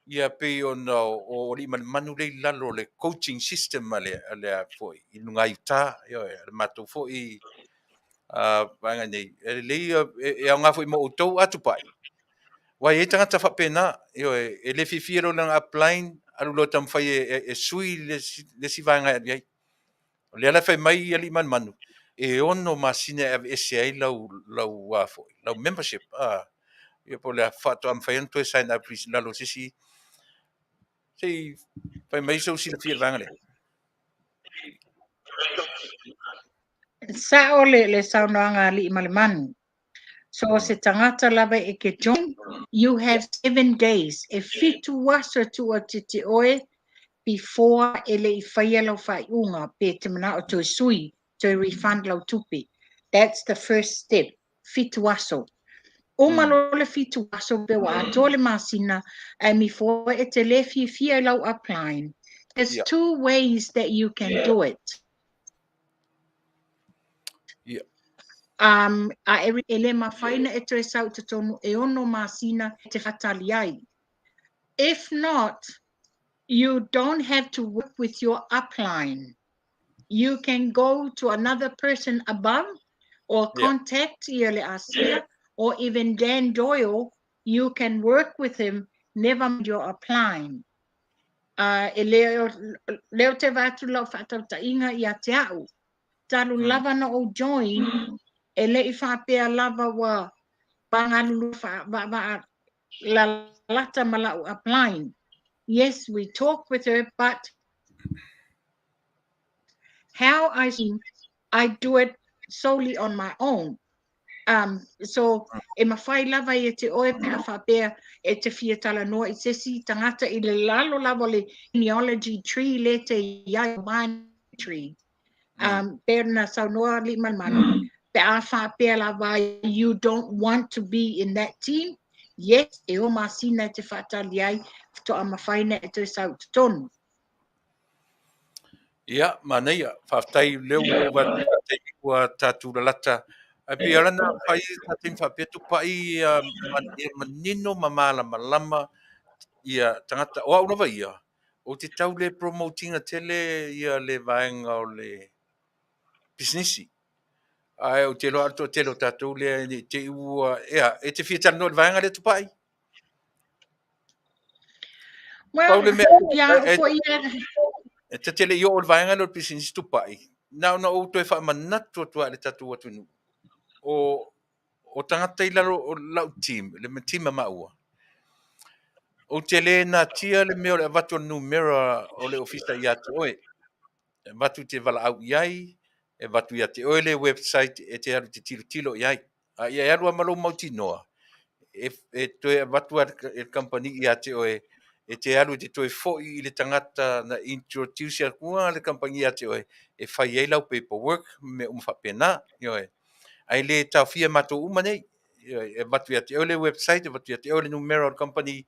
S1: Ia pei ona o Aliimalemanu lea i lalo o le coaching system a le foi i luga i Utah, ioe, a le matou foi vaega nei. E lelei e aoga foi mo outou atupai. Ua i ai tagata faapena, ioe, e le fiafia loa i lana upline, alu loa taumafai e sui le isi vaega e alu i ai. O lea la e fai mai Aliimalemanu, e 6 masina e aveese ai lau foi, lau membership. Ia po o le a faatoa mafai ona toe sign up i lalo o se isi. Se i fai mai sou silafia i le vaega lea.
S3: Sa'o le saunoaga a Aliimalemanu. So se tagata lava e ke join, you have 7 days. E 7 aso e tuu atu i te oe before e le i faia lau faaiuga pe te manao toe sui, toe refund lau tupe. That's the first step. 7 aso. Uma loa le 7 aso pe ua atoa le masina, ae mifua e te le fiafia i lau upline. There's 2 ways that you can do it. A e le mafai na e toe sau i totonu e 6 masina te whatali ai. If not, you don't have to work with your upline. You can go to another person above or contact ia le Asia or even Dan Doyle. You can work with him, never mind your upline. E leo te vātu lau whaatautainga ia te au. Talu lava na o join, e le i whapea lava wa pangalulu wa la lata ma lau upline. Yes, we talk with her, but how I see, I do it solely on my own. So e mawhai lava i te oe pe a whapea e te fia tala noa i sesi tangata i le lalo lava le genealogy tree le te iai wine tree. Pea na saunoa Aliimalemanu, pe a whapea lava you don't want to be in that team. Yes, e o masina e te whaatali ai, toa mawhaina e toe sau tonu.
S1: Ia, manaia, whaatai leo ua tātou lalata. Ai pei ala na whai tātou whapea tupai manino mamala malama ia tangata o au lava ia. O te tau le promotinga tele ia le vaenga o le businessi. Ai o te loa atoa tele o tātou lea ni te ua ea e te fia tano le vaenga le tupai.
S3: Well, ia foi
S1: e te tele i o le vaenga le business tupai. Na ona o toe whaamanatu atua le tātou atunu. O tangata i lalo o lau team, le team a maua. O te le nā tia le mea o le avatu o numera o le ofisa i ate oe. E avatu te wala au i ai, e avatu i ate oe le website e te alu te tilo tilo i ai. A ia e alu a malo mautinoa. E toe avatu a e company i ate oe, e te alu te toe foi i le tangata na introduce a kua le company i ate oe, e whai ai lau paperwork me umawhapena. Ioe. Ai le tawhia mātou uma nei, e avatu i ate oe le website, e avatu i ate oe le numera o le company,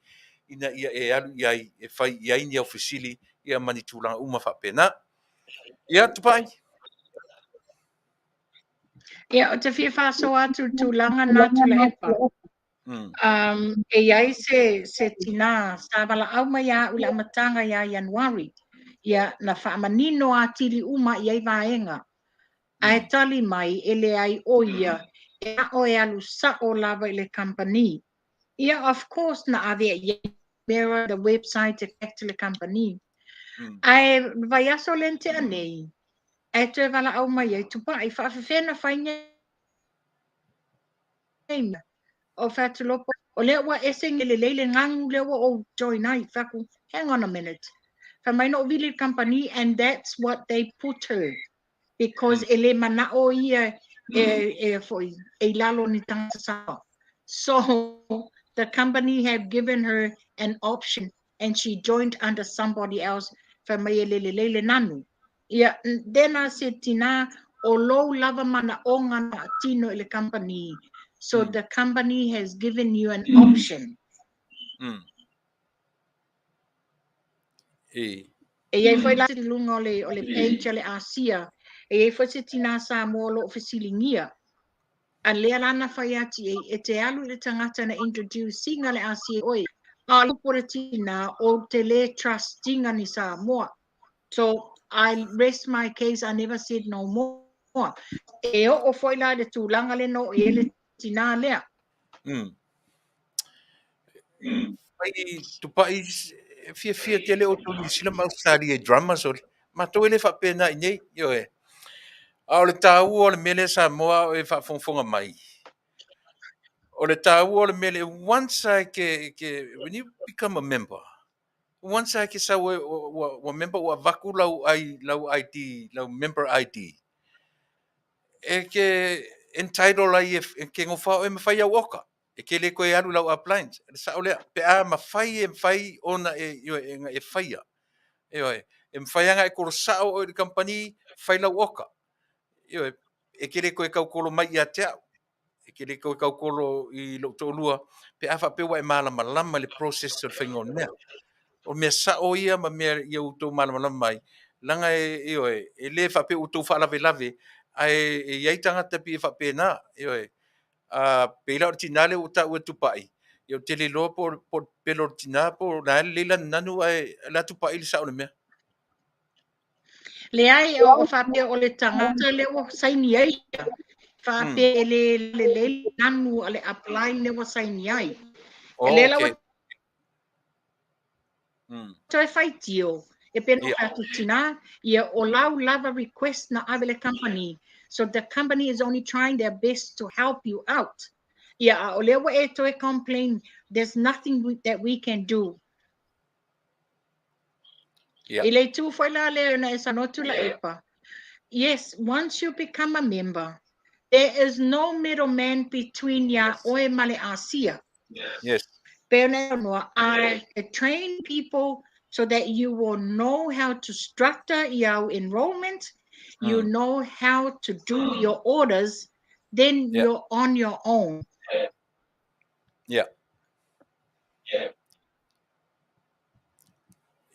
S1: ina ia e alu i ai, e whai i ai ni au fisili, ia mani tūlanga uma whapena. Ia, tupai.
S3: Ia, o te fia whaso atu tūlanga nā tula epa. E iai se tina, sa wala au mai a ula matanga ia Januari. Ia, na whaamanino a tili uma i ai vaenga. Ae tali mai e le ai o ia, e a oe alu sa o lava i le company. Ia, of course, na avea ia mera the website e back to le company. Ae vai aso le nte anei, ae toe wala au mai ai tupai, whaafewhena whainga o whatulopo. O lea ua ese ngele leile ngangu lea ua o join ai, whaku, hang on a minute. Wha mai no vili company and that's what they put her. Because e le mana o ia e foi e lalo ni tangata sa. So the company have given her an option and she joined under somebody else fai mai e le lelei le nanu. Ia, then I said, tina, o lou lava manaoga na faatino i le company. So the company has given you an option.
S1: E.
S3: E i ai foi la i luga o le page a le Asia, e i ai foi se tinā Samoa o lo o fesiligia. A lea la na fai atu i ai, e te alu i le tagata na introduce ina le Asia oe. A o le upu a le tinā, o te le trust ina ni Samoa. So I rest my case, I never said no more. E oo foi la i le tulaga le na oo i ai le tinā lea.
S1: Fai tupai fiafia tele outou Niu Sila ma Ausetalia i drummers o le matou e le faapena i nei, ioe. A o le taua o le mea lea Samoa o e faafogafoga mai. O le taua o le mea lea, once I ke, when you become a member, once I ke sau e, ua member ua avaku lau ID, lau member ID, e ke entitle ai e ke gofa oe ma fai au oka. E ke le koe alu lau uplines. Le sao lea, pe a mafai e mafai ona e, ioe, e, e faia. Ioe, e mafai anga e kolo sao o i le company, fai lau oka. Ioe, e ke le koe kaukolo mai ia te au. E ke le koe kaukolo i lou toalua, pe a faapea ua e malamalama i le process o le faiga o le mea. O mea sao ia ma mea ia outou malamalama mai, laga e, ioe, e le faapea ua outou faalavelave, ae e i ai tagata pei e faapena, ioe. A pei la o le tinā lea ua taua e Tupai, ia ou te le iloa po o le pelo o le tinā po o le a lelei lana nanu ae o le a Tupai le sao o le mea.
S3: Leai, o faapea o le tagata lea ua saini ai ia. Faapea e le lelei nanu a le upline lea ua saini ai.
S1: Oh,
S3: E le la ua toe faitio, e pe no atu tina, ia o lau lava request na ave le company. So the company is only trying their best to help you out. Ia, a o lea ua e toe complain, there's nothing that we can do. I le itu foi la lea na e sanotu la epa. Yes, once you become a member, there is no middleman between ia oe ma le Asia. Pe ona noa, I train people so that you will know how to structure your enrollment, you know how to do your orders, then you're on your own.
S1: Yeah.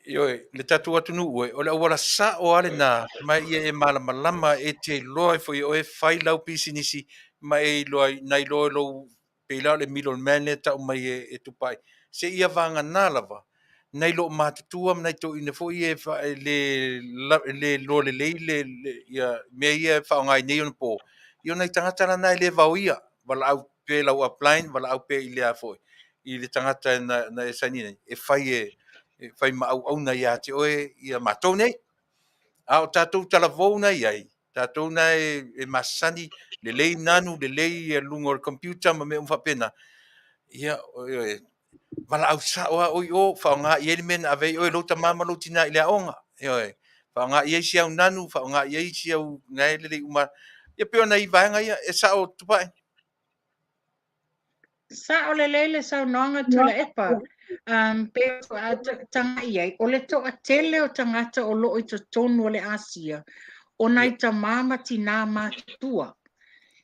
S1: Ioe, le tatou atunuu e, o le auala sao lava lena, ma ia e malamalama e te iloa ai foi e oe fai lau pisinisi ma e iloa ai, na iloa i lou, pei la o le middleman lea e tau mai e Tupai. Se ia vagana lava, nai loo matutua ma nai toeaiina foi ia e le iloa lelei le ia mea ia e faaaoga ai nei ona po. Ia o nai tagata la na e le vaoia, valaau pea i lau upline, valaau pea i le a foi, i le tagata na e saini nei, e fai e fai ma auauna ia te oe ia matou nei. A o tatou talavou na i ai, tatou na e masani, lelei nanu, lelei luga o le computer ma mea uma faapena. Ia, ioe, valaau sao lava oe i o, faaaoga i ai le mea na ave ai oe e lou tama ma lou tina i le aoga. Ioe, faaaoga i ai si au nanu, faaaoga i ai si au na e lelei uma. Ia pei o nai vaega ia, e sao Tupai.
S3: Sao lelei le saunoaga Tuilaepa. Pe a tagai ai, o le toatele o tagata o loo i totonu o le Asia, o nai tamā ma tinā matutua.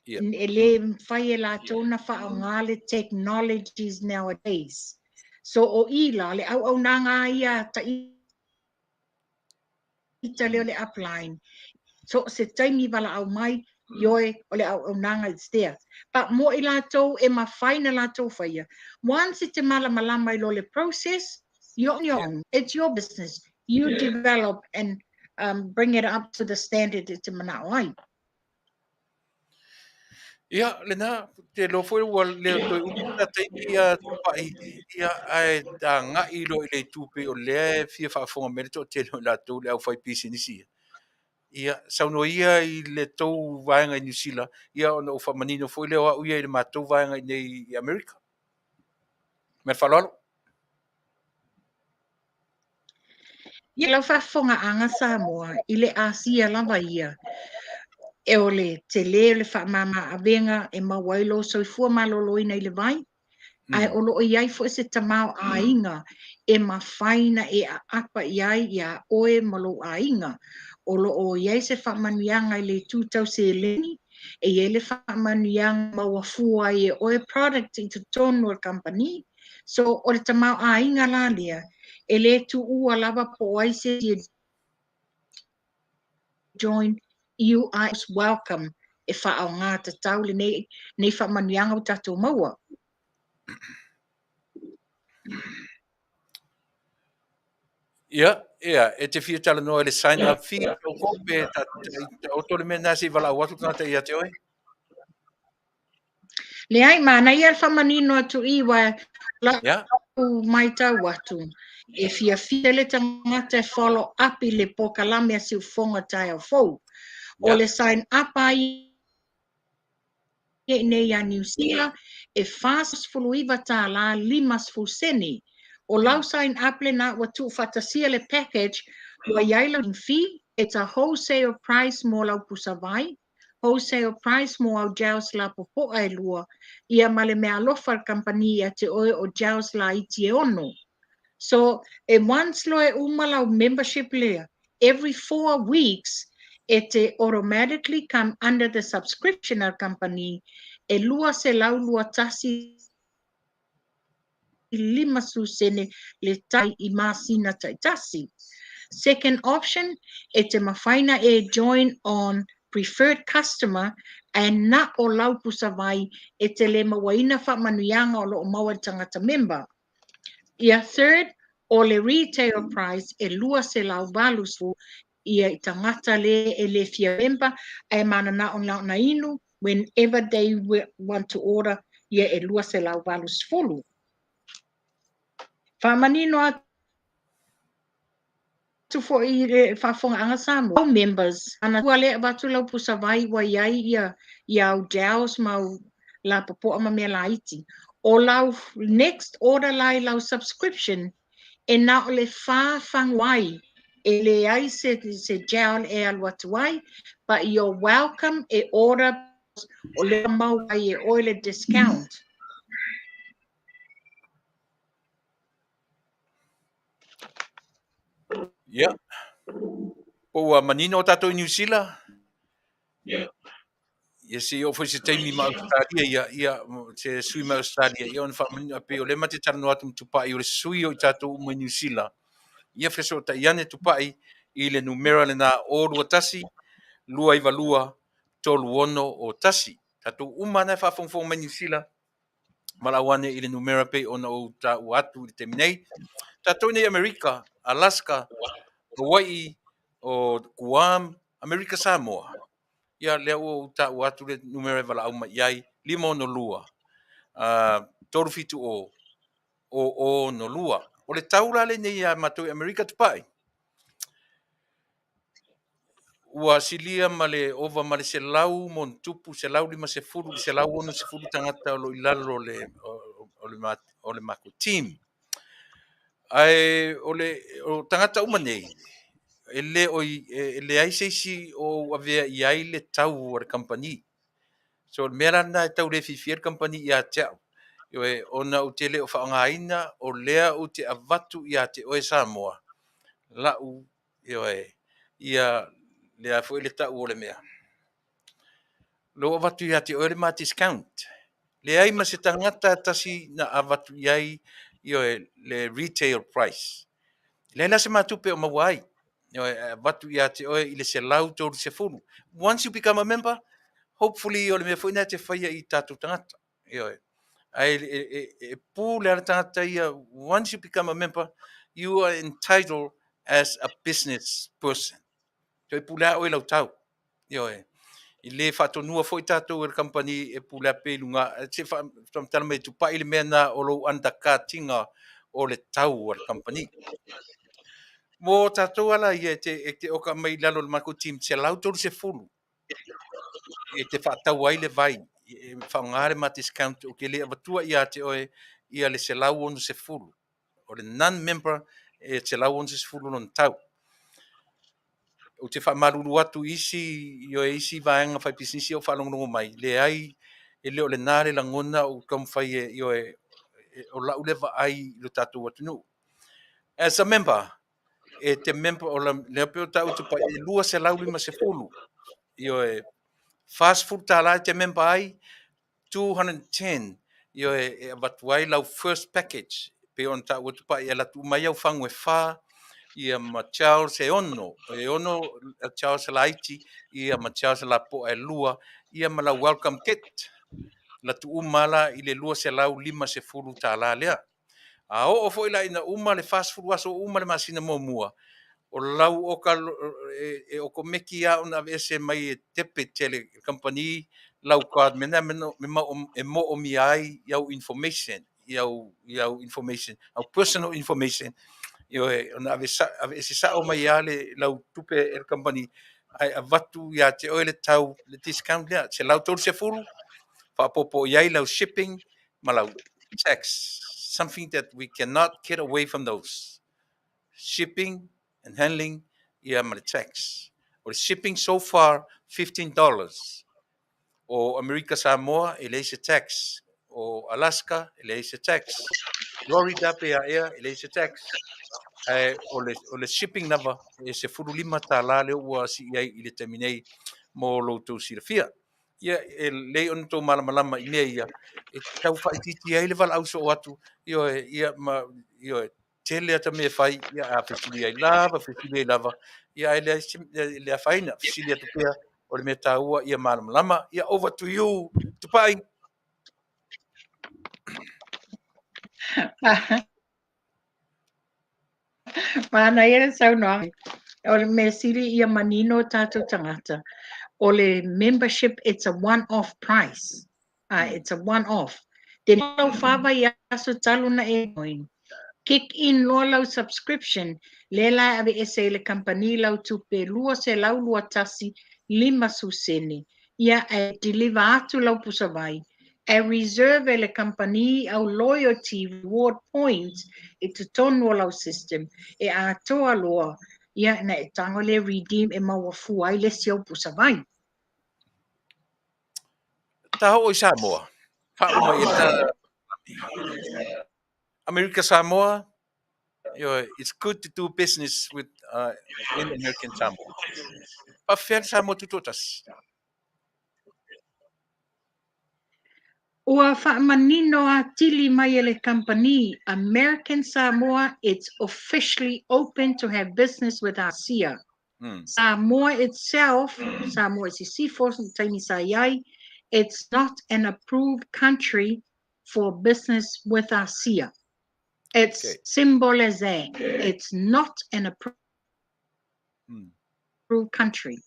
S3: E le mafai e latou na faaaoga le technologies nowadays. So o i la, le auaunaga ia ta ita lea o le upline. So se taimi valaau mai, ioe, o le auaunaga it's there. But mo i latou e mafai na latou faia. Once e te malamalama i lo le process, you're on your own. It's your business. You develop and bring it up to the standard e te manao ai.
S1: Ia, lena, te iloa foi ua le toe umi lena taimi ia Tupai, ia, ae agai loa i le itu pei o lea e fia faafofoga mai le toatele o i latou le aufai pisinisi ia. Ia, saunoa ia i le tou vaega i Niu Sila, ia ona ou faamanino foi lea o au ia i le matou vaega i nei i Amerika. Ma le faaaloalo.
S3: Ia lau faafofogaaga Samoa i le Asia lava ia. E o le tele o le faamama avega e maua ai lou soifua maloloina i le vai, ae o lo o i ai foi se tamaoaiga e mafai ona e aapa i ai iā oe ma lou aiga. O lo o i ai se faamanuiaga i le itu tau seleni, e i ai le faamanuiaga maua fua ai e oe product i totonu o le kamupani. So o le tamaoaiga la lea, e le tuua lava po o ai se isi e join, you are welcome e faaaoga tatau lenei nei faamanuiaga ua tatou maua.
S1: Ia, ia, e te fia talanoa i le sign up fee, tau kope, ta, ta, ta oto le mea nā se i valaau atu tagata ia te oe?
S3: Leai, manaia le faamanino atu i wa lau maitau atu. E fiafia le tagata e follow up i le polokalame a Siufofoga taeao fou. O le sign up a ia i nei ia Niu Sila e $49.50. O lau sign up lena ua tuufaatasia le package ua i ai lau fee, it's a wholesale price mo lau pusavai, wholesale price mo au gels lapopoa e lua, ia ma le meaalofa a le kamupani ia te oe o gels laiti e 6. So, e once loa e uma lau membership lea, every 4 weeks e te automatically come under the subscription a le kamupani e 221.50 le tai i masina taitasi. Second option, e te mafai ona e join on preferred customer ae na o lau pusavai e te le mauaina faamanuiaga o lo o maua i le tagata member. Ia third, o le retail price e 280 ia i tagata le e le fia member ae mananao na ona inu whenever they want to order, ia e 280. Faamanino atu foi i le faafofogaaga Samoa members ana ua le avatu lau pusavai ua i ai ia ia au gels ma au lapopoa ma mea laiti. O lau next order la i lau subscription e na o le 4 fagu ai, e leai se gel e alu atu ai, but you're welcome e order o lea mau ai e oe le discount.
S1: Ia. Po ua manino o tatou i Niu Sila? Ia se i oo foi se taimi ma Australia, ia, ia, se sui mai Australia, ia ona faamanino pei o lea ma te talanoa atu ma Tupai o le sui o i tatou uma i Niu Sila. Ia fesootai ane Tupai i le numera lena o 21 292 3601. Tatou uma na e faafogafoga mai Niu Sila, valaau ane i le numera pei ona ou taua atu i le taimi nei. Tatou nei Amerika, Alaska, Hawaii, o Guam, Amerika Samoa. Ia lea ua ou taua atu le numera e valaau mai i ai, 562 370 0062. O le tau la lenei ia matou i Amerika, Tupai, ua silia ma le ova ma le 100+, 150 i 160 tagata o lo o i lalo o le matou team. Ae o le o tagata uma nei, e le o e leai se isi o ou avea i ai le tau o le kamupani. So o le mea la lena e tau le fiafia le kamupani ia te au. Ioe, ona ou te le o faaaogaina o lea ou te avatu ia te oe Samoa, lau, ioe, ia lea foi le tau o le mea. Lou avatu ia te oe le ma discount. Leai ma se tagata tasi na avatu i ai, ioe, le retail price. Leai la se matupe o maua ai. Ioe, avatu ia te oe i le 130. Once you become a member, hopefully o le mea foi na te faia i tatou tagata. Ioe. Ae e pu le ala tagata ia, once you become a member, you are entitled as a business person. So e pulea oe lau tau. Ioe. I le faatonua foi tatou e le company e pulea pe i luga. Se faamatala mai Tupai le mea na o lou undercut iga o le tau a le company. Mo tatou ala ia e te oka mai i lalo o le matou team 130 e te faatau ai le vai e faaaoga le ma discount o ke le avatua ia te oe ia le 160. O le non-member e 160 lona tau. Ou te faamalulu atu i isi, ioe, isi vaega faipisinisi o faalogologo mai, leai, e le o lena le lagona o taumafai e, ioe, o lau lea vaai i lo tatou atunuu. As a member, e te member o la, lea pei o taua Tupai, e 250, ioe, $40 e te member ai, 210, ioe, e avatu ai lau first package, pei ona taua Tupai, e alu atu uma ai au fagu e 4, ia ma Charles e 6, e 6 Charles laiti, ia ma Charles lapoa e 2, ia ma lau welcome kit, latu uma la i le $250 lea. A oo foi la ina uma le 40 aso uma le masina muamua, o lau oka e okomeki lava ona aveese mai e debit e le company lau card mea na e moomia ai i au information, i au information, au personal information, ioe, ona aveese sao mai lava le lau tupe e le company, ae avatu ia te oe le tau, le discount lea, 130, faaopoopo i ai lau shipping ma lau tax, something that we cannot get away from those. Shipping and handling, ia ma le tax. O le shipping so far, $15. O Amerika Samoa, e leai se tax. O Alaska, e leai se tax. Florida pe a ea, e leai se tax. Ae o le shipping lava, e $15 lea ua sii ai i le taimi nei mo lo outou silafia. Ia, e lelei ona tou malamalama i mea ia, e tau faaitiitia ai le valaau soo atu, ioe, ia ma, ioe, tele ata mea e fai, ia a fesili ai lava, fesili ai lava, ia ae le afaina, fesili atu pea, o le mea taua ia malamalama. Ia, over to you, Tupai.
S3: Manaia le saunoaga. O le mea sili ia manino o tātou tagata. O le membership, it's a one-off price. It's a one-off. Te lau whāvaiaso talu na e join. Kick in loa lau subscription, le la aveese i le company lau tupe 221 50 sene. Ia e deliver atu lau pusavai. E reserve e le company au loyalty reward points i totonu o lau system. E atoa loa. Ia na e tago le redeem e maua fua ai le si au pusavai.
S1: Ta ho i Samoa. Faauma i ta America Samoa, it's good to do business with in American Samoa. Faafefea Samoa tutoatasi?
S3: Ua faamanino atili mai e le company American Samoa, it's officially open to have business with ASEA. Samoa itself, Samoa Sisifo, taimi sa iai, it's not an approved country for business with ASEA. It's simple as that. It's not an approved country.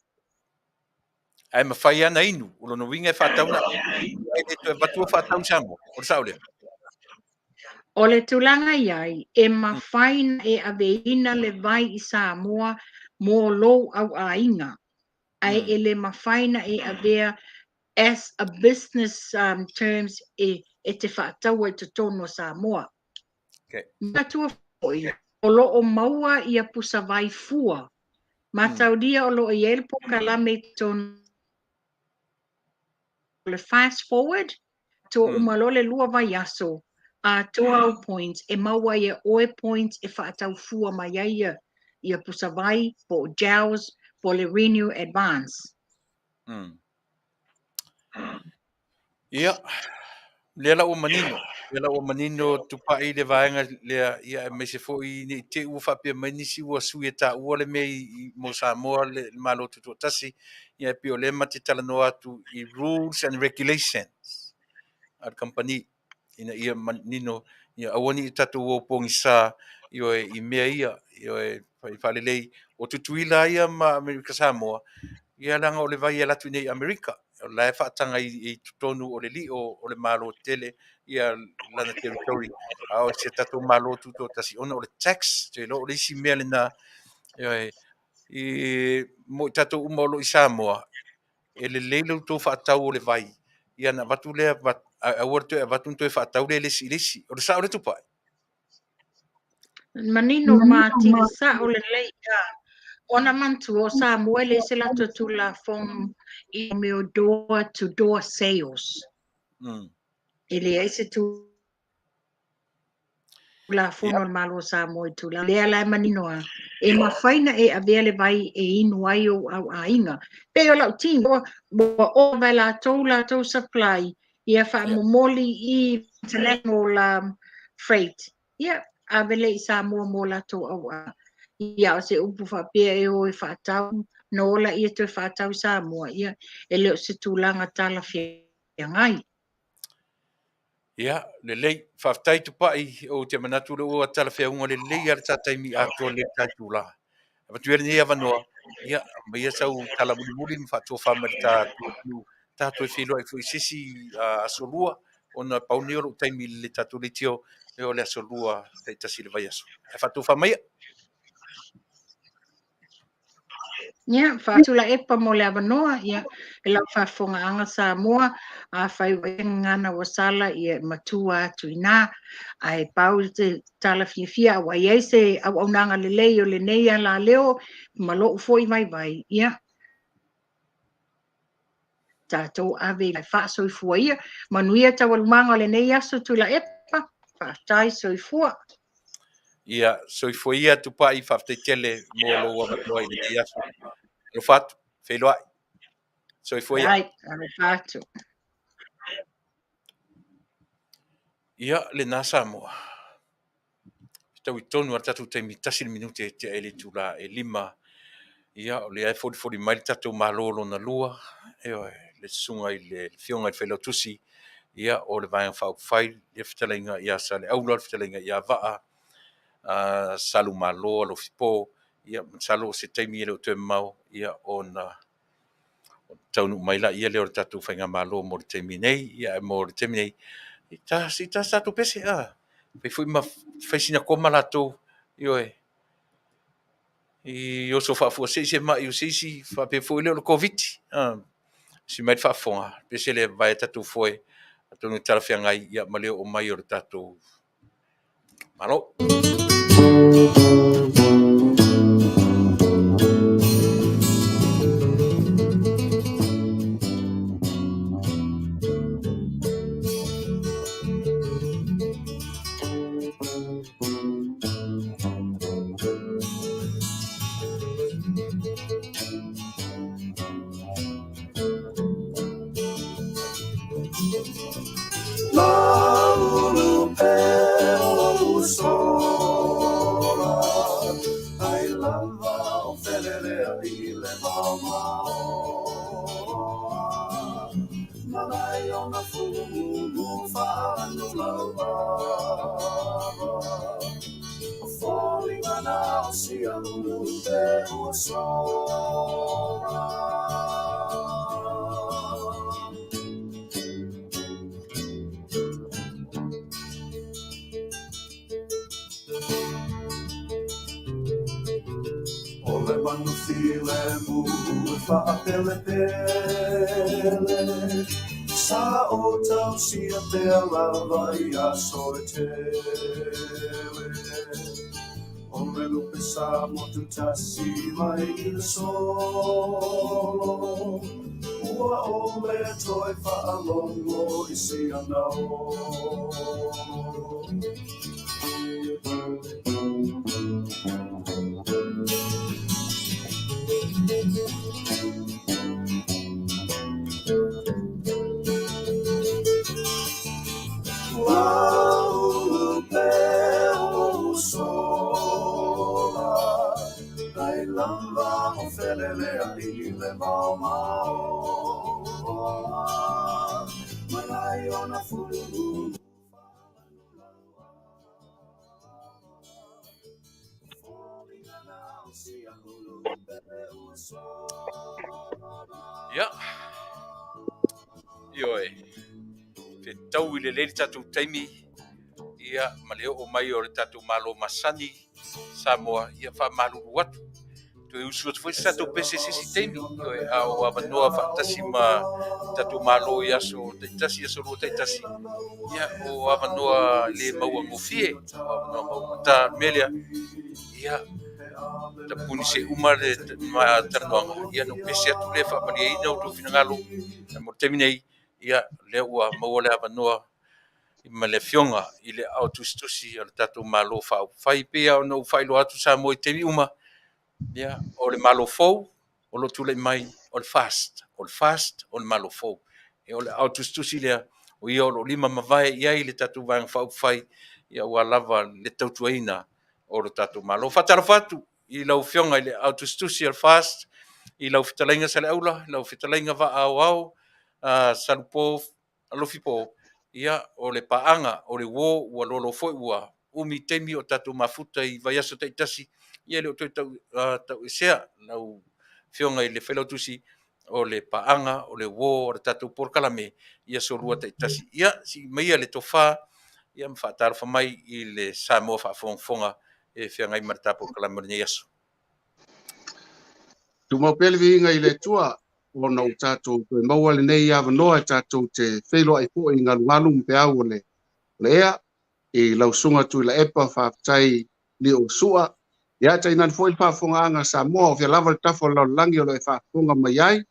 S1: Ae mafai ana inu, o lona uiga e faatau na ai le toe avatua faatau i Samoa, o le sao lea.
S3: O le tulaga iai, e mafai na e aveina le vai i Samoa mo lou auaiga. Ae e le mafai na e avea as a business terms e te faataua i totonu o Samoa. Matua foi, o loo maua ia pusavai fua. Mataulia o loo i ai le polokalame i totonu le fast forward, atoa uma loa le 2 vaiaso, atoa au points, e maua ai e oe points e faatau fua mai ai ia pusavai, po o gels, po o le Renew Advance.
S1: Ia, lea la ua manino. Lea la ua manino Tupai le vaega lea, ia aemaise foi nei te ua faapea mai nisi ua sui e taua le mea i mo Samoa le Malo Tutoatasi, ia e pei o lea ma te talanoa atu i rules and regulations a le company ina ia manino, ia aua ne i tatou o pogisa, ioe, i mea ia, ioe, faalelei o Tutuila ia ma Amerika Samoa, ia leaga o le vai e alu atu nei i Amerika, o la e faataga i totonu o le lio o le Malo tele ia lana territory, a o se tatou Malo Tutoatasi ona o le tax, te iloa o le isi mea lena, ioe, i mo i tatou uma o lo o i Samoa, e lelei le tou faatau o le vai, ia na avatu lea, aua le toe avatu na toe faatau lea le isi i le isi. O le sao le Tupai?
S3: Manino ma atili sao lelei. Ona manatua o Samoa e leai se latou Tulafono i mea o door to door sales. E leai se Tulafono a le Malo o Samoa i tulaga lea la e manino lava, e mafai ona e avea le vai e inu ai ou auaiga. Pei o lau tino, ua ova e latou latou supply, ia faamomoli i international freight, ia ave lea i Samoa mo latou auaiga. Ia o se upu faapea e o e faatau, na ola ia toe faatau i Samoa, ia e le o se tulaga talafeagai.
S1: Ia, lelei, faafetai Tupai, ou te manatu lea ua talafeauga lelei lava le ta taimi atoa i le ta itula. Avatu ia lenei avanoa, ia, aumaia sau tala mulimuli ma faatofa mai le ta atunuu, ta toe feiloai foi i se isi aso Lua, ona pau lenei o lou taimi i le tatou leitio, o le aso Lua taitasi i le vaiaso. Ae faatofa maia.
S3: Ia, faatulaepa mo le avanoa, ia, e lau faafofogaaga Samoa, afai ua i ai gagana ua sala, ia e matua atu i ina. Ae pau se tala fiafia, a ua i ai se auaunaga lelei o lenei alaleo ma lou foi vaivai, ia, tatou ave e faasoifua ia. Manuia taualumaga o lenei aso Tuilaepa, faafetai soifua.
S1: Ia, soifua ia Tupai, faafetai tele mo lou avanoa i lenei aso. Alofa atu, feiloai. Soifua ia.
S3: Ai, alofa atu.
S1: Ia, lena Samoa. Fetaui tonu lava le tatou taimi, 1 le minute e tea ai le itula e 5. Ia, o lea e folifoli mai le tatou Malo lona lua, ioe, le susuga i le Afioga i le Failautusi, ia, o le Vaega Faaupufai, le fetalaiga ia Saleaula, le fetalaiga ia Vaa, Salumalo Alofipo, ia, masalo o se taimi e le o toe mamao, ia, ona taunuu mai laia lea o le tatou faigamalo mo le taimi nei. Ia, ae mo le taimi nei, se i ta se tatou pese, fai foi ma fai sina koma latou, ioe, i oso faafuasei se mai o se isi, faapea foi lea o le Koviti. Si mai le faafofoga, pese lea vae a tatou foe, atonu e talafeagai, ia, ma le oo mai o le tatou Malo.
S2: O le manu filemu e faapelepele, sa o tausia pea lava i aso e tele. O le lupe sa motu tasi mai i le solo, ua o le toe faalogo i si ana olo. Ua ulu pea o sola, ai lava o felelea i le maomaoa, mai ona fulu.
S1: Ia, ioe, fetaui lelei le tatou taimi, ia, ma le oo mai o le tatou Malo masani Samoa, ia faamalulu atu. Toe usu atu foi se tatou pese i se isi taimi, ioe, a o avanoa faatasi ma tatou Malo i aso taitasi, aso lua taitasi, ia, o avanoa le maua gofie, o avanoa maua gata, le mea lea, ia, Tapuni se uma le talanoaga, ia ona ou pese atu lea e faamalieina outou finagalo. Ae mo le taimi nei, ia, lea ua maua le avanoa ma le Afioga i le Aao Tusitusi a le tatou Malo Faaupufai. E pei lava ona ou faailoa atu Samoa i taimi uma, ia, o le Malo fou o lo o tulai mai, o le FAST, o le FAST o le Malo fou. Ia, o le Aao Tusitusi lea, o ia o lo o lima ma vae i ai le tatou Vaega Faaupufai, ia aua lava le tautuaina o lo tatou Malo. Faatalofa atu i lau Afioga i le Aao Tusitusi o le FAST, i lau Fetalaiga Saleaula, lau Fetalaiga Vaa Aoao, Salupo Alofipo, ia o le paaga, o le uo ua lolo foi ua umi taimi o tatou mafuta i vaiaso taitasi, ia e le o toe tauesea lau Afioga i le Failautusi, o le paaga, o le uo o le tatou polokalame i aso Lua taitasi. Ia, sii maia le tofa ia ma faatalofa mai i le Samoa faafogafoga e feagai ma le ta polokalame o lenei aso.
S2: Tumau pea le viiga i le Atua ona ua tatou toe maua lenei avanoa e tatou te feiloai foi i galugalu ma peau o le ea i lau Susuga Tuilaepa, faafetai Lio Sua. Ia tainane foi le faafofogaaga a Samoa o fea lava le tafa o le lalolagi o lo o e faafofoga mai ai.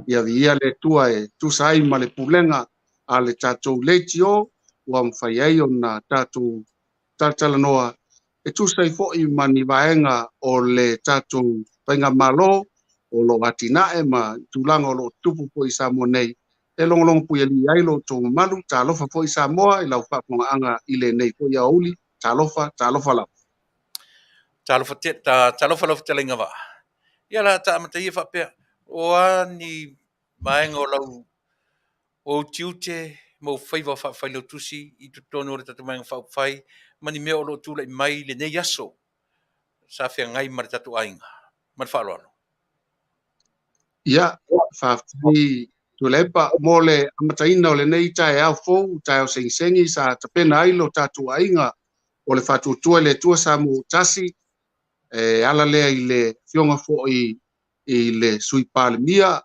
S2: Ia viia le Atua e tusa ai ma le pulega a le tatou leitio ua mafai ai ona tatou talatalanoa e tusa ai foi ma ni vaega o le tatou faigamalo o lo o atinae ma tulaga o lo o tutupu foi i Samoa nei e logologo puialii ai lo outou mamalu. Talofa foi Samoa i lau faafofogaaga i lenei foi aoauli. Talofa, talofa lava.
S1: Talofa te, ta, talofa lau fetalaiga vaa. Ia la ta amata ia faapea, o a ni vaega o lau o ou tiute ma ou faiva faafailautusi i totonu o le tatou Vaega Faaupufai ma ni mea o lo o tulai mai i lenei aso sa feagai ma le tatou aiga. Ma le faaaloalo.
S2: Ia, faafetai Tuilaepa mo le amataina o lenei taeao fou, taeao segisegi sa tapena ai lo tatou aiga o le Faatuatua i le Atua Samoa ua Tasi, e ala lea i le afioga foi i le Sui Palemia,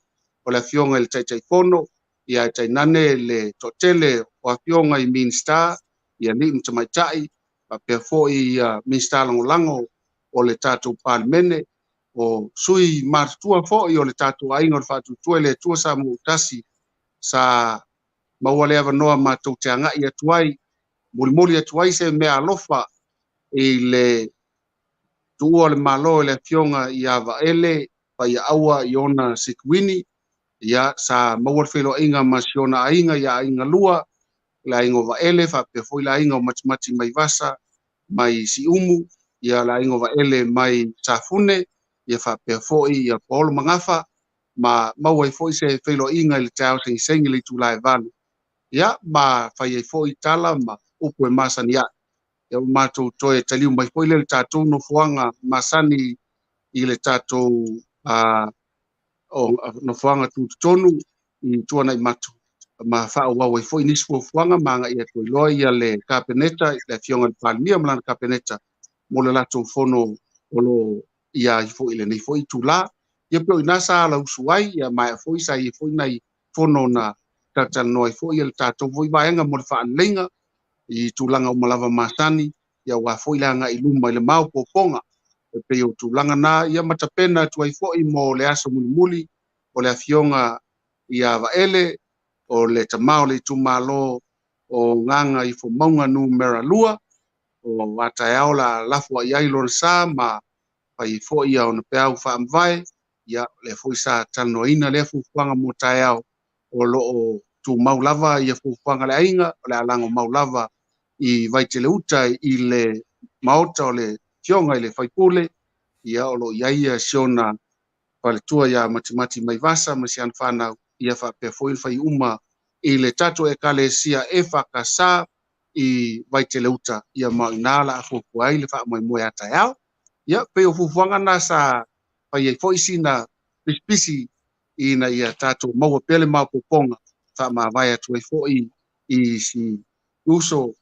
S2: o le afioga i le Taitaifono, ia ae tainane le toatele o afioga i Minisita, i alii ma tamaitai, faapea foi ia Minisita Lagolago o le tatou Palemene, o sui matutua foi o le tatou aiga o le Faatuatua i le Atua Samoa ua Tasi, sa maua le avanoa matou te agai atu ai, molimoli atu ai se mea alofa i le tuua o le Malo i le afioga ia Vaele Paiaaua i ona Sekuini. Ia, sa maua le feiloaiga ma si ona aiga ia Aiga Lua, le aiga o Vaele, faapea foi le aiga o Matimati mai Vasa, mai Siumu, ia le aiga o Vaele mai Safune, ia faapea foi ia Paolo Magafa, ma maua ai foi se feiloaiga i le taeao segisegi i le itula e 8. Ia, ma fai ai foi tala ma upu e masani ai. Ia, ua matou toe taliu mai foi lea i le tatou nofoaga masani i le tatou nofoaga tutotonu i Tuanai-matu, ma faaauau ai foi nisi fuafuaga ma agai atu ai loa ia le Kapeneta, le afioga i le Palemia ma lana Kapeneta mo le latou fono o lo o ia ai foi i lenei foi itula. Ia pei o i ina sa alausu ai, ia maea foi sa i ai foi nai fono na talatalanoa ai foi le tatou foi vaega mo le faaleleiga i tulaga uma lava masani, ia aua foi le agai i luma i le maopoopoga. E pei o tulaga na, ia ma tapena atu ai foi mo le aso mulimuli o le afioga ia Vaele, o le tama o le itumalo o Gagaifomauga numera 2, o a taeao la lafo ai ai lona sa ma fai foi ia ona peau faamavae. Ia, lea foi sa talanoaina lea fuafuaga mo taeao, o lo o tumau lava ia fuafuaga a le aiga, o le a lago mau lava i Vaiteleuta i le maota o le afioga i le faipule. Ia, o lo o i ai ia si ona faletua ia Matimati mai Vasa ma si ana whanau, ia faapea foi le fai uma i le tatou ekalesia EFKS i Vaiteleuta, ia ma o ina la a fuafua ai le faamoemoe a taeao. Ia, pei o fuafuaga na sa fai ai foi sina pisipisi ina ia tatou maua pea le maopoopoga faamavae atu ai foi i si uso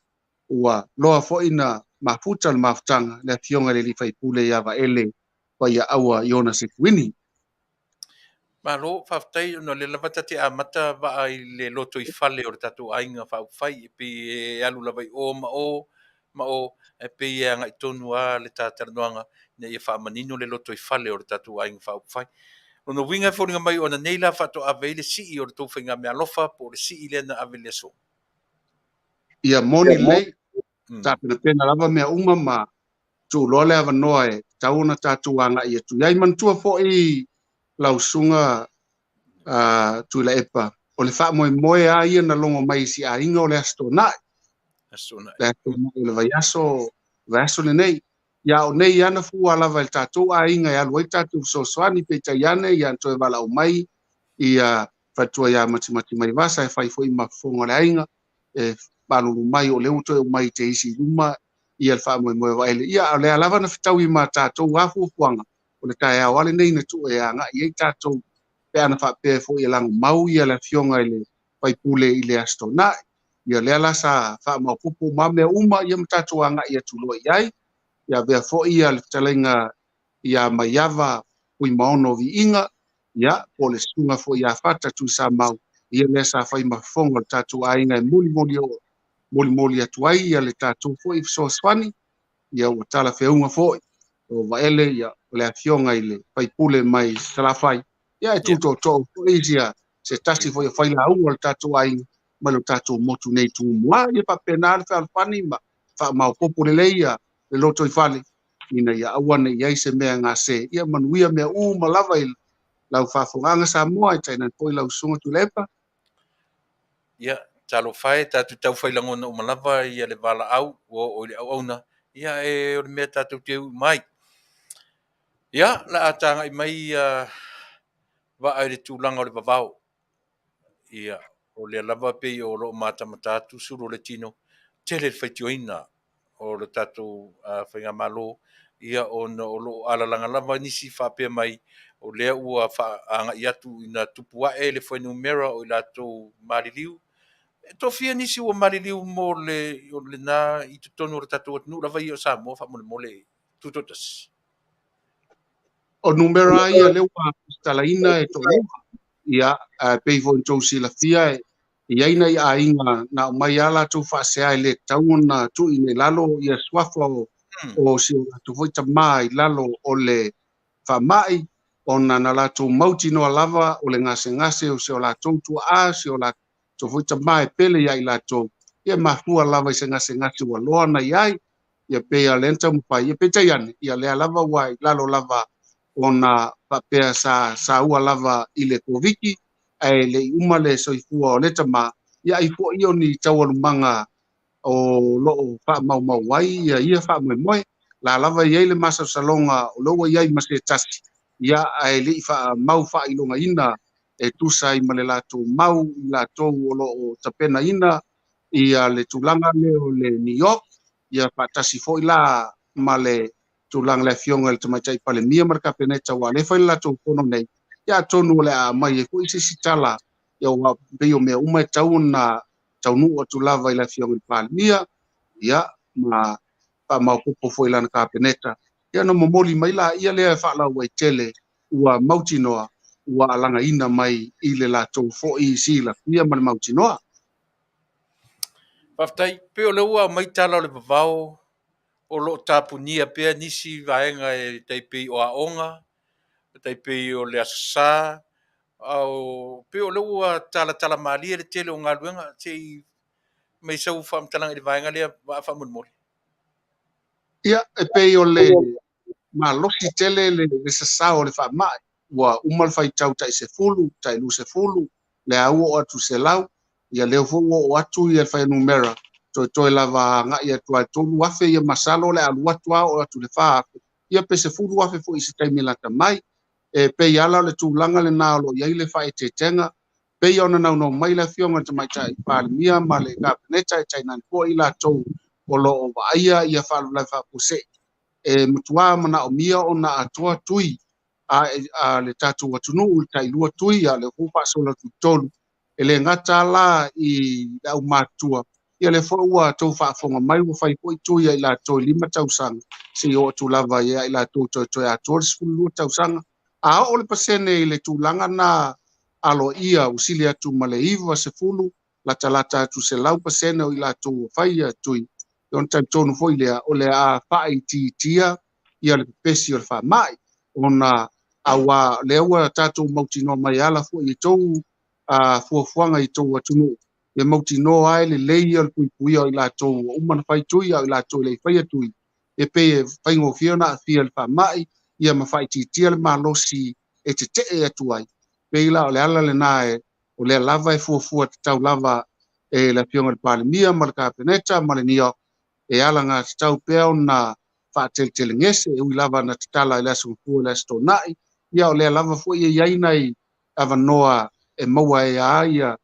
S2: ua loa foi na mafuta le mafutaga le afioga i le alii faipule ia Vaele Paiaaua i ona Sekuini.
S1: Malo, faafetai ona o lea lava ta te amata vaa i le lotoifale o le tatou aiga faaupufai e pei e alu lava i o ma o. ma o, ae pei e agai tonu lava le ta talanoaga ina ia faamanino le lotoifale o le tatou aiga faaupufai. Lona uiga e foliga mai o ananei la faatoa ave ai le sii o le tou faigameaalofa po o le sii lea na ave i le aso.
S2: Ia moni lelei, tapenapena lava mea uma ma tuuloa le avanoa e tatau ona tatou agai atu i ai. Manatua foi lau susuga Tuilaepa, o le faamoemoe lava ia na logo mai i si aiga o le Aso Toonai. Le Aso Toonai o le vaiaso lenei. Ia o nei ana fua lava i le tatou aiga e alu ai tatou fesoasoani, peitai ane ia na toe valaau mai ia faletua ia Matimati Maivasa e fai foi ma fofoga o le aiga e malulu mai o lea ua toe aumai te isi i luma ia le faamoemoe o Vaele. Ia o lea lava na fetaui ma tatou a fuafuaga o le taeao ale nei na tuu e agai ai tatou pe ana faapea foi e lagomau ia le afioga i le faipule i le Aso Toonai. Ia lea la sa faamaopoopo ma mea uma ia ma tatou agai atu loa i ai. Ia avea foi ia le fetalaiga ia Maiava Fuimaono Viiga, ia po o le susuga foi ia Fata Tuisamau, ia lea sa fai ma fofoga o le tatou aiga e molimoli atu ai ia le tatou foi fesoasoani. Ia ua talafeauga foi o Vaele ia o le afioga i le faipule mai Salafai, ia e tutootoo foi ia se tasi foi o failauga o le tatou aiga mai lo tatou motu nei Tumua. Ia faapena le fealofani ma faamaopoopo lelei ia le lotoifale ina ia aua ne i ai se mea gase. Ia manuia mea uma lava i lau faafofogaaga Samoa, e tainane foi lau susuga Tuilaepa.
S1: Ia, talofa e, tatou taufai lagona uma lava ia le valaau ua oo i le auauna, ia e o le mea tatou te ui mai. Ia, la a tagai mai ia vaa i le tulaga o le vavao. Ia, o lea lava pei o loo matamata atu sulu o le tino, tele le faitioina o le tatou faigamalo, ia ona o loo alalaga lava nisi faapea mai o lea ua faaaga'i atu ina tupu ae le fuainumera o i latou maliliu. E tofia nisi ua maliliu mo le lena i totonu o le tatou atunuu lava ia o Samoa faamolemole tutoatasi.
S2: O numera ia lea ua tatalaina e toalua. Ia, pei foi ona outou silafia e i ai nai aiga na aumai lava latou faasea e le tatau ona tuuina i lalo ia suafa o si o latou foi tamā i lalo o le faamai, ona na latou mautinoa lava o le gasegase o si o latou tuaa, si o latou foi tamā e pele ia i latou, ia mafua lava i se gasegase ua loa na i ai. Ia pei a lea na taumafai, ia peitai ane, ia lea lava ua i lalo lava ona faapea sa saua lava i le Koviti, ae le i uma le soifua o le tamā, ia ai foi o ni taualumaga o loo faamaumau ai ia ia faamoemoe. La lava i ai le masalosaloga o lea ua i ai ma se tasi, ia ae le i faamau faailogaina e tusa ai ma le latou mau i latou o loo tapenaina ia le tulaga lea o le New York, ia faatasi foi la ma le tulaga le afioga i le Tamaitai Palemia ma le Kapeneta ua le fai le latou fono nei, ia atonu o le a aumai ai foi se isi tala, ia ua pei o mea uma e tatau ona taunuu atu lava i le afioga i le Palemia, ia ma faamaopoopo foi i lana Kapeneta. Ia ona momoli mai la ia lea e faalauaitele ua mautinoa ua alagaina mai i le latou foi silafia ma le mautinoa.
S1: Faafetai, pei o lea ua aumai tala o le vavao o loo tapunia pea nisi vaega e tai pei o aoga, e tai pei o le Aso Sa, ao pei o lea ua talatala malie le tele o galuega. Se i mai sau faamatalaga i le vaega lea Vaa faamolemole.
S2: Ia, e pei o le malosi tele le sasao o le faamai, ua uma le faitau tai 10, tai 20, le a ua oo atu 100, ia lea foi ua oo atu ia le fuainumera, toe lava agai atu ai 3,000 ia masalo le alu atu a oo atu le 4,000, ia pe 10,000 foi i se taimi lata mai. E pei ala o le tulaga lena o lo o i ai le faaeteetega, pei ona naunau mai le afioga i le Tamaitai Palemia ma le Kapeneta e tainane foi i latou o lo o vaaia ia faalavelave faafuasei. E matua manaomia ona atoa tui a le tatou atunuu, le tailua tui, a le foi faasola atu i tolu. E le gata la i le aumatutua, ia lea foi ua tou faafofoga mai ua fai foi tui ai latou i 5 tausaga, se i oo atu lava ia i latou toe atoa le 12 tausaga. A oo le pasene i le tulaga na aloaia ua sili atu ma le 90, latalata atu 100% o i latou ua fai ia tui.
S4: Ona talitonu foi lea o le a faaitiitia ia le pepesi o le faamai, ona aua lea ua tatou mautinoa mai ala foi i tou fuafuaga i tou atunuu, e mautinoa ai lelei ia o le puipuia o i latou ua uma ona fai tui, a o i latou e le i faia tui, e pei e faigofie ona aafia i le faamai, ia ma faaitiitia le malosi e tetee atu ai. Pei la o le ala lena o lea lava e fuafua tatau lava e le Afioga i le Palemia ma le Kapeneta ma le NEOC e alagatatau pea ona faateletelegese, e ui lava na tatala i le Aso Gafua i le Aso Toonai, ia o lea lava foi e i ai nai avanoa e maua ai lava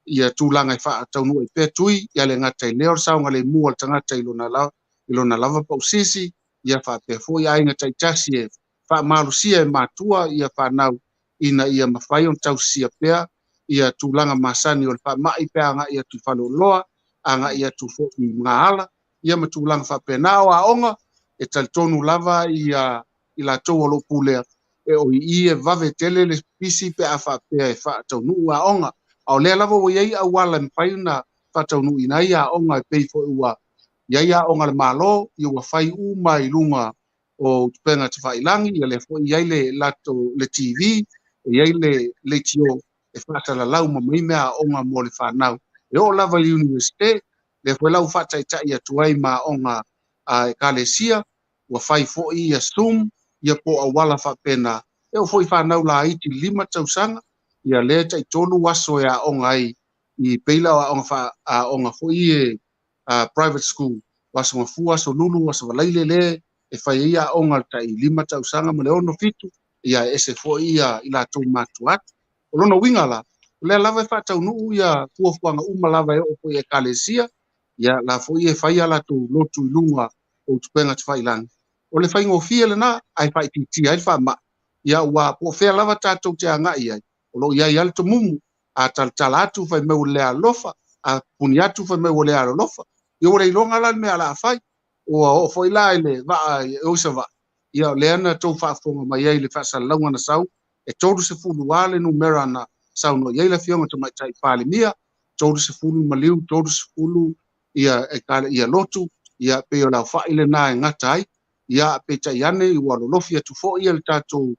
S4: ia tulaga e faataunuu ai pea tui, ia le gata i lea o le saogalemu o le tagata i lona lava pausisi, ia faapea foi aiga taitasi e faamalosia e matua ia fanau ina ia mafai ona tausisia pea ia tulaga masani o le faamai pe agai atu i faleoloa, agai atu foi i magaala, ia ma tulaga faapena. O aoga e talitonu lava ia i latou o lo o pulea, e o i e vave tele le pisi pe a faapea e faataunuu aoga. A o lea lava ua i ai auala e mafai ona faataunuuina ai aoga, e pei foi ua i ai aoga a le Malo, ia ua fai uma i luga o upega tafailagi, ia lea foi i ai le latou le TV, e i ai le leitio e faasalalau ma mai mea aoga mo le fanau. E oo lava i le universite, lea foi la ua faataitai atu ai ma aoga a ekalesia, ua fai foi ia Zoom, ia po o auala faapena. E oo foi fanau laiti 5 tausaga, ia lea tai 3 aso e aoga ai i pei la o aoga aoga foi e private school, o Aso Gafua, Aso Lulu, Aso Faraile le e fai ai aoga le tai 5 tausaga ma le 6 7, ia e ese foi ia i latou matua atu. O lona uiga la, o lea lava e faataunuu ia fuafuaga uma lava e oo foi i ekalesia, ia la foi e fai a latou lotu i luga o upega tafailagi. O le faigofie lena, ae faaitiitia ai le faamai. Ia ua po o fea lava tatou te agai ai, o lo o i ai lava le tomumu, a talatala atu fai mai ua le alolofa, a puni atu fai mai ua le alolofa. Ia ua le iloga la le mea o le a fai. Ua oo foi la i le vaa e o i Savaii, ia o lea na tou faafofoga mai ai i le faasalalauga na sau, e 30 le numera na saunoa i ai le Afioga Tamaitai Palemia, 30 maliu, 30 ia ia lotu, ia pei o le aofai lena e gata ai. Ia peitai ane ua lolofi atu foi le tatou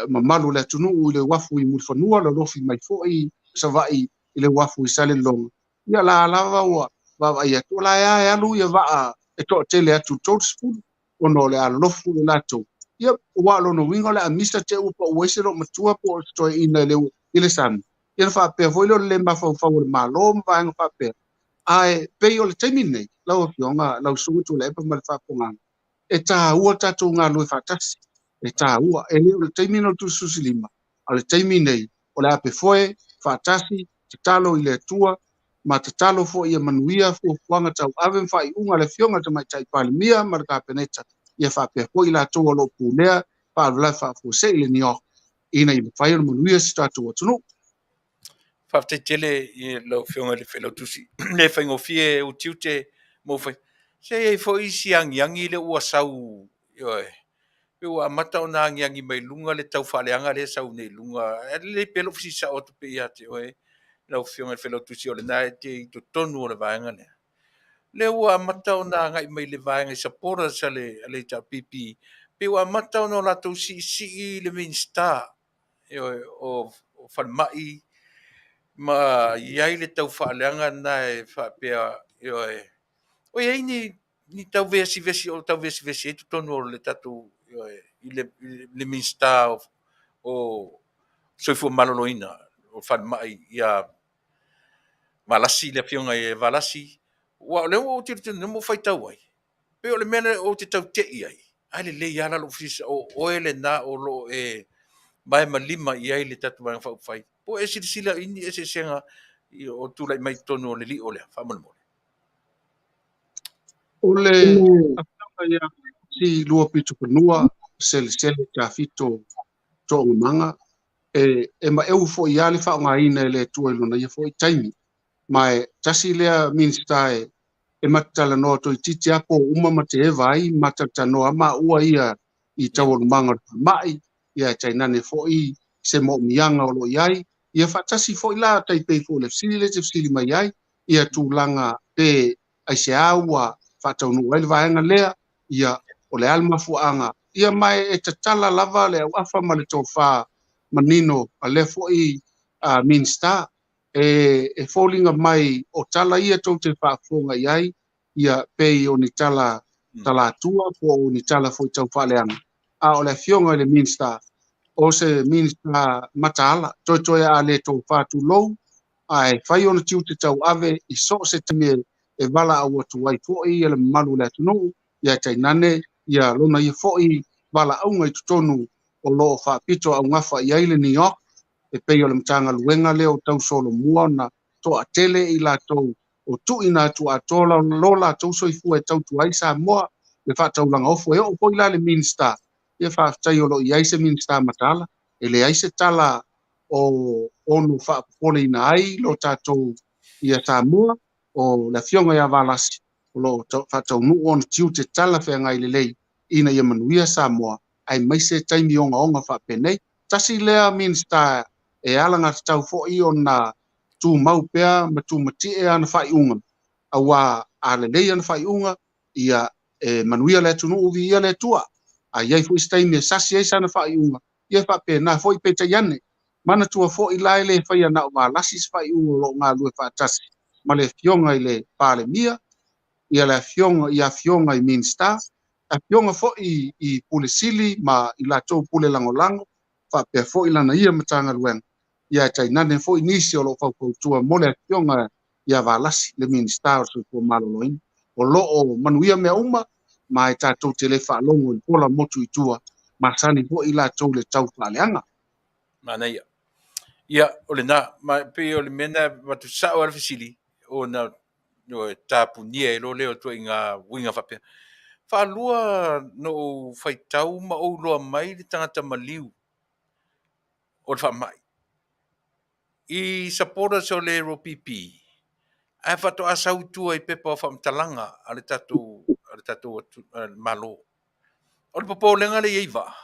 S4: mamalu o le atunuu i le uafu i Mulifanua, lolofi mai foi Savaii i le uafu i Salelologa. Ia la lava ua vaavaai atu, o la e alu ia vaa e toatele atu 30, ona o le alolofu le latou. Ia ua lona uiga o le amisa te ua pau ai se loo matua po o se toeaina i le sami. Ia na faapea foi lea o le le mafaufau o le Malo ma vaega faapea. Ae pei o le taimi lenei, lau Afioga, lau Susuga Tuilaepa ma le faafofogaaga, e taua tatou galue faatasi. E taua, e le o le taimi na o le tusitusilima, a o le taimi nei, o le apefoe faatasi, tatalo i le Atua, ma tatalo foi ia manuia fuafuaga tauave ma faaiuga a le Afioga Tamaitai Palemia ma le Kapeneta, ia faapea foi i latou o lo o pulea faalavelave faafuasei le NEOC, ina ia mafai ona manuia si tatou atunuu.
S1: Faafetai tele i lau Afioga i le Failautusi. Le faigofie utiute mo fai. Se i ai foi isi agiagi lea ua sau, ioe, pe ua amata ona agiagi mai luga le tau faaleaga lea e sau nei i luga. E lelei pea lou fesili sao atu pea ia te oe, lau Afioga i le Failautusi, o lena e te i totonu o le vaega lea. Lea ua amata ona agai mai le vaega i supporters a le HRPP, pe ua amata ona o latou siisii le Minisita o Falemai ma i ai le tau faaleaga na e faapea, ioe, o i ai ni tau vesivesi o tau vesivesi ai totonu o le tatou, ioe, i le Minisita o Soifua Maloloina o Falemai ia Valasi, le Afioga ia Valasi. Ua o lea ua ou tilotilo ma ou faitau ai, pei o le mea lea ou te tau tei ai, ae lelei lava la lou fesili o oe lena o lo o e vae ma lima i ai le tatou Vaega Faaupufai. Po o e silasila i ni eseesega o tulai mai totonu o le lio lea, faamolemole.
S4: O le afioga ia si lua pito fanua selesele tafito toogamaga, e maeu foi ia le faaaogaina e le Atua i lona ia foi taimi. Ma e tasi lea Minisita e matatalanoa toeitiiti lava po uma ma te eva ai, matatalanoa maua ia i taualumaga o le faamai, ia e tainane foi se moomiaga o lo o i ai, ia faatasi foi la taipei foi le fesili le te fesili mai ai, ia tulaga pe Aisea ua faataunuu ai le vaega lea? Ia, o le a le mafuaaga? Ia, ma e tatala lava le auafa ma le tofa manino a lea foi Minisita. E foliga mai o tala ia tou te faafofoga i ai, ia pei o ni tala talatua po o ni tala foi tau faaleaga. A o le afioga i le Minisita, o se Minisita mataala, toetoe a le tofa tulou, ae fai ona tiute tauave i so o se taimi e valaau atu ai foi le mamalu o le atunuu, ia tainane ia lona ia foi valaauga i totonu o lo o faapito augafa i ai le NEOC, e pei o le Matagaluega lea o tau solomua ona toatele i latou o tuuina atu atoa lo latou soifua e tautua ai Samoa, le faataulaga ofo. E oo foi la le Minisita, ia faafetai o lo o i ai se Minisita mataala, e leai se tala o ono faapopoleina ai lo tatou ia Samoa, o le afioga ia Valasi o lo o faataunuu ona tiute talafeagai lelei ina ia manuia Samoa, aemaise taimi ogaoga faapenei. Tasi lea Minisita e alagatatau foi ona tumau pea ma tumatie ana faaiuga, aua a lelei ana faaiuga, ia e manuia le atunuu, viia le Atua. A i ai foi se taimi e sasi ai sana faaiuga, ia faapena foi. Peitai ane, manatua foi la e le faia na o Valasi se faaiuga, o lo o galue faatasi ma le afioga i le Palemia, ia le afioga i afioga i Minisita, afioga foi i Pule Sili ma i latou Pule Lagolago, faapea foi lana ia Matagaluega, ia tainane foi nisi o lo o faufautua mo le afioga ia Valasi, le Minisita o le Soifua Maloloina. O lo o manuia mea uma, ma e tatou te le faalogo i pola motu i tua, masani foi latou le tau faaleaga.
S1: Manaia. Ia, o lena, ma pei o le mea na avatu sao lava le fesili, ona e tapunia ai loa lea o ituaiga uiga faapea. Faalua na ou faitau ma ou iloa mai le tagata maliu o le faamai i supporters o le ROPP, ae faatoa sau i tua i pepa o faamatalaga a le tatou Malo. O le popolega lea e i ai vaa,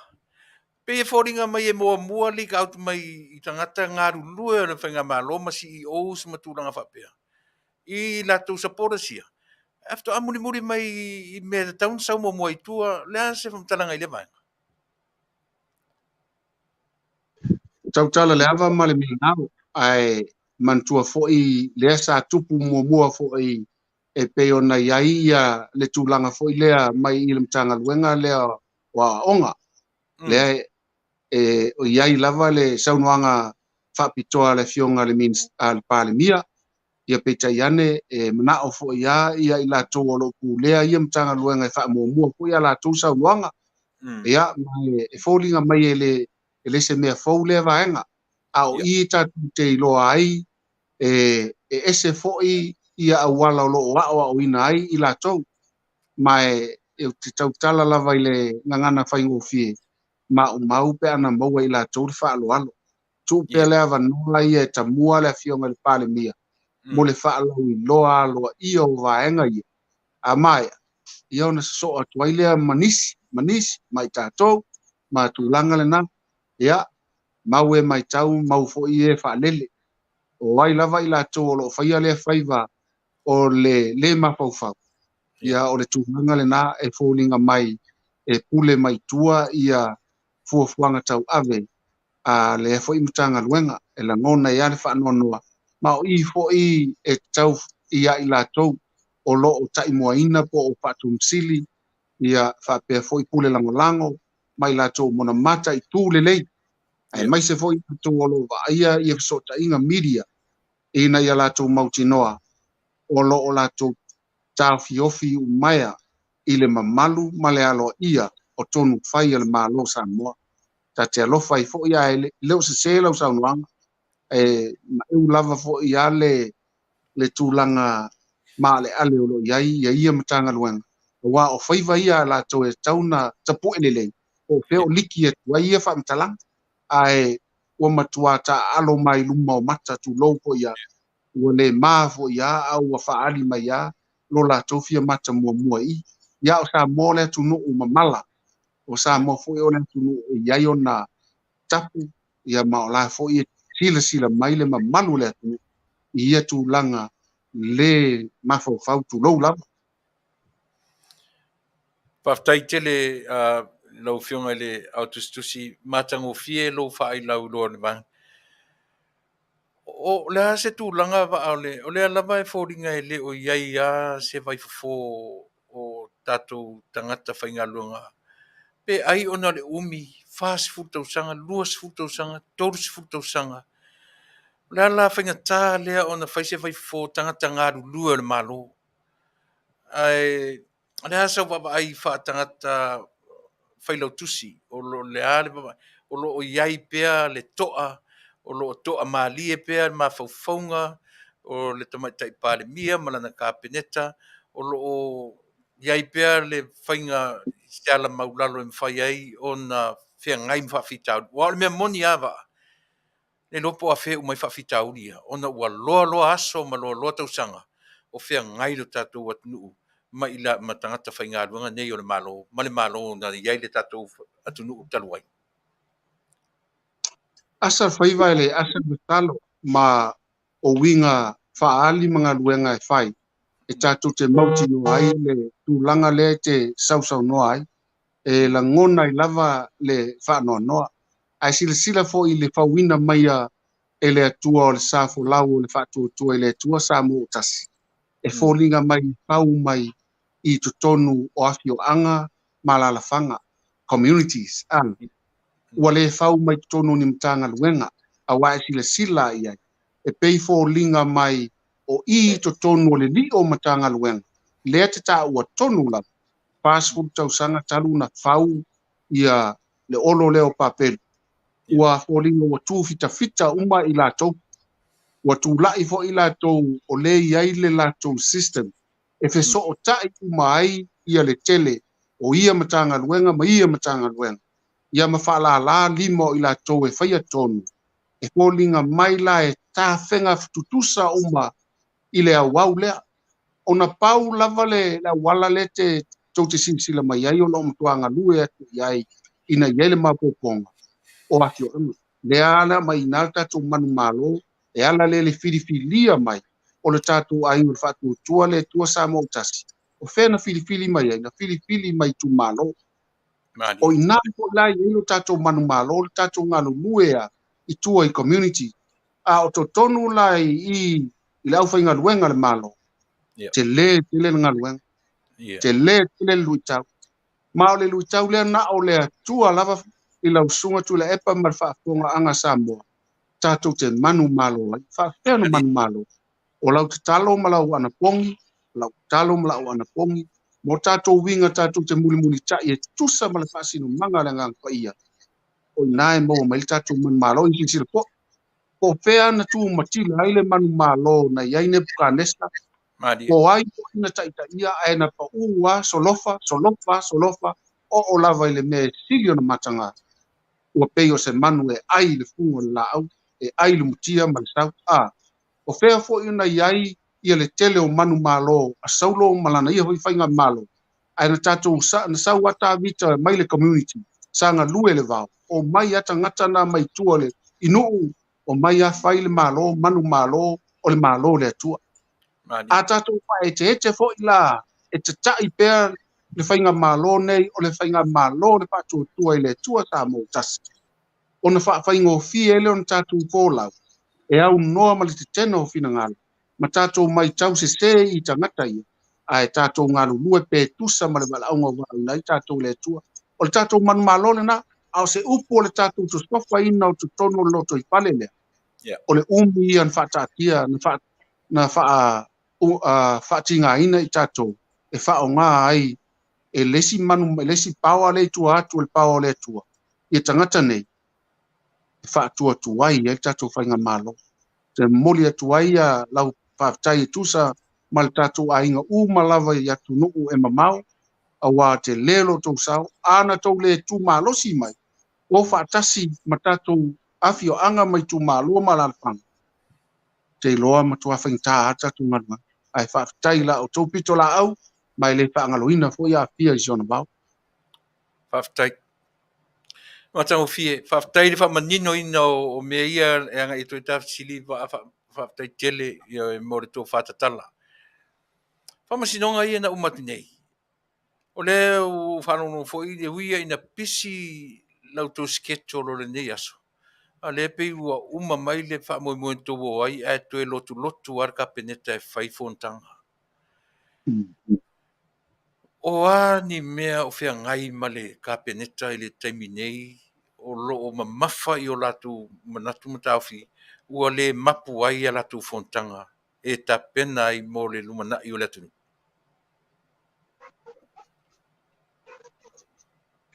S1: pei e foliga mai e muamua leak out mai i tagata galulue o le faigamalo ma CEOs ma tulaga faapea i latou supporters ia, ae faatoa mulimuli mai i mea e tatau ona sau muamua i tua. O le a se faamatalaga i lea vaega?
S4: Tautala le ava ma le migao, ae manatua foi lea sa tupu muamua foi e pei ona i ai ia le tulaga foi lea mai i le Matagaluega lea o Aoaoga. Lea e i ai lava le saunoaga faapitoa a le afioga a le Palemia, ia peitai ane e manao foi a ia i latou o lo o pulea ia Matagaluega e faamuamua foi a latou saunoaga. Ia, ma e foliga mai e le se mea fou lea vaega. A o i tatou te iloa ai e ese foi ia auala o lo o aoaoina ai i latou. Ma e te tautala lava i le gagana faigofie, maumau pe ana maua i latou le faaaloalo. Tuu pea le avanoa ia e tamua le afioga i le Palemia mo le faalauiloa aloaia o vaega ia. A maea, ia ona sosoo atu ai lea ma nisi, ma i tatou, ma tulaga lena. Ia, mau e maitau, mau foi e faalele. O ai lava i latou o lo o faia lea faiva o le le mafaufau. Ia, o le tulaga lena e foliga mai e pule mai tua ia fuafuaga tauave a lea foi Matagaluega e lagona ai le faanoanoa. Ma o i foi e tau ia i latou o lo o taimuaina po o faatumusili, ia faapea foi pule lagolago mai latou monamata i tu lelei. Aemaise foi latou o lo o vaaia ia fesootaiga media ina ia latou mautinoa o lo o latou taofiofi umaea i le mamalu ma le aloaia o tonu fai a le Malo o Samoa. Ta te alofa ai foi ae le o sese lau saunoaga, e maeu lava foi a le tulaga maaleale o lo o i ai ia ia Matagaluega. Aua o faiva ia a latou e tatau ona tapue lelei, po o fea o liki atu ai ia faamatalaga, ae ua matua taaalo mai luma o mata tulou foi a, ua le ma foi a, a ua faaali mai a lo latou fia mata muamua i. Ia o Samoa le atunuu mamala, o Samoa foi o le atunuu e i ai ona tapu, ia ma o la foi e silasila mai le mamalu o le atunuu i ia tulaga lē mafaufau, tulou lava.
S1: Faafetai tele lau Afioga i le Ao Tusitusi, matagofie lou faailau iloa o le vaega. O le a se tulaga vaa o le, o lea lava e foliga e le o i ai lava se vaifofo o tatou tagata faigaluega, pe ai ona o le umi, 40 tausaga, 20 tausaga, 30 tausaga. O le a la faigata lea ona fai se vaifofo o tagata galulue o le Malo? Ae o le a sau vaavaai faatagata failautusi, o lo o le a le vaavaai, o lo o i ai pea le toa, o lo o toa malie pea le mafaufauga o le Tamaitai Palemia ma lana Kapeneta, o lo o i ai pea le faiga se ala maulalo e mafai ai ona feagai ma faafitauli. Aua o le mea moni lava Vaa, le iloa po o afea e uma ai faafitauli ia, ona ua loa loa aso ma loa loa tausaga o feagai lo tatou atunuu ma, ila, ma tagata faigaluega nei o le Malo, ma le Malo na i ai le tatou atunuu talu ai.
S4: Asa faiva e le asa matalo ma o uiga faaali ma galuega e fai e tatou te mautinoa ai le tulaga lea e te sausaunoa ai, e lagona ai lava le faanoanoa. Ae silasila foi i le fauina maia e le Atua o le sa folau o le faatuatua i le Atua Samoa ua tasi, e foliga mai fau mai i totonu o afioaga ma alaalafaga, communities, a ua le fau mai totonu o ni Matagaluega, aua e silasila i ai, e pei foliga mai o i totonu o le lio o Matagaluega, lea te taua tonu lava, 40 tausaga talu na fau ia le olo lea o Papelu, ua foliga ua tūfitafita uma i latou, ua tula'i foi i latou o lea i ai le latou system e fesootai uma ai ia le tele o ia Matagaluega ma ia Matagaluega, ia ma faalālā lima o i latou e faia tonu, e foliga mai la e tafega tutusa uma i le auau lea. Ona pau lava le auala lea te tou te silasila mai ai o lo o matua galue atu i ai ina i ai le maopoopoga o afioaga. Lea ala mai ina le tatou manumalo e ala lea le filifilia mai o le tatou aiga o le faatuatua le Atua Samoa ua tasi. O fea na filifili mai ai? Na filifili mai itumalo. O ina foi la i ai lo tatou manumalo, le tatou galulue a i tua i community. A o totonu la i le aufaigaluega a le Malo, tele tele le galuega, tele tele le luitau. Ma o le luitau lea na o le Atua lava i lau susuga Tuilaepa ma le faafofogaaga a Samoa, tatou te manumalo ai. Faafefea ona manumalo? O lau tatalo ma lau anapogi, lau tatalo ma lau anapogi, mo tatou uiga tatou te mulimulitai e tusa ma le faasinomaga a le Agaga Paia, o ina e maua mai le tatou manumalo. I silasila po, po o fea na tumatila ai le manumalo na i ai Nebukanesa, po ai foi na taitaia ae na pau a solofa, solofa, solofa, oo lava i le mea e sili ona mataga. Ua pei o se manu e ai i le fuga o le laau, e ai le mutia ma le sau. A, o fea foi na i ai ia le tele o manumalo a Saulo ma lana ia foi faigamalo, ae na tatou na sau a Tavita mai le community, sa galue le vao, o mai a tagata na mai tua le i nuu, o mai a fai le malo, manumalo o le Malo o le Atua. A tatou faaeteete foi la e tatai pea le faigamalo nei o le faigamalo o le faatuatua i le Atua Samoa tasi, ona faafaigofie ai lea ona tatou folau e aunoa ma le tetena o finagalo ma tatou matau sesē i tagata ia, ae tatou galulue pe tusa ma le valaauga ua valaauina ai tatou e le Atua. O le tatou manumalo lena, a o se upu o le tatou tosofaina o totonu o le lotoifale lea, o le umi ia na faataatia, na faatigaina i tatou e faaaoga ai e le isi manu, e le isi power lea i tua atu o le power o le Atua, ia tagata nei e faatuatuai ai le tatou faigamalo. Te momoli atu ai ia lau faafetai e tusa ma le tatou aiga uma lava i atunuu e mamao, auā te lē lo tou sao, a na tou le tumalosi mai, o faatasi ma tatou afioaga ma itumalo ma alaalafaga, te iloa matua faigata a tatou galuega. Ae faafetai la outou pito laau, ma e le faagaloina foi Aafia i si ona vao.
S1: Faafetai. Matagofie, faafetai le faamaninoina o mea ia e agai atu ai ta fesili. Faafetai tele ia mo le tofa tatala. Faamasinoga ia na uma atu nei. O lea ua faalogologo foi e ui ina pisi la outou schedule o lenei aso, a o lea pei ua uma mai le faamoemoe na outou o ai ae toe lotulotu lava le Kapeneta e fai fonotaga. O a ni mea o feagai ma le Kapeneta i le taimi nei o lo o mamafa i o latou manatu ma taofi ua le mapu ai a latou fonotaga e tapena ai mo le lumanai o le atunuu?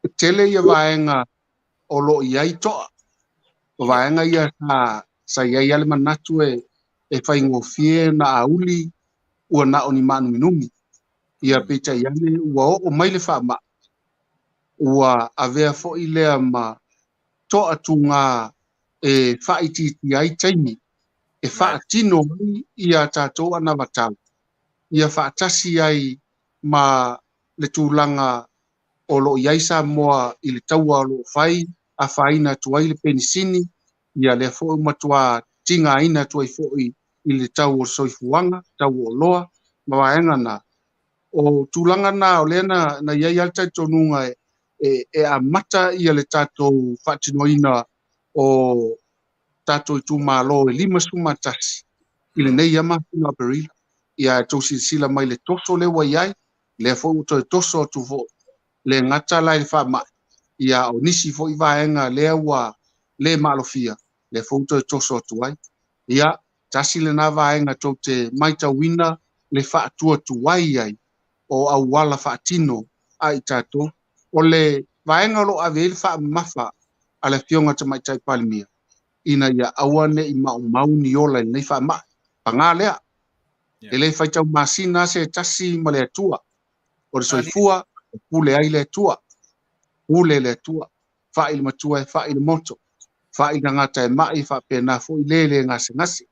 S4: E tele ia vaega o lo o i ai toa. O vaega ia sa i ai lava le manatu e faigofie na auli ua na o ni maanuminumi. Ia peitai ane ua oo mai le faamai, ua avea foi lea ma toa tuga e faaitiitia ai taimi e faatino ai ia tatou anavatau, ia faatasi ai ma le tulaga o lo o i ai Samoa i le taua o lo o fai, afaina atu ai le penisini, ia lea foi ua matua tigaina atu ai foi i le tau o le soifuaga, tau o oloa ma vaega na. O tulaga na o lea na i ai lava le talitonuga e amata ia le tatou faatinoina o tatou itumalo e 51 i lenei lava masina o Aperila. Ia a outou silasila mai i le toso lea ua i ai, lea foi ua toe toso atu foi, le gata la i le faamai, ia o nisi foi vaega lea ua le maalofia, lea foi ua toe toso atu ai. Ia, tasi lena vaega tou te matauina le faatuatuai ai o auala faatino a i tatou. O le vaega o lo o ave ai le faamamafa a le Afioga Tamaitai Palemia, ina ia aua ne i maumau ni ola i lenei faamai. Paga lea, e le faitau masina se tasi ma le Atua. O le soifua, e pule ai le Atua. Pule le Atua. Fa'i le matua e fa'i le moto. Fa'i le tagata e ma'i, faapena foi le le gasegase.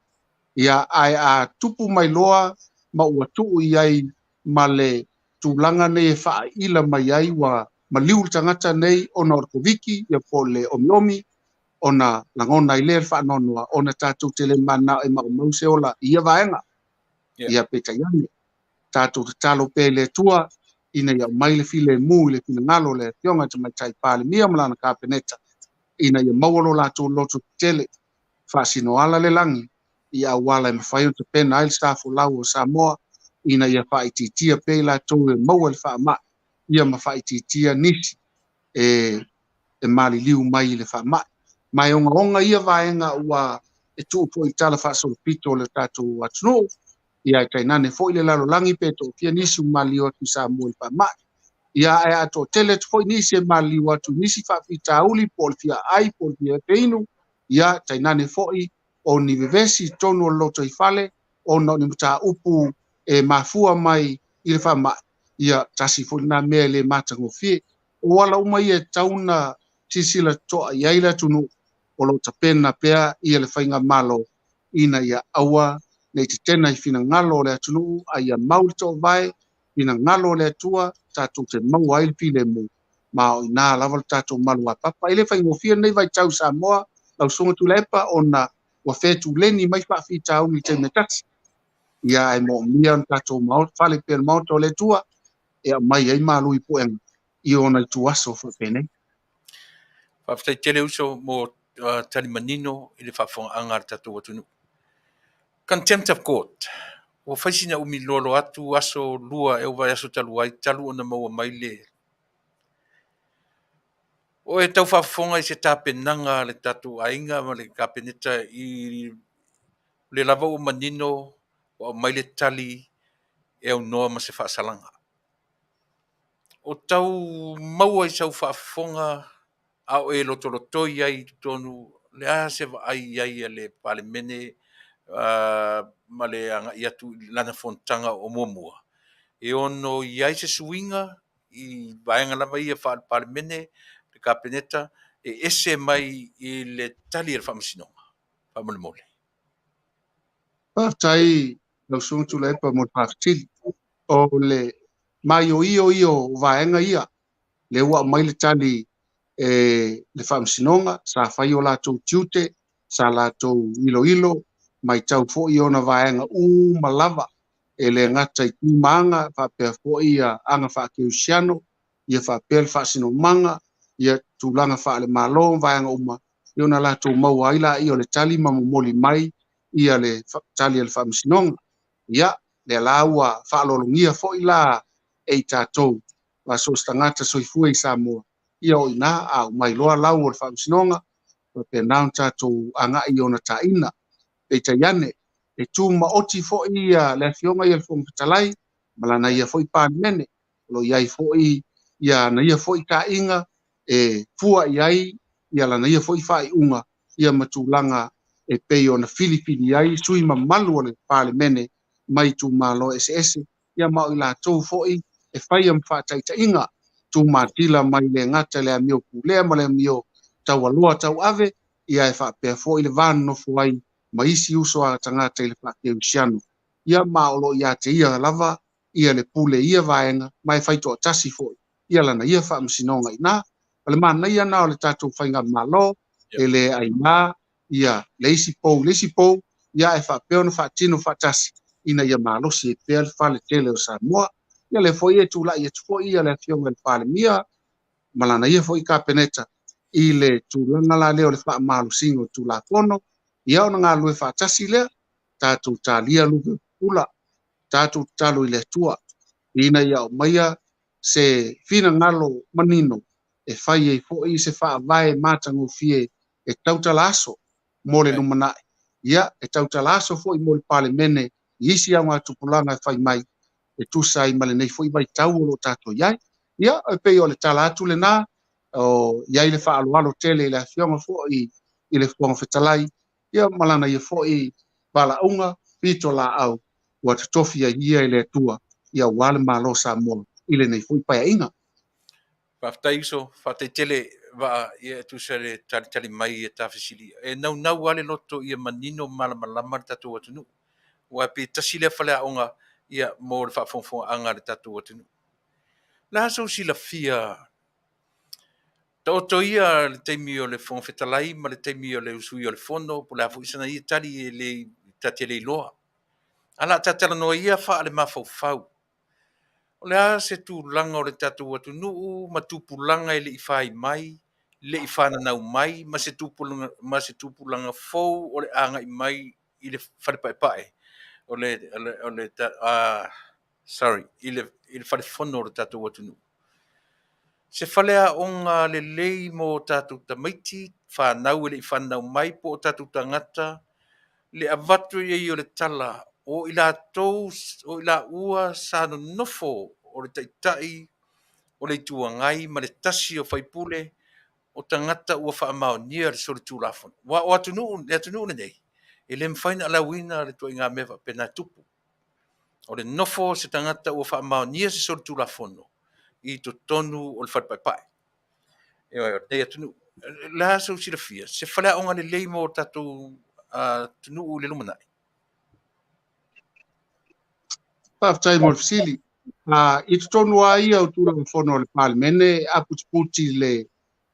S4: Ia, ae a tupu mai loa ma ua tuu i ai ma le tulaga nei e faaila mai ai ua maliu le tagata nei ona o le Koviti, ia po o le omiomi, ona lagona ai lea le faanoanoa, ona tatou te le mananao e maumau se ola i ia vaega. Ia peitai ane, tatou tatalo pea i le Atua ina ia aumai le filemu i le finagalo o le Afioga i le Tamaitai Palemia ma lana Kapeneta, ina ia maua lo latou loto tetele, faasinoala le lagi i auala e mafai ona tapena ai le sa folau o Samoa, ina ia faaitiitia pea i latou e maua le faamai, ia ma faaitiitia nisi e maliliu mai i le faamai. Ma e ogaoga ia vaega ua e tuu foi i tala faasolopito o le tatou atunuu, ia e tainane foi le lalolagi pe toafia nisi ua maliliu atu i Samoa i le faamai. Ia ae a toatele atu foi nisi e maliliu atu i nisi faafitauli po o le fia aai po o le fia feinu, ia tainane foi o ni vevesi i totonu o le lotoifale ona o ni mataupu e mafua mai i le faamai, ia tasi foi lena mea e le matagofie. O ala uma ia e tatau ona silasila totoa i ai le atunuu o lo o tapena pea ia le faigamalo ina ia aua nei tetena i finagalo o le atunuu, a ia mau le toovae finagalo o le Atua tatou te maua ai le filemu, ma o i ina lava le tatou maluapapa. E le faigofie lenei vaitau i Samoa, lau Susuga Tuilaepa, ona ua fetuleni mai faafitauli i le taimi e tasi. Ia ae moomia ona tatou fale pea le Maota o le Atua e aumai ai malu i puega i ona ituaso faapenei.
S1: Faafetai tele uso mo tali manino i le faafofogaaga a le tatou atunuu. Contempt of Court. Ua fai sina umi loaloa atu aso lua e vaiaso talu ai talu ona maua mai le o e tau faafofoga i se tapenaga a le tatou aiga ma le Kapeneta i le lava ua manino ua aumai le tali e aunoa ma se faasalaga. O tau maua i sau faafofoga a o e lotolotoi ai i totonu le a se vaai ai a le Palemene ma le agai atu i lana fonotaga o muamua. E ono i ai se suiga i vaega lava ia faale-Palemene, le Kapeneta, e ese mai i le tali a le faamasinoga, faamolemole.
S4: Faafetai lau Susuga Tuilaepa mo le faafesili. O le maioio ia o vaega ia, lea ua aumai le tali e le faamasinoga, sa fai o latou tiute, sa latou iloilo Matau foi i ona vaega uma lava, e le gata i tu ma aga, faapea foi aga faakerisiano, ia faapea le faasinomaga, ia tulaga faale-Malo ma vaega uma, ia ona latou maua ai laia o le tali ma momoli mai ia le tali a le Faamasinoga. Ia, lea la ua faaaloalogia foi la e i tatou, ma so o se tagata soifua i Samoa, ia o i ina, a aumai loa lau o le Faamasinoga, faapena ona tatou agai i ona taina. Peitai ane, e tumaoti foi ia le Afioga ia le Fofoga Fetalai ma lana ia foi Palemene, o lo o i ai foi ia ana ia foi taaiga e fua i ai ia lana ia foi faaiuga ia ma tulaga e pei ona filifili ai sui mamalu o le Palemene mai itumalo eseese, ia ma o i latou foi e faia ma faataitaiga tumatila mai le gata i le amio pulea ma le amio taualoa tauave, ia e faapea foi le va nonofo ai ma isi uso a tagata i le faakerisiano, ia ma o lo o ia te ia lava ia le pule i ia vaega, ma e faitoatasi foi ia lana ia faamasinoga i ina. O le manaia lena o le tatou faigamalo, e le aina ia le isi pou i le isi pou, ia ae faapea ona faatino faatasi ina ia malosi ai pea le fale tele o Samoa. Ia lea foi e tulai atu foi ia le Afioga i le Palemia ma lana ia foi Kapeneta i le tulaga la lea o le faamalosiga o Tulafono, ia ona galulue faatasi lea, tatou talia lupe pupula, tatou tatalo i le Atua ina ia aumaia se finagalo manino e fai ai foi se faavae matagofie e tautala aso mo le lumanai, ia e tautala aso foi mo le Palemene i isi augatupulaga e fai mai e tusa ai ma lenei foi vaitau o lo o tatou i ai. Ia, e pei o le tala atu lena, o i ai le faaaloalo tele i le Afioga foi i le Fofoga Fetalai, ia ma lana ia foi valaauga pitolaau ua totofi ai ia e le Atua, ia aua le Malo o Samoa i lenei foi Paeaiga.
S1: Faafetai uso, faafetai tele Vaa ia e tusa le talitali mai ia ta fesili. E naunau lava le loto ia manino ma malamalama le tatou atunuu, aua pe tasi lea faleaoga ia mo le faafogafogaaga a le tatou atunuu. O le a sou silafia taoto ia le taimi o le Fofoga Fetalai ma le taimi o le sui o le Fono, po o le a foi sana ia tali e le ta te le iloa. Ae o le a ta talanoa ia faale-mafaufau. O le a se tulaga o le tatou atunuu ma tupulaga e le i fai mai, le i fananau mai, ma se tupulaga, ma se tupulaga fou o le agai mai i le fale paepae o le, o le, o le, sorry, i le, i le fale fono o le tatou atunuu. Se faleaoga lelei mo tatou tamaiti, fanau e le i fananau mai po o tatou tagata, le avatu i ai o le tala o i latou, o i laua sa nonofo o le taitai o le Itu Agai ma le tasi o faipule o tagata ua faamaonia le solitulafono. Aua o atunuu, le atunuu lenei, e le mafai ona alauina le ituaiga mea faapena e tupu. O le nofo o se tagata ua faamaonia se solitulafono i totonu o le fale paepae. O lenei atunuu. O le a sou silafia, se faleaoga lelei mo tatou atunuu i le lumanai?
S4: Faafetai mo le fesili. I totonu lava ia o Tulafono a le Palemene e aputiputi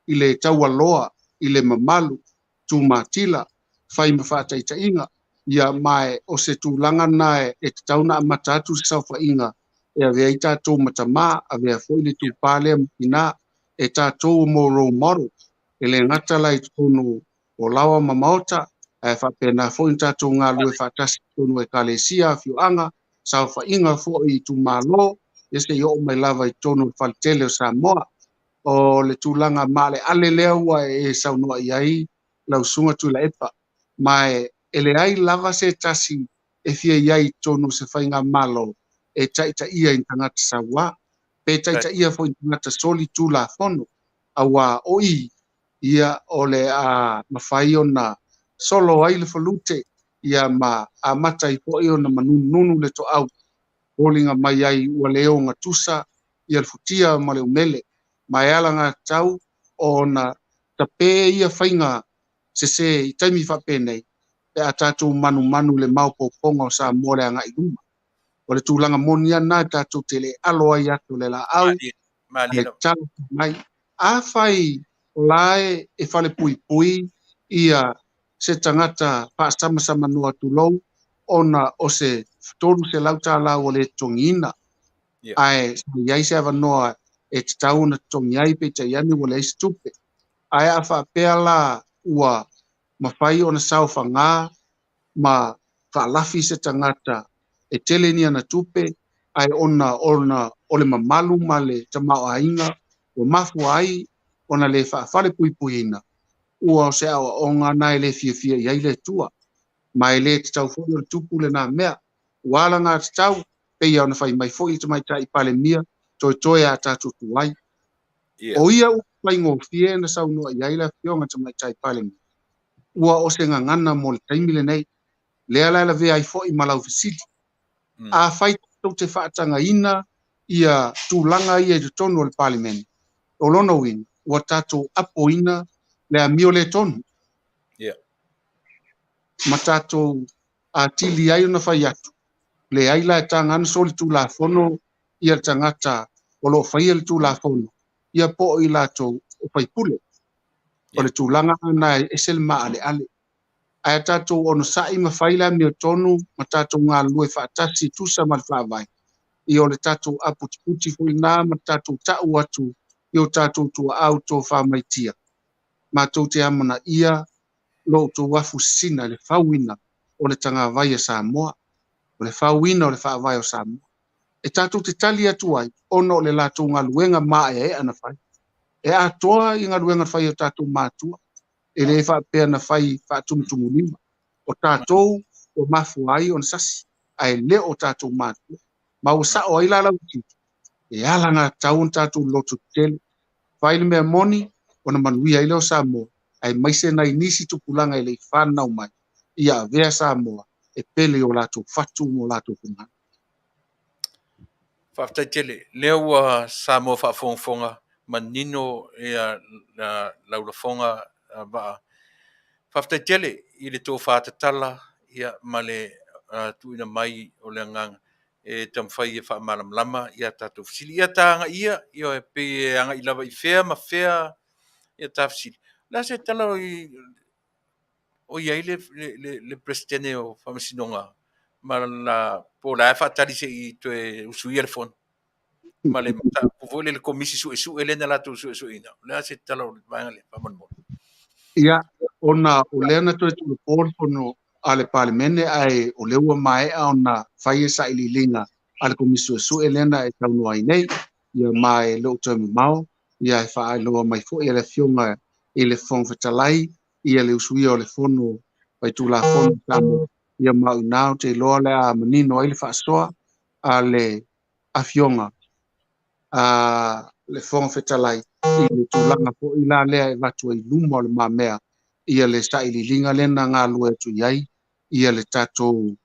S4: i le taualoa, i le mamalu, tumatila, fai ma faataitaiga, ia ma o se tulaga lena e tatau ona amata atu se saofaiga e avea ai tatou ma tamā, avea foi le itupa lea ma tinā, e tatou mo role model, e le gata la i totonu o laoa ma maota, ae faapena foi ona tatou galulue faatasi i totonu o Ekalesia, afioaga, saofaiga foi i itumalo, ia seia oo mai lava i totonu o le fale tele o Samoa. O le tulaga maaleale lea ua e saunoa i ai lau Susuga Tuilaepa, ma e leai lava se tasi e fia i ai i totonu o se faigamalo e taitaia i ni tagata sauā, pe taitaia foi i ni tagata soli Tulafono, aua o i ia o le a mafai ona solo ai le falute, ia ma amata ai foi ona manunununu le toau, foliga mai ai ua le ogatusa ia le futia ma le umele, ma e alagatatau ona tape ia faiga sese i taimi faapenei, pe a tatou manumanu i le maopoopoga o Samoa le agai i luma. O le tulaga moni lava lena e tatou te le alo ai atu o le laau, e tala mai. Afai o la e falepuipui ia se tagata faasamasama tulou ona o se $300 ua le totogiina. Ae sa i ai se avanoa e tatau ona totogi ai, peitai ane ua leai se tupe. Ae a faapea la ua mafai ona saofaga ma faalafi se tagata e tele ni ana tupe, ae ona o le mamalu ma le tamaoaiga ua mafua ai ona le faafalepuipuiina, ua o se aoaoga na e le fiafia i ai le Atua. Ma e le tatau foi o le tupu lena mea. Ua alagatatau, pei ona fai mai foi le Tamaitai Palemia, toetoe a tatou tuai. O ia upu faigofie na saunoa i ai le Afioga Tamaitai Palemia, ua o se gagana mo le taimi lenei. Lea la e lavea ai foi ma lau fesili. Afai tatou te faatagaina ia tulaga ia i totonu o le Palemene, o lona uiga, ua tatou apoina le amio le tonu. Ma tatou atili ai ona fai atu, leai la e taga ana solitulafono ia le tagata o lo o faia le tulafono, ia po o i latou o faipule. O le tulaga na e ese le maaleale. Ae tatou onosai ma fai le amiotonu ma tatou galulue faatasi tusa ma le faavae, ia o le tatou aputiputi foi lena ma tatou ta'u atu i o tatou tuaau tofamaitia. Matou te amanaia lo outou afusina i le fauina o le tagavai a Samoa, o le fauina o le faavae o Samoa. E tatou te tali atu ai ona o le latou galuega maeaea na fai. E atoa i galuega fai o tatou matua, e le faapea na fai faatumutumulima. O tatou ua mafua ai ona sasi, ae le o tatou matua. Ma ua sao ai la lau titi, e alagatatau ona tatou loto tetele. Fai le mea moni, ona manuia ai lea o Samoa, aemaise nai nisi tupulaga e le i fanau mai, ia avea Samoa e pele i o latou fatu ma o latou finagalo.
S1: Faafetai tele. Lea ua Samoa faafogafoga manino ia lau lafoga Vaa. Faafetai tele i le tofa tatala ia ma le tuuina mai o le agaga e taumafai e faamalamalama ia tatou fesili. Ia ta agaia, ia e pei e agai lava i fea ma fea ia ta fesili. O le a se tala o i ai le Peresetene o Faamasinoga ma la po o la e faatali se i toe usuia le fono ma le mataupu foi lele komisi suesue lea na latou suesueina. O le a se tala o le vaega lea faamolemole?
S4: Ia, ona o lea na toe tolopo le fono a le Palemene, ae o lea ua maea ona fai e sailiiliga a le komisi suesue lea na e saunoa ai nei. Ia ma e le o toe mamao, ia e faailoa mai foi e le Afioga i le Fofoga Fetalai ia le usuia o le fono faitulafono Samoa. Ia ma o ina ou te iloa le a manino ai le faasoa a le Afioga a le Fofoga Fetalai i le tulaga foi la lea e avatu ai i luma o le mamea ia le sailiiliga lea na galulue atu i ai ia le tatou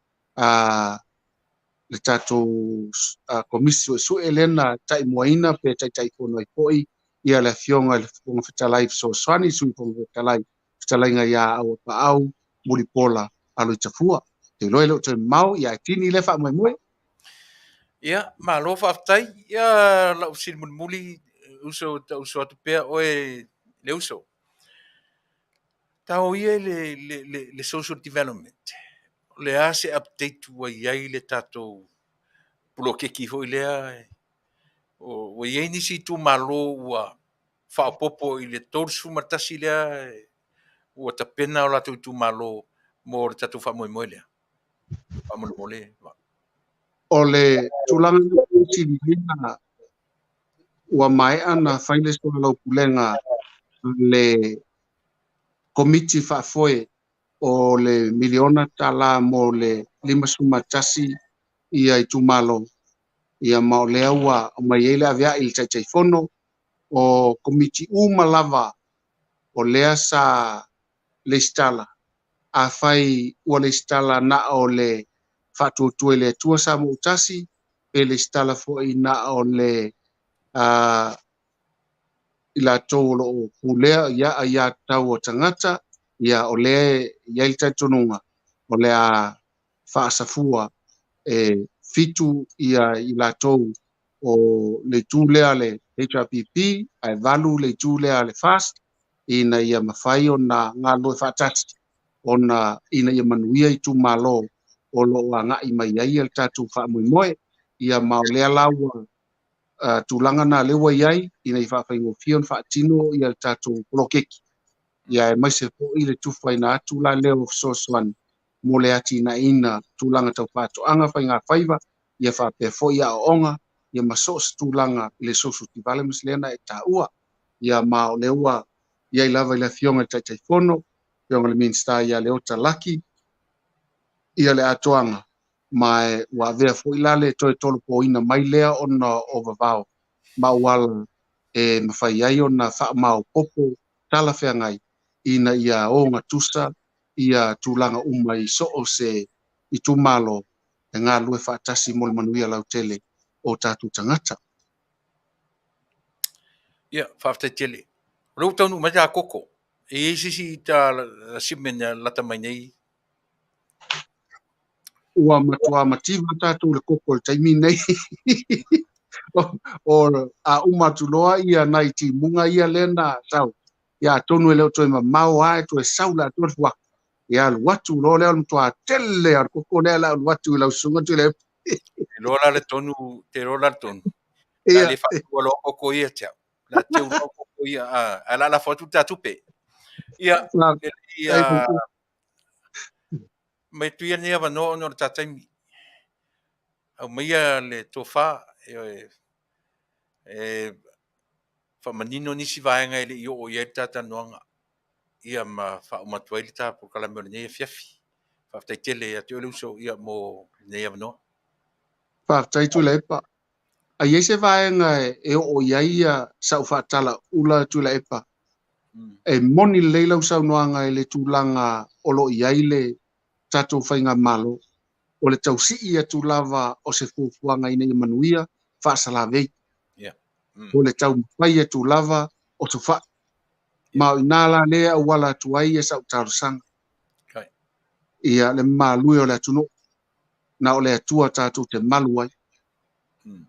S4: komisi suesue lea na taimuaina pe taitaifono ai foi ia le Afioga i le Fofoga Fetalai fesoasoani, Sui Fofoga Fetalai, fetalaiga ia Auapaau Mulipola Aloitafua. Te iloa e le o toe mamao, ia e tini lea faamoemoe.
S1: Ia, malo faafetai. Ia lau fesili mulimuli, uso ta uso atu pea oe le uso. Tau ia le social development. O le a se update ua i ai le tatou poloketi foi lea, ua i ai nisi itumalo ua faaopoopo i le 31 lea ua tapena o latou itumalo mo le tatou faamoemoe lea. Faamolemole.
S4: O le tulaga na ua maea na fai le soalaupulega le komiti faafoe o le $1 miliona mo le 51 ia itumalo. Ia ma o lea ua aumai ai le aveai i le Taitaifono o komiti uma lava o lea sa lesitala. Afai ua lesitala na o le faatuatua i le Atua Samoa ua tasi, pe lesitala foi na o le i latou o lo o pulea ia aiatatau a tagata, ia o lea e i ai le talitonuga o le a faasafua e 7 ia i latou o le itu lea le HRPP, ae 8 le itu lea le FAST, ina ia mafai ona galulue faatasi. ona ina ia manuia itumalo o lo o agai mai ai le tatou faamoemoe. Ia ma o lea la ua tulaga na lea ua i ai ina ia faafaigofie ona faatino ia le tatou poloketi. Ia aemaise foi le tufaina atu la lea o fesoasoani mo le atinaeina tulaga tau faatoaga, faigafaiva, ia faapea foi aoaoga, ia ma so o se tulaga i le social development lea na e taua. Ia ma o lea ua i ai lava i le Afioga i le Taitaifono, Afioga i le Minisita ia Leota Laki, ia le atoaga, ma ua avea foi la le toe tolopoina mai lea ona o vavao ma auala e mafai ai ona faamaopoopo talafeagai ina ia ogatusa ia tulaga uma i so o se itumalo e galulue faatasi mo le manuia lautele o tatou tagata.
S1: Ia, faafetai tele. O lea ua taunuu mai ta koko. E i ai se isi ta shipment e lata mai nei?
S4: Ua matua mativa tatou i le koko i le taimi nei. O a uma atu loa ia nai timuga ia lea na sau, ia atonu e le o toe mamao lava e toe sau le atoa le fuaka. Ia alu atu loa lea o le matua tele lava o le koko lea o le a alu atu i lau susuga Tuilaepa.
S1: Te iloa la le tonu, te iloa la le tonu. La le faatua loa koko ia te au. La teu loa koko ia, ae la lafo atu le ta tupe. Ia, ia, mai atu ia lenei avanoa ona o le ta taimi. Aumaia le tofa, e, e faamanino nisi vaega e le i oo i ai le ta talanoaga, ia ma faauma atu ai le ta polokalame o lenei afiafi. Faafetai tele ia te oe le uso ia mo lenei avanoa.
S4: Faafetai Tuilaepa. A i ai se vaega e oo i ai ia sau faatalaula Tuilaepa, e moni lelei lau saunoaga i le tulaga o lo o i ai le tatou faigamalo, o le tausii atu lava o se fuafuaga ina ia manuia faasalavei. O le taumafai atu lava o sofai. Ma o i ina la lea e auala atu ai sau talosaga. Ia le mamalu e o le atunuu, na o le Atua tatou te malu ai.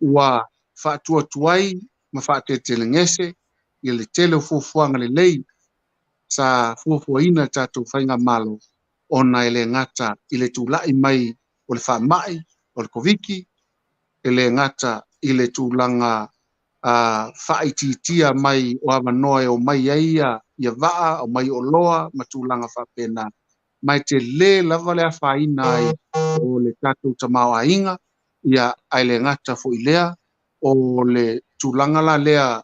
S4: Ua faatuatuai ma faateletelegese ia le tele o fuafuaga lelei sa fuafuaina e tatou faigamalo ona e le gata i le tulai mai o le faamai o le Koviti, e le gata i le tulaga faaitiitia mai o avanoa e omai ai ia vaa, omai oloa ma tulaga faapena. Ma e tele lava le afaina ai o le tatou tamaoaiga, ia ae le gata foi lea o le tulaga la lea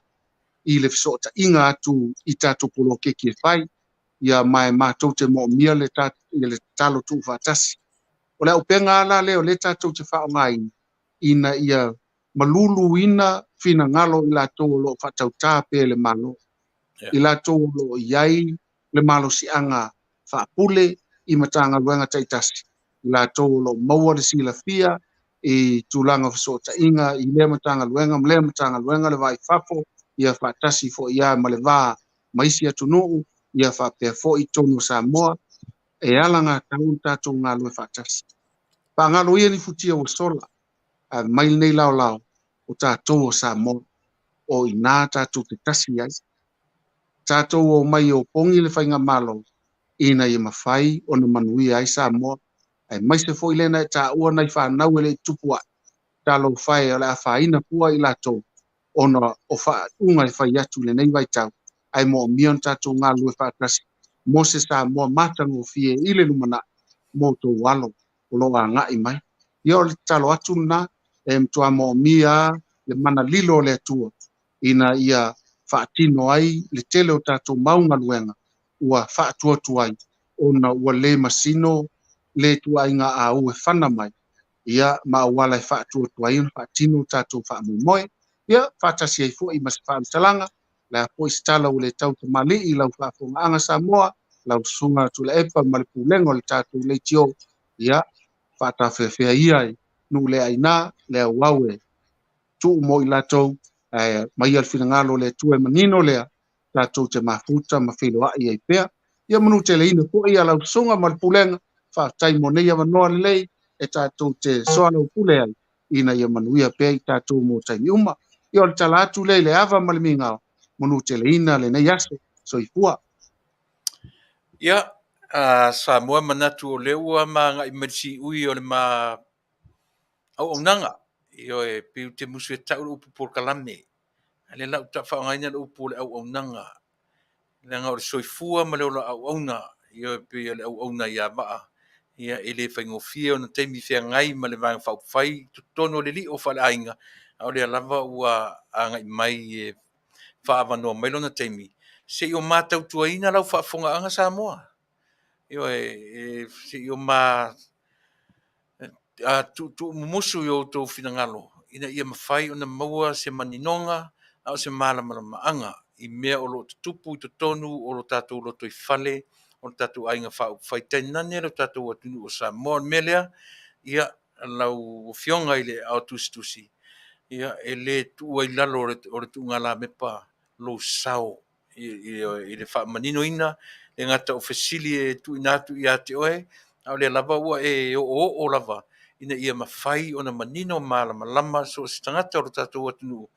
S4: i le fesootaiga atu i tatou poloketi e fai, ia ma e matou te moomia le tatalo tuufaatasi. O le auupega la lea o lea tatou te faaaogaina ina ia maluluina finagalo i latou o lo o faatautā pea i le Malo, i latou o lo o i ai le malosiaga faapule i Matagaluega taitasi, i latou o lo o maua le silafia i tulaga o fesootaiga i lea Matagaluega ma lea Matagaluega, le va i fafo, ia faatasi foi ia ma le va ma isi atunuu, ia faapea foi i totonu o Samoa, e alagatatau ona tatou galulue faatasi. Faagalo ia ni futia ua sola, ae mai lenei laolao o tatou o Samoa, o i ina tatou te tasi ai. Tatou omai e opogi le faigamalo ina ia mafai ona manuia ai Samoa, aemaise foi lea na e taua nai fanau e le i tupu ae, talofa e o le a afaina fua i latou ona o faaiuga e fai atu i lenei vaitau, ae moomia ona tatou galulue faatasi mo se Samoa matagofie i le lumanai mo outou alo o lo o agai mai. Ia o le tatalo atu lena, e matua moomia le mana lilo o le Atua ina ia faatino ai le tele o tatou mau galuega ua faatuatuai ona ua le masino le ituaiga au e fana mai, ia ma auala e faatuatuai ona faatino tatou faamoemoe. Ia faatasi ai foi ma se faamatalaga, le a foi se tala ua le tau tamalii i lau faafofogaaga Samoa, lau susuga Tuilaepa ma le pulega o le tatou leitio, ia faatafeafea ia i nuu le aina, le auau e tuu mo i latou, ae maia le finagalo o le Atua e manino lea, tatou te mafuta ma feiloai ai pea. Ia manuteleina foi ia lau susuga ma le pulega, faafetai mo nei avanoa lelei e tatou te soalaupule ai, ina ia manuia pea i tatou mo taimi uma. Ia o le tala atu lea i le ava ma le migao, manuteleina lenei aso. Soifua.
S1: Ia, Samoa e manatu o lea ua ma agai mai le siui o le ma auaunaga. Ioe, pei ou te musu e tau le upu polokalame, a o lea la ou te faaaogaina le upu o le auaunaga, leaga o le soifua ma le ola auauna, ioe, pei o le auauna ia Vaa, ia e le faigofie ona taimi feagai ma le Vaega Faaupufai i totonu o le lio faaleaiga, a o lea lava ua agai mai e faaavanoa mai lona taimi, se i o ma tautuaina lau faafofogaaga Samoa. Ioe, se i o ma tuutuumumusu i o outou finagalo ina ia mafai ona maua se maninoga a o se malamalamaaga i mea o lo o tutupu i totonu o lo tatou lotoifale, o le tatou aiga faaupufai, tainane lo tatou atunuu o Samoa. O le mea lea, ia, lau Afioga i le Aao Tusitusi, ia, e le tuua i lalo o le tuugalamepa lou sao i le faamaninoina, e le gata o fesili e tuuina atu ia te oe, a o lea lava ua e oooo lava ina ia mafai ona manino ma malamalama so o se tagata o lo tatou atunuu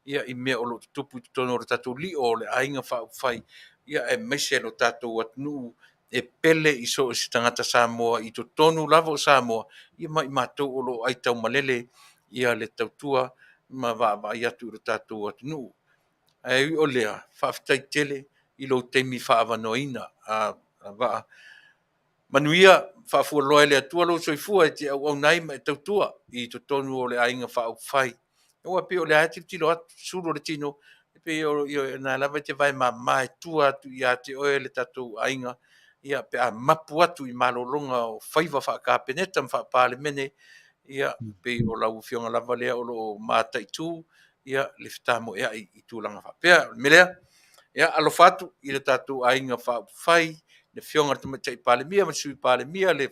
S1: ia i mea o lo o tutupu i totonu o le tatou lio o le aiga faaupufai, ia aemaise lo tatou atunuu e pele i so o se tagata Samoa i totonu lava o Samoa, ia ma i matou o lo o aitaumalele ia le tautua ma vaavaai atu i lo tatou atunuu. Ae ui o lea, faafetai tele i lou taimi faaavanoaina a Vaa. Manuia, faafualoa e le Atua lou soifua e te auauna ai ma e tautua i totonu o le aiga faaupufai. Aua e pei o lea lava e tilotilo atu, sulu o le tino, e pei o lena lava e te vae mama e tua atu ia te oe le tatou aiga, ia pe a mapu atu i malologa o faiva faa-Kapeneta ma faa-Palemene, ia pei o lau Afioga lava lea o lo o mataitu ia le fetamoeai i tulaga faapea. O le mea lea, ia alofa atu i le tatou aiga faaupufai, le Afioga i le Tamaitai Palemia ma le Sui Palemia, le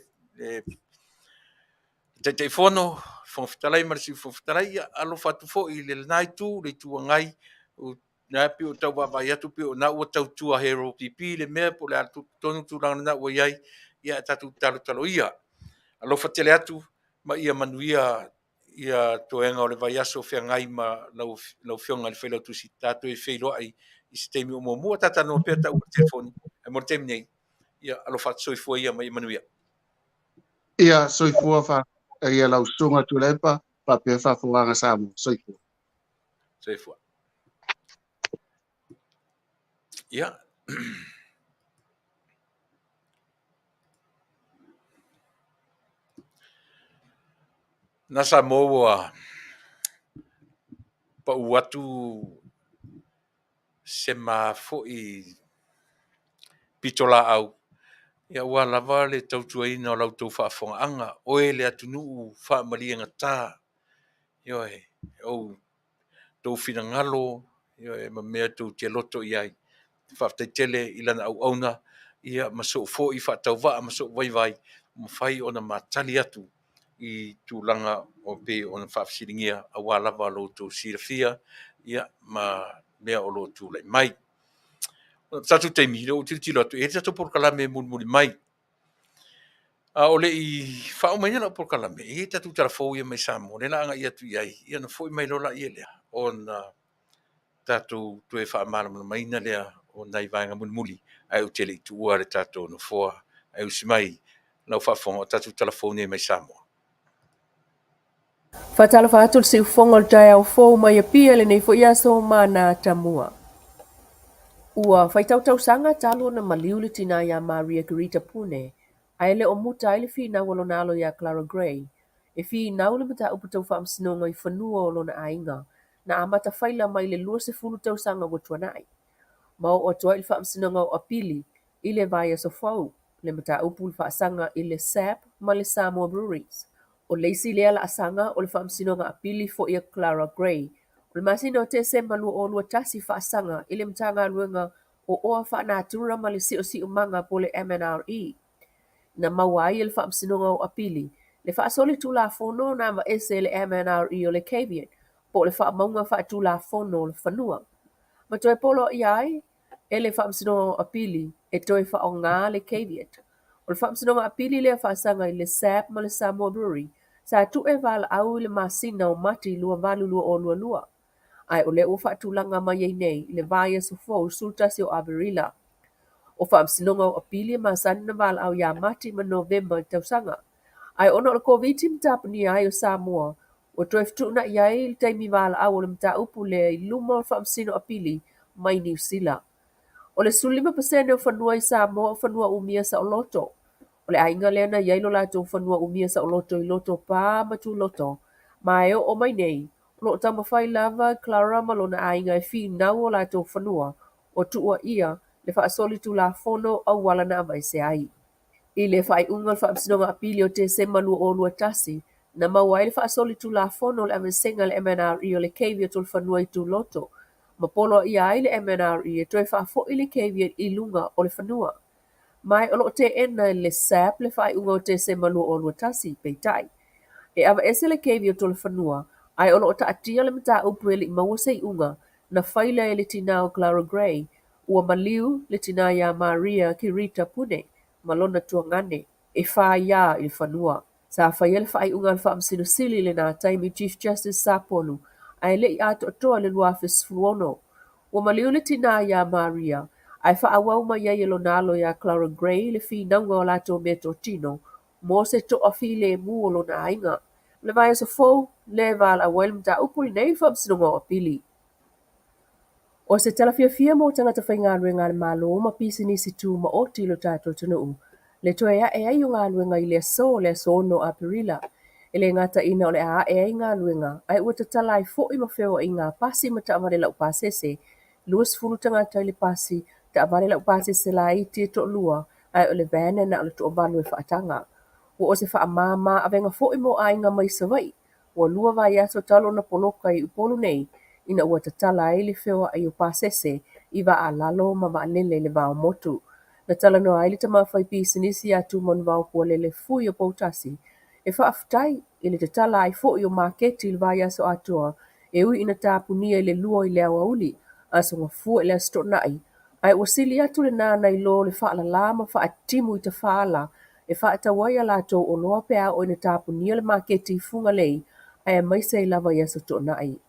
S1: Taitaifono, Fofoga Fetalai ma le Sui Fofoga Fetalai, ia alofa atu foi i lena Itu, le Itu Agai, na pei o tau vaavaai atu pei o lena ua tautua hero pipi le mea po o le a tonu tulaga lena ua i ai, ia tatou talotalo ia. Alofa tele atu ma ia manuia ia toega o le vaiaso feagai ma lau Afioga i le Failautusi, tatou feiloai i se taimi o muamua, ta talanoa pea ta telefoni, ae mo le taimi nei, ia alofa atu, soifua ia ma ia manuia.
S4: Ia soifua fa ia lau susuga Tuilaepa faapea faafofoga Samoa. Soifua.
S1: Soifua. Ia. Na Samoa ua pau atu se ma foi pitolaau ia aua lava le tautuaina o la outou faafofogaaga, oe le atunuu faamaliegata, ioe, o outou finagalo, ioe, ma mea tou te loto i ai. Faafetai tele i lana auauna ia ma sou foi faatauvaa ma sou vaivai ua mafai ona matali atu i tulaga o pei ona faafesiligia aua lava lo outou silafia ia ma mea o lo o tulai mai. O le tatou taimi, lea ua tilotilo atu, e i ai le tatou polokalame e mulimuli mai. A o le i faauma lau polokalame, e i ai tatou tala fou ia mai Samoa, lea la agai atu i ai, ia ona foi mai loa lea, ona tatou toe faamalamalamaina lea o nai vaega mulimuli, ae ou te le i tuua le tatou nofoa, ae usi mai lau faafofoga o tatou tala fou nei mai Samoa.
S5: Faatalofa atu le siufofoga o le taeao fou mai Apia i lenei foi aso ma Tamua. Ua faitau tausaga talu ona maliu le tina iā Maria Kerita Pune, ae le o muta ai le finau a lona alo iā Clara Gray, e finau le mataupu tau faamasinoga i fanua o lona aiga, na amata faila mai le 20 tausaga ua tuanai, ma oo atu ai i le faamasinoga o Apili i le vaiaso fou, le mataupu i le faasaga i le SAB ma le Samoa Breweries. O le isi lea laasaga o le faamasinoga apili foi a Clara Gray o le masina o Tesema 2021 faasaga i le Matagaluega o Oa Faanatura ma le Siosiomaga po o le MNRE. Na maua ai e le Faamasinoga o Apili le faasolitulafono na aveese e le MNRE o le caveat po o le faamauga faatulafono o le fanua, ma toe poloaia ai e le Faamasinoga o Apili e toe faaaoga le caveat. O le Faamasinoga Apili lea faasaga i le SAB ma le Samoa Brewery sa tu'e valaau i le masina o Mati 28 2022, ae o lea ua faatulaga mai ai nei i le vaiaso fou 11 o Aperila. O Faamasinoga o Apili e masani ona valaau ia Mati ma Novema i le tausaga. Ae ona o le Koviti ma tapunia ai o Samoa, ua toe fetuunai ai le taimi valaau o le mataupu lea i luma o le Faamasino Apili mai Niu Sila. O le 15% o fanua i Samoa o fanua umia saoloto. O le aiga lea na i ai lo latou fanua umia saoloto i Lotopa ma Tuloto, ma e oo mai nei, o lo o taumafai lava Clara ma lona aiga e finau o latou fanua o tuuaia le faasolitulafono auala na aveese ai. I le faaiuga o le Faamasinoga Apili o Tesema 2021, na maua ai le faasolitulafono o le aveesega e le MNRE o le caveat o le fanua i Tuloto, ma poloaia ai le MNRE e toe faafoi le caveat i luga o le fanua. Ma o lo o teena e le SAB le faaiuga o Tesema 2021, peitai, e aveese le caveat o le fanua, ae o lo o taatia le mataupu e le i maua se iuga, na faila e le tinā o Clara Gray, ua maliu le tinā iā Maria Kirita Pune ma lona tuagane e faiā i le fanua. Sa faia le faaiuga a le Faamasino Sili i lena taimi Chief Justice Sapolu ae le i atoatoa i le 2016. Ua maliu le tinā iā Maria, ae faaauau mai ai e lona alo iā Clara Gray le finauga o latou meatotino mo se toafilemu o lona aiga. O le vaiaso fou lea e valaau ai le mataupu lenei i le Faamasinoga o Apili. O se tala fiafia mo tagata faigaluega a le Malo ma pisinisi tumaoti i lo tatou atunuu, le toe ae ai o galuega i le aso, le aso 6 Aperila. E le gata ina o le a ae ai galuega, ae ua tatala ai foi ma feoaiga a pasi ma taavale laupasese, 20 tagata i le pasi, taavale laupasese laiti e toalua, ae o le van e na o le toavalu e faataga. Ua o se faamama avega foi mo aiga mai Savaii, ua lua vaiaso talu ona poloka i Upolu nei, ina ua tatala ai le feoai o pasese i vaa a lalo ma vaalele i le va o motu. Na talanoa ai le tama faipisinisi ia Tumanuvao Pualele Fui o Poutasi e faafetai i le tatala ai foi o maketi i le vaiaso atoa e ui ina tapunia i le 2 i le aoauli, Aso Gafua i le Aso Toonai, ae ua sili atu lena nai lo le faalala ma faatitimu i tafaala e faatau ai a latou oloa pe a oo ina tapunia le maketi i Fugalei aemaise ai lava i Aso Toonai.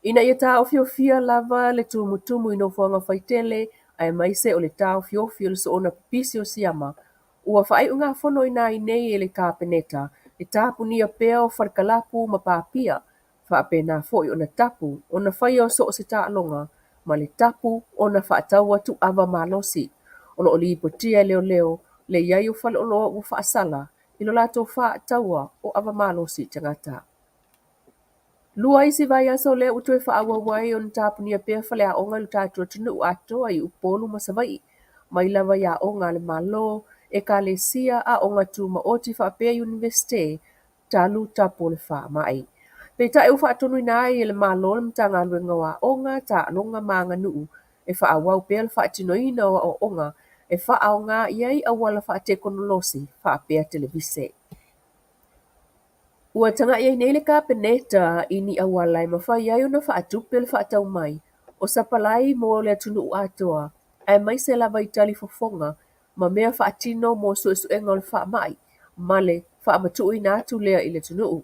S5: Ina ia taofiofia lava le tumutumu i nofoaga faitele aemaise o le taofiofi o le soona pipisi o siama, ua faaiugafonoina ai nei e le Kapeneta le tapunia pea o falekalapu ma papia, faapena foi ona tapu ona faia o so o se taaloga ma le tapu ona faatau atu ava malosi. O lo o lipotia e leoleo le i ai o faleoloa ua faasala i lo latou faataua o ava malosi i tagata. Lua isi vaiaso lea ua toe faaauau ai ona tapunia pea faleaoga i lo tatou atunuu atoa i Upolu ma Savaii, mai lava i aoga a le Malo, ekalesia, aoga tumaoti faapea Iunivesite, talu tapu o le faamai. Peitai ua faatonuina ai e le Malo le Matagaluega o Aoga, Taaloga ma Aganuu e faaauau pea le faatinoina o aoaoga e faaaoga i ai auala faatekonolosi faapea televise. Ua tagai ai nei le Kapeneta i ni auala e mafai ai ona faatupe le faatau mai o sapalai mo le atunuu atoa, aemaise lava i talifofoga ma mea faatino mo suesuega o le faamai ma le faamatuuina atu lea i le atunuu.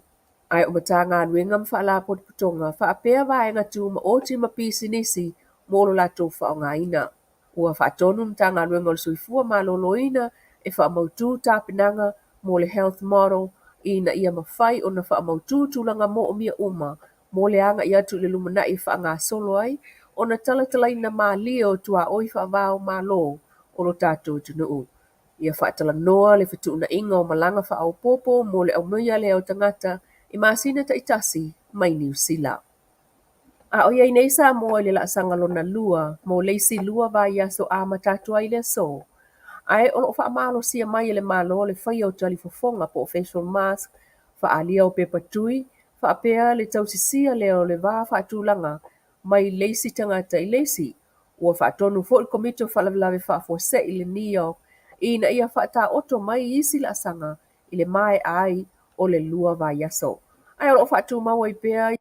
S5: Ae o Matagaluega ma Faalapotopotoga faapea vaega tumaoti ma pisinisi mo lo latou faaaogaina. Ua faatonu le Matagaluega o le Soifua Maloloina e faamautu tapenaga mo le Health Model ina ia mafai ona faamautu tulaga moomia uma mo le agai atu i le lumanai e faagasolo ai ona talatalaina malie o tuaoi faava-o-Malo o lo tatou atunuu. Ia faatalanoa le fetuunaiga o malaga faaopoopo mo le aumaia lea o tagata i masina taitasi mai Niu Sila. A o i ai nei Samoa i le laasaga lona lua mo le isi lua vaiaso amata atu ai i le aso, ae o lo o faamalosia mai e le Malo le faia o talifofoga po o facial mask, faaalia o pepa tui, faapea le tausisia lea o le va faatulaga mai le isi tagata i le isi. Ua faatonu foi le Komiti o Faalavelave Faafuasei le NEOC ina ia faataoto mai isi laasaga i le maea ai o le lua vaiaso. Ae o lo o faatumau ai pea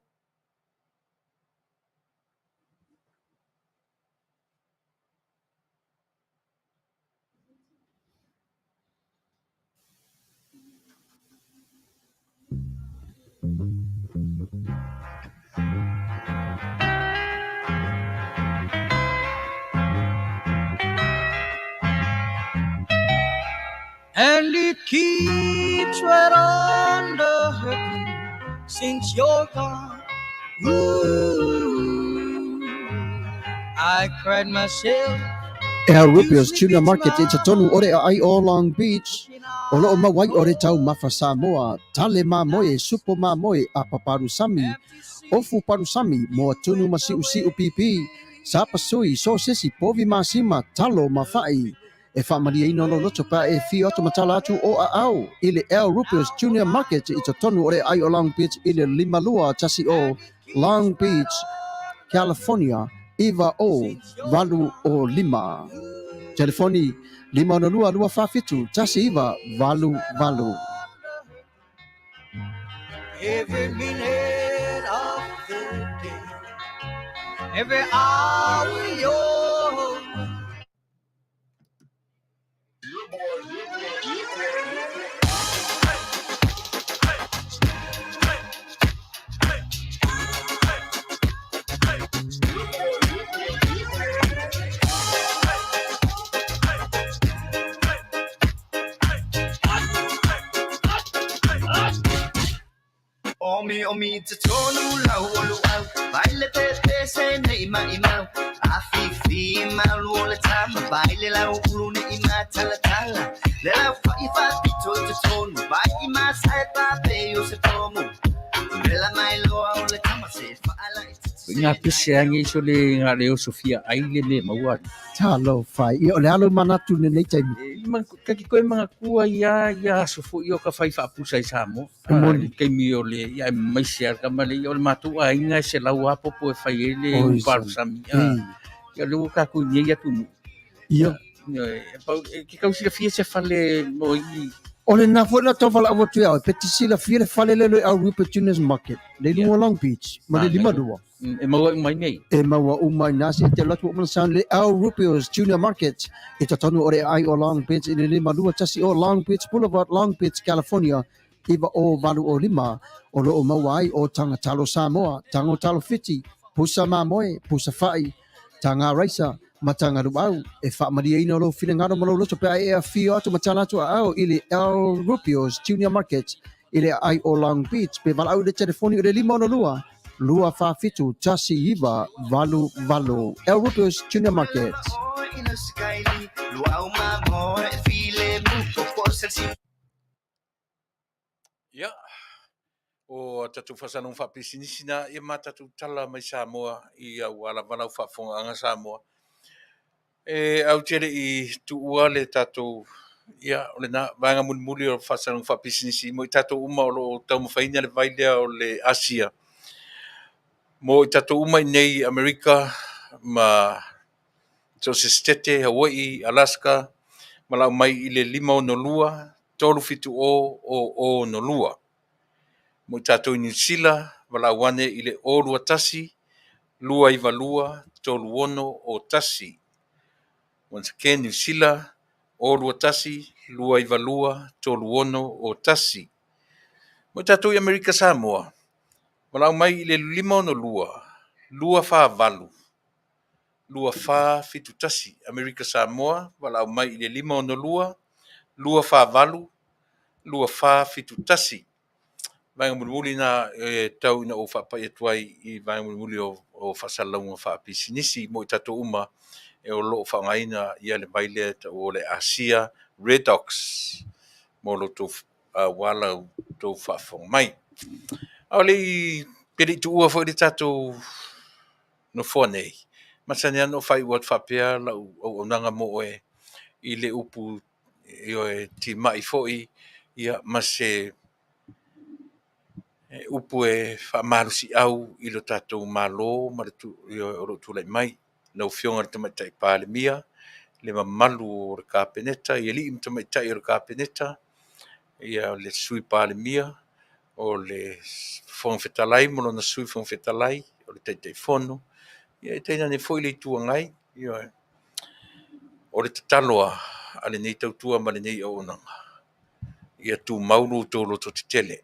S6: And it keeps right on the hurting since you're gone. Ooh, I cried myself.
S7: El Rubio's Tuna Market i totonu o le aai o Long Beach, o loo maua ai o le taumafa Samoa, tale mamoe, supo mamoe, apa palusami, ofu palusami, moa tunu ma siusiu pipi, sapasui, sosesi, povi masima, talo ma fa'i. E faamalieina lou loto pe a e afio atu ma tala atu o aao i le El Rubio's Junior Market i totonu o le aai o Long Beach i le 5210 Long Beach, California 90805. Telefoni 562 247 1988.
S6: Every minute of the day, every hour you're
S8: Omi omi te tonu lau o luau Vai le te te se nei mai mau A fi fi malu o le tama Vai le lau ulu nei ma tala tala Le lau fa i fa pito te tonu Vai i ma sae pa pe o se tomu Le la mai loa o le tama se fa ala i te
S1: Ngā pese ange iso le ngā leo Sofia ai le me maua.
S7: Talofa. Ia, o le a lou manatu i lenei taimi?
S1: E, ma, kaki koe manatua ia, ia aso foi o ka whai whaapusa i Samoa.
S7: E moni.
S1: I taimi o le, ia e maise a kama le, ia o le matou aiga e 100 apopo e whai e le
S7: Oi,
S1: uparusami.
S7: Ei.
S1: Ia le ua kākou i nei atunuu.
S7: Ia.
S1: Ia, e, pau, e, ke kau silafia se fale mo i...
S7: O lena foi na tau valaau atu ia oe, pe te silafia le fale lea i Arupa Tunas Market, le i luga o Long Beach, ma le 52.
S1: E maua uma i nei.
S7: E maua uma i nā se te alu atu o Mana le Al Rubio's Junior Market i totonu o le aai o Long Beach i le 52 o Long Beach Boulevard, Long Beach, California, 90805, o lo o maua ai o Taga Talo Samoa, Tago Talo Fiti, Pusa Mamoe, Pusa Fa'i, Taga Raisa, ma Taga Luau. E faamalieina lou finagalo ma lou loto pe a e afio atu ma tala atu aao i le Al Rubio's Junior Market i le aai o Long Beach pe valaau i le telefoni o le 562 247 1988. El Rubio's Junior Market.
S1: Ia, o tatou faasalaga faapisinisi na ia ma tatou tala mai Samoa i aua lava lau faafofogaaga Samoa. E au te le i tuua le tatou, ia, o lena vaega mulimuli o faasalaga faapisinisi mo i tatou uma o lo o taumafaina le vai lea o le Asia. Mo i tatou uma i nei Amerika ma so o se setete, Hawaii, Alaska, ma lau mai i le 562 370 0062. Mo i tatou i Niu Sila, valaau ane i le 021 292 3601. Once again, Niu Sila, 021 292 3601. Mo i tatou i Amerika Samoa, valaau mai i le 562 248 2471. Amerika Samoa, valaau mai i le 562 248 2471. Vaega mulimuli na e tau ina ou faapai atu ai i vaega mulimuli o faasalalauga faapisinisi mo i tatou uma e o lo o faaaogaina ia le vai lea e tau o le Asia Redox mo lo tou aua la outou faafofoga mai. A o le i pe le i tuua foi le tatou nofoa nei, masani lava ona ou faaiu atu faapea lau auaunaga mo oe i le upu ioe timai foi ia ma se upu e faamalosiau i lo tatou Malo ma le o lo o tulai mai. Lau Afioga i le Tamaitai Palemia, le mamalu o le Kapeneta, i alii ma tamaitai o le Kapeneta, ia le Sui Palemia, o le Fofoga Fetalai ma lona Sui Fofoga Fetalai, o le Taitaifono, ia e tainane foi le Itu Agai, ioe. O le tatalo a lenei tautua ma lenei auaunaga, ia tumau lo outou lototetele,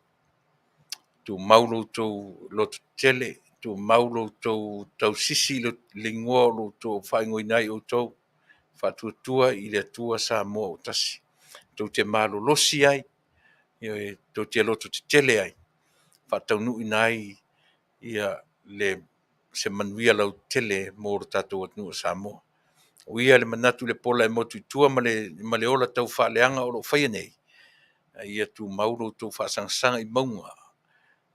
S1: tumau lo outou lototetele, tumau lo outou tausisi i le igoa o lo outou faaigoaina ai outou, faatuatua i le Atua Samoa ua tasi. tou te malolosi ai, ioe, tou te lototetele ai, faataunuuina ai ia le se manuia lautele mo lo tatou atunuu o Samoa. O ia le manatu i le pola e motu i tua ma le, ma le ola tau faaleaga o lo o faia nei, a ia tumau lo outou faasagasagaga i mauga,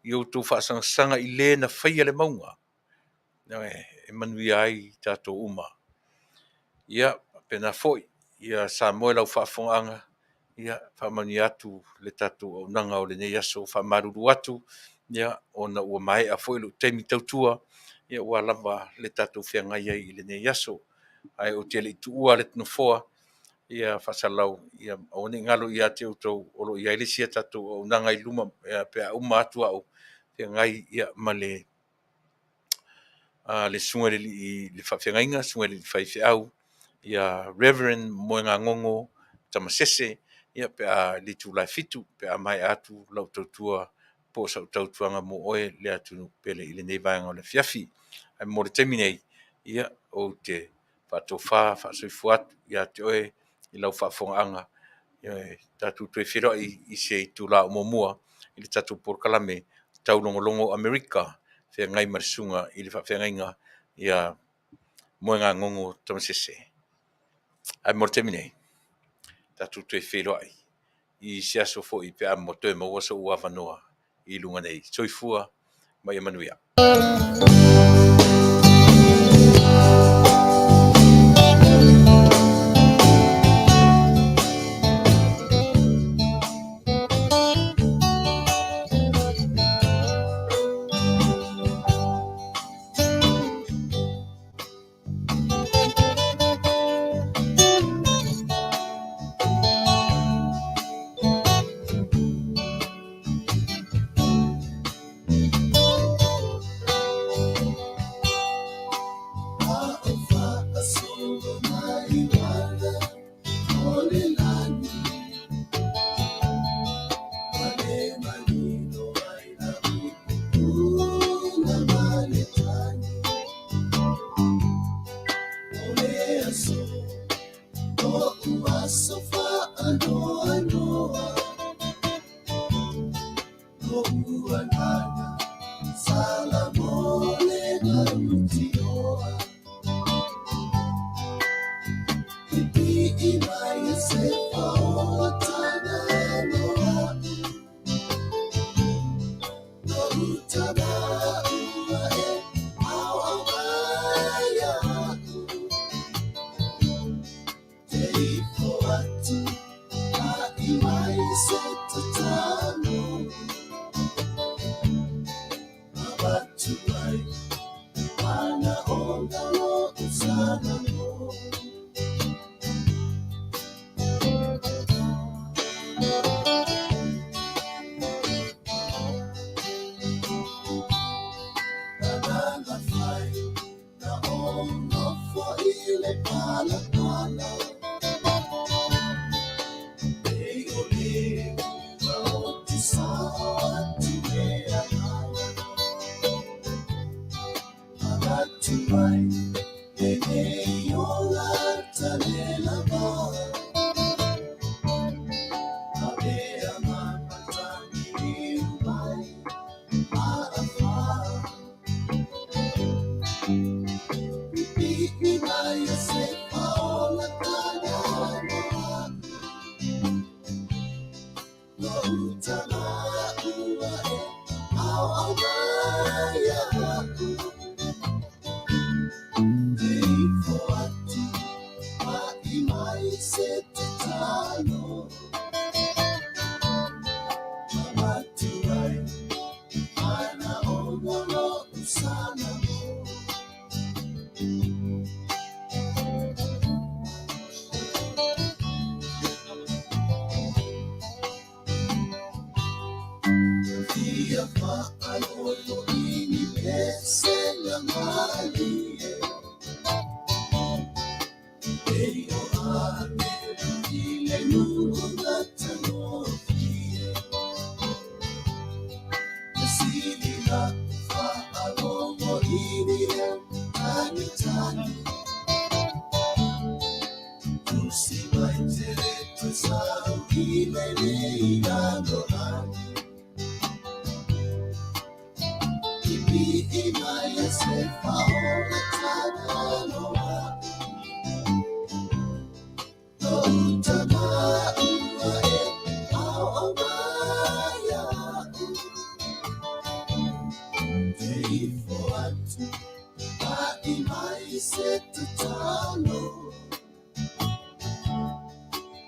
S1: ia outou faasagasagaga i le na faia le mauga, e manuia ai tatou uma. Ia, faapena foi, ia Samoa i lau faafofogaaga, ia faamanuia atu le tatou auaunaga o lenei aso. Faamalulu atu, ia, ona ua maea foi lou taimi tautua, ia ua lava le tatou feagai ai i lenei aso. Ae ou te le i tuua le Nofoa, ia faasalalau, ia aua ne i galo ia te outou o lo o i ai le isi a tatou auaunaga i luma pe a uma atu au feagai ia, ma le le susuga i le alii le faafeagaiga, susuga i le alii faifeau, ia Reverend Moegagogo Tamasese, ia pe a i le itula e 7:00 pe a maea atu lau tautua po o sau tautuaga mo oe le atunuu pele i lenei vaega o le afiafi. Ae mo le taimi nei, ia, ou te faatofa faasoifua atu ia te oe i lau faafofogaaga, ioe, tatou toe feiloai i se itula o muamua i le tatou polokalame Taulogologo Amerika, feagai ma le susuga i le faafeagaiga ia Moegagogo Tamasese. Ae mo le taimi nei, tatou toe feiloai i se aso foi pe a toe maua sou avanoa i luga nei. Soifua ma ia manuia.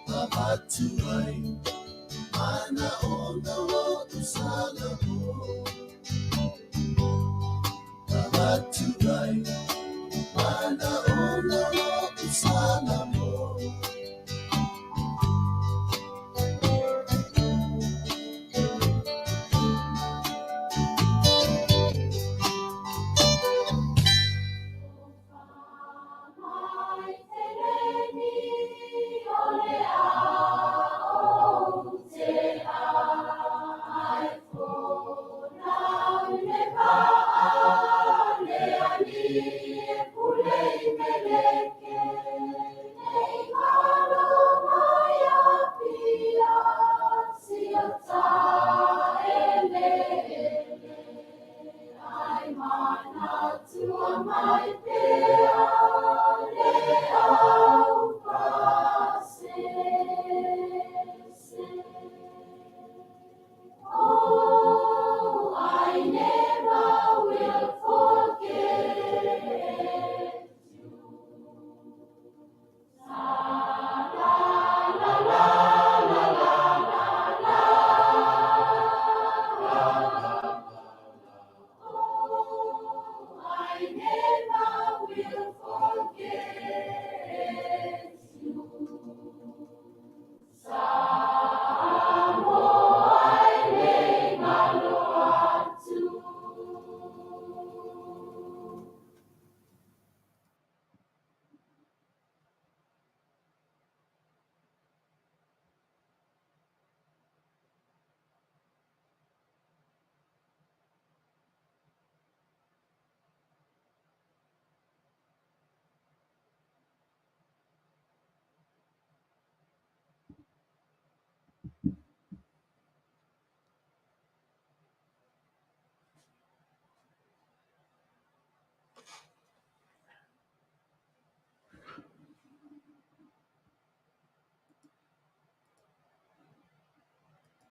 S2: Avatu ai mana.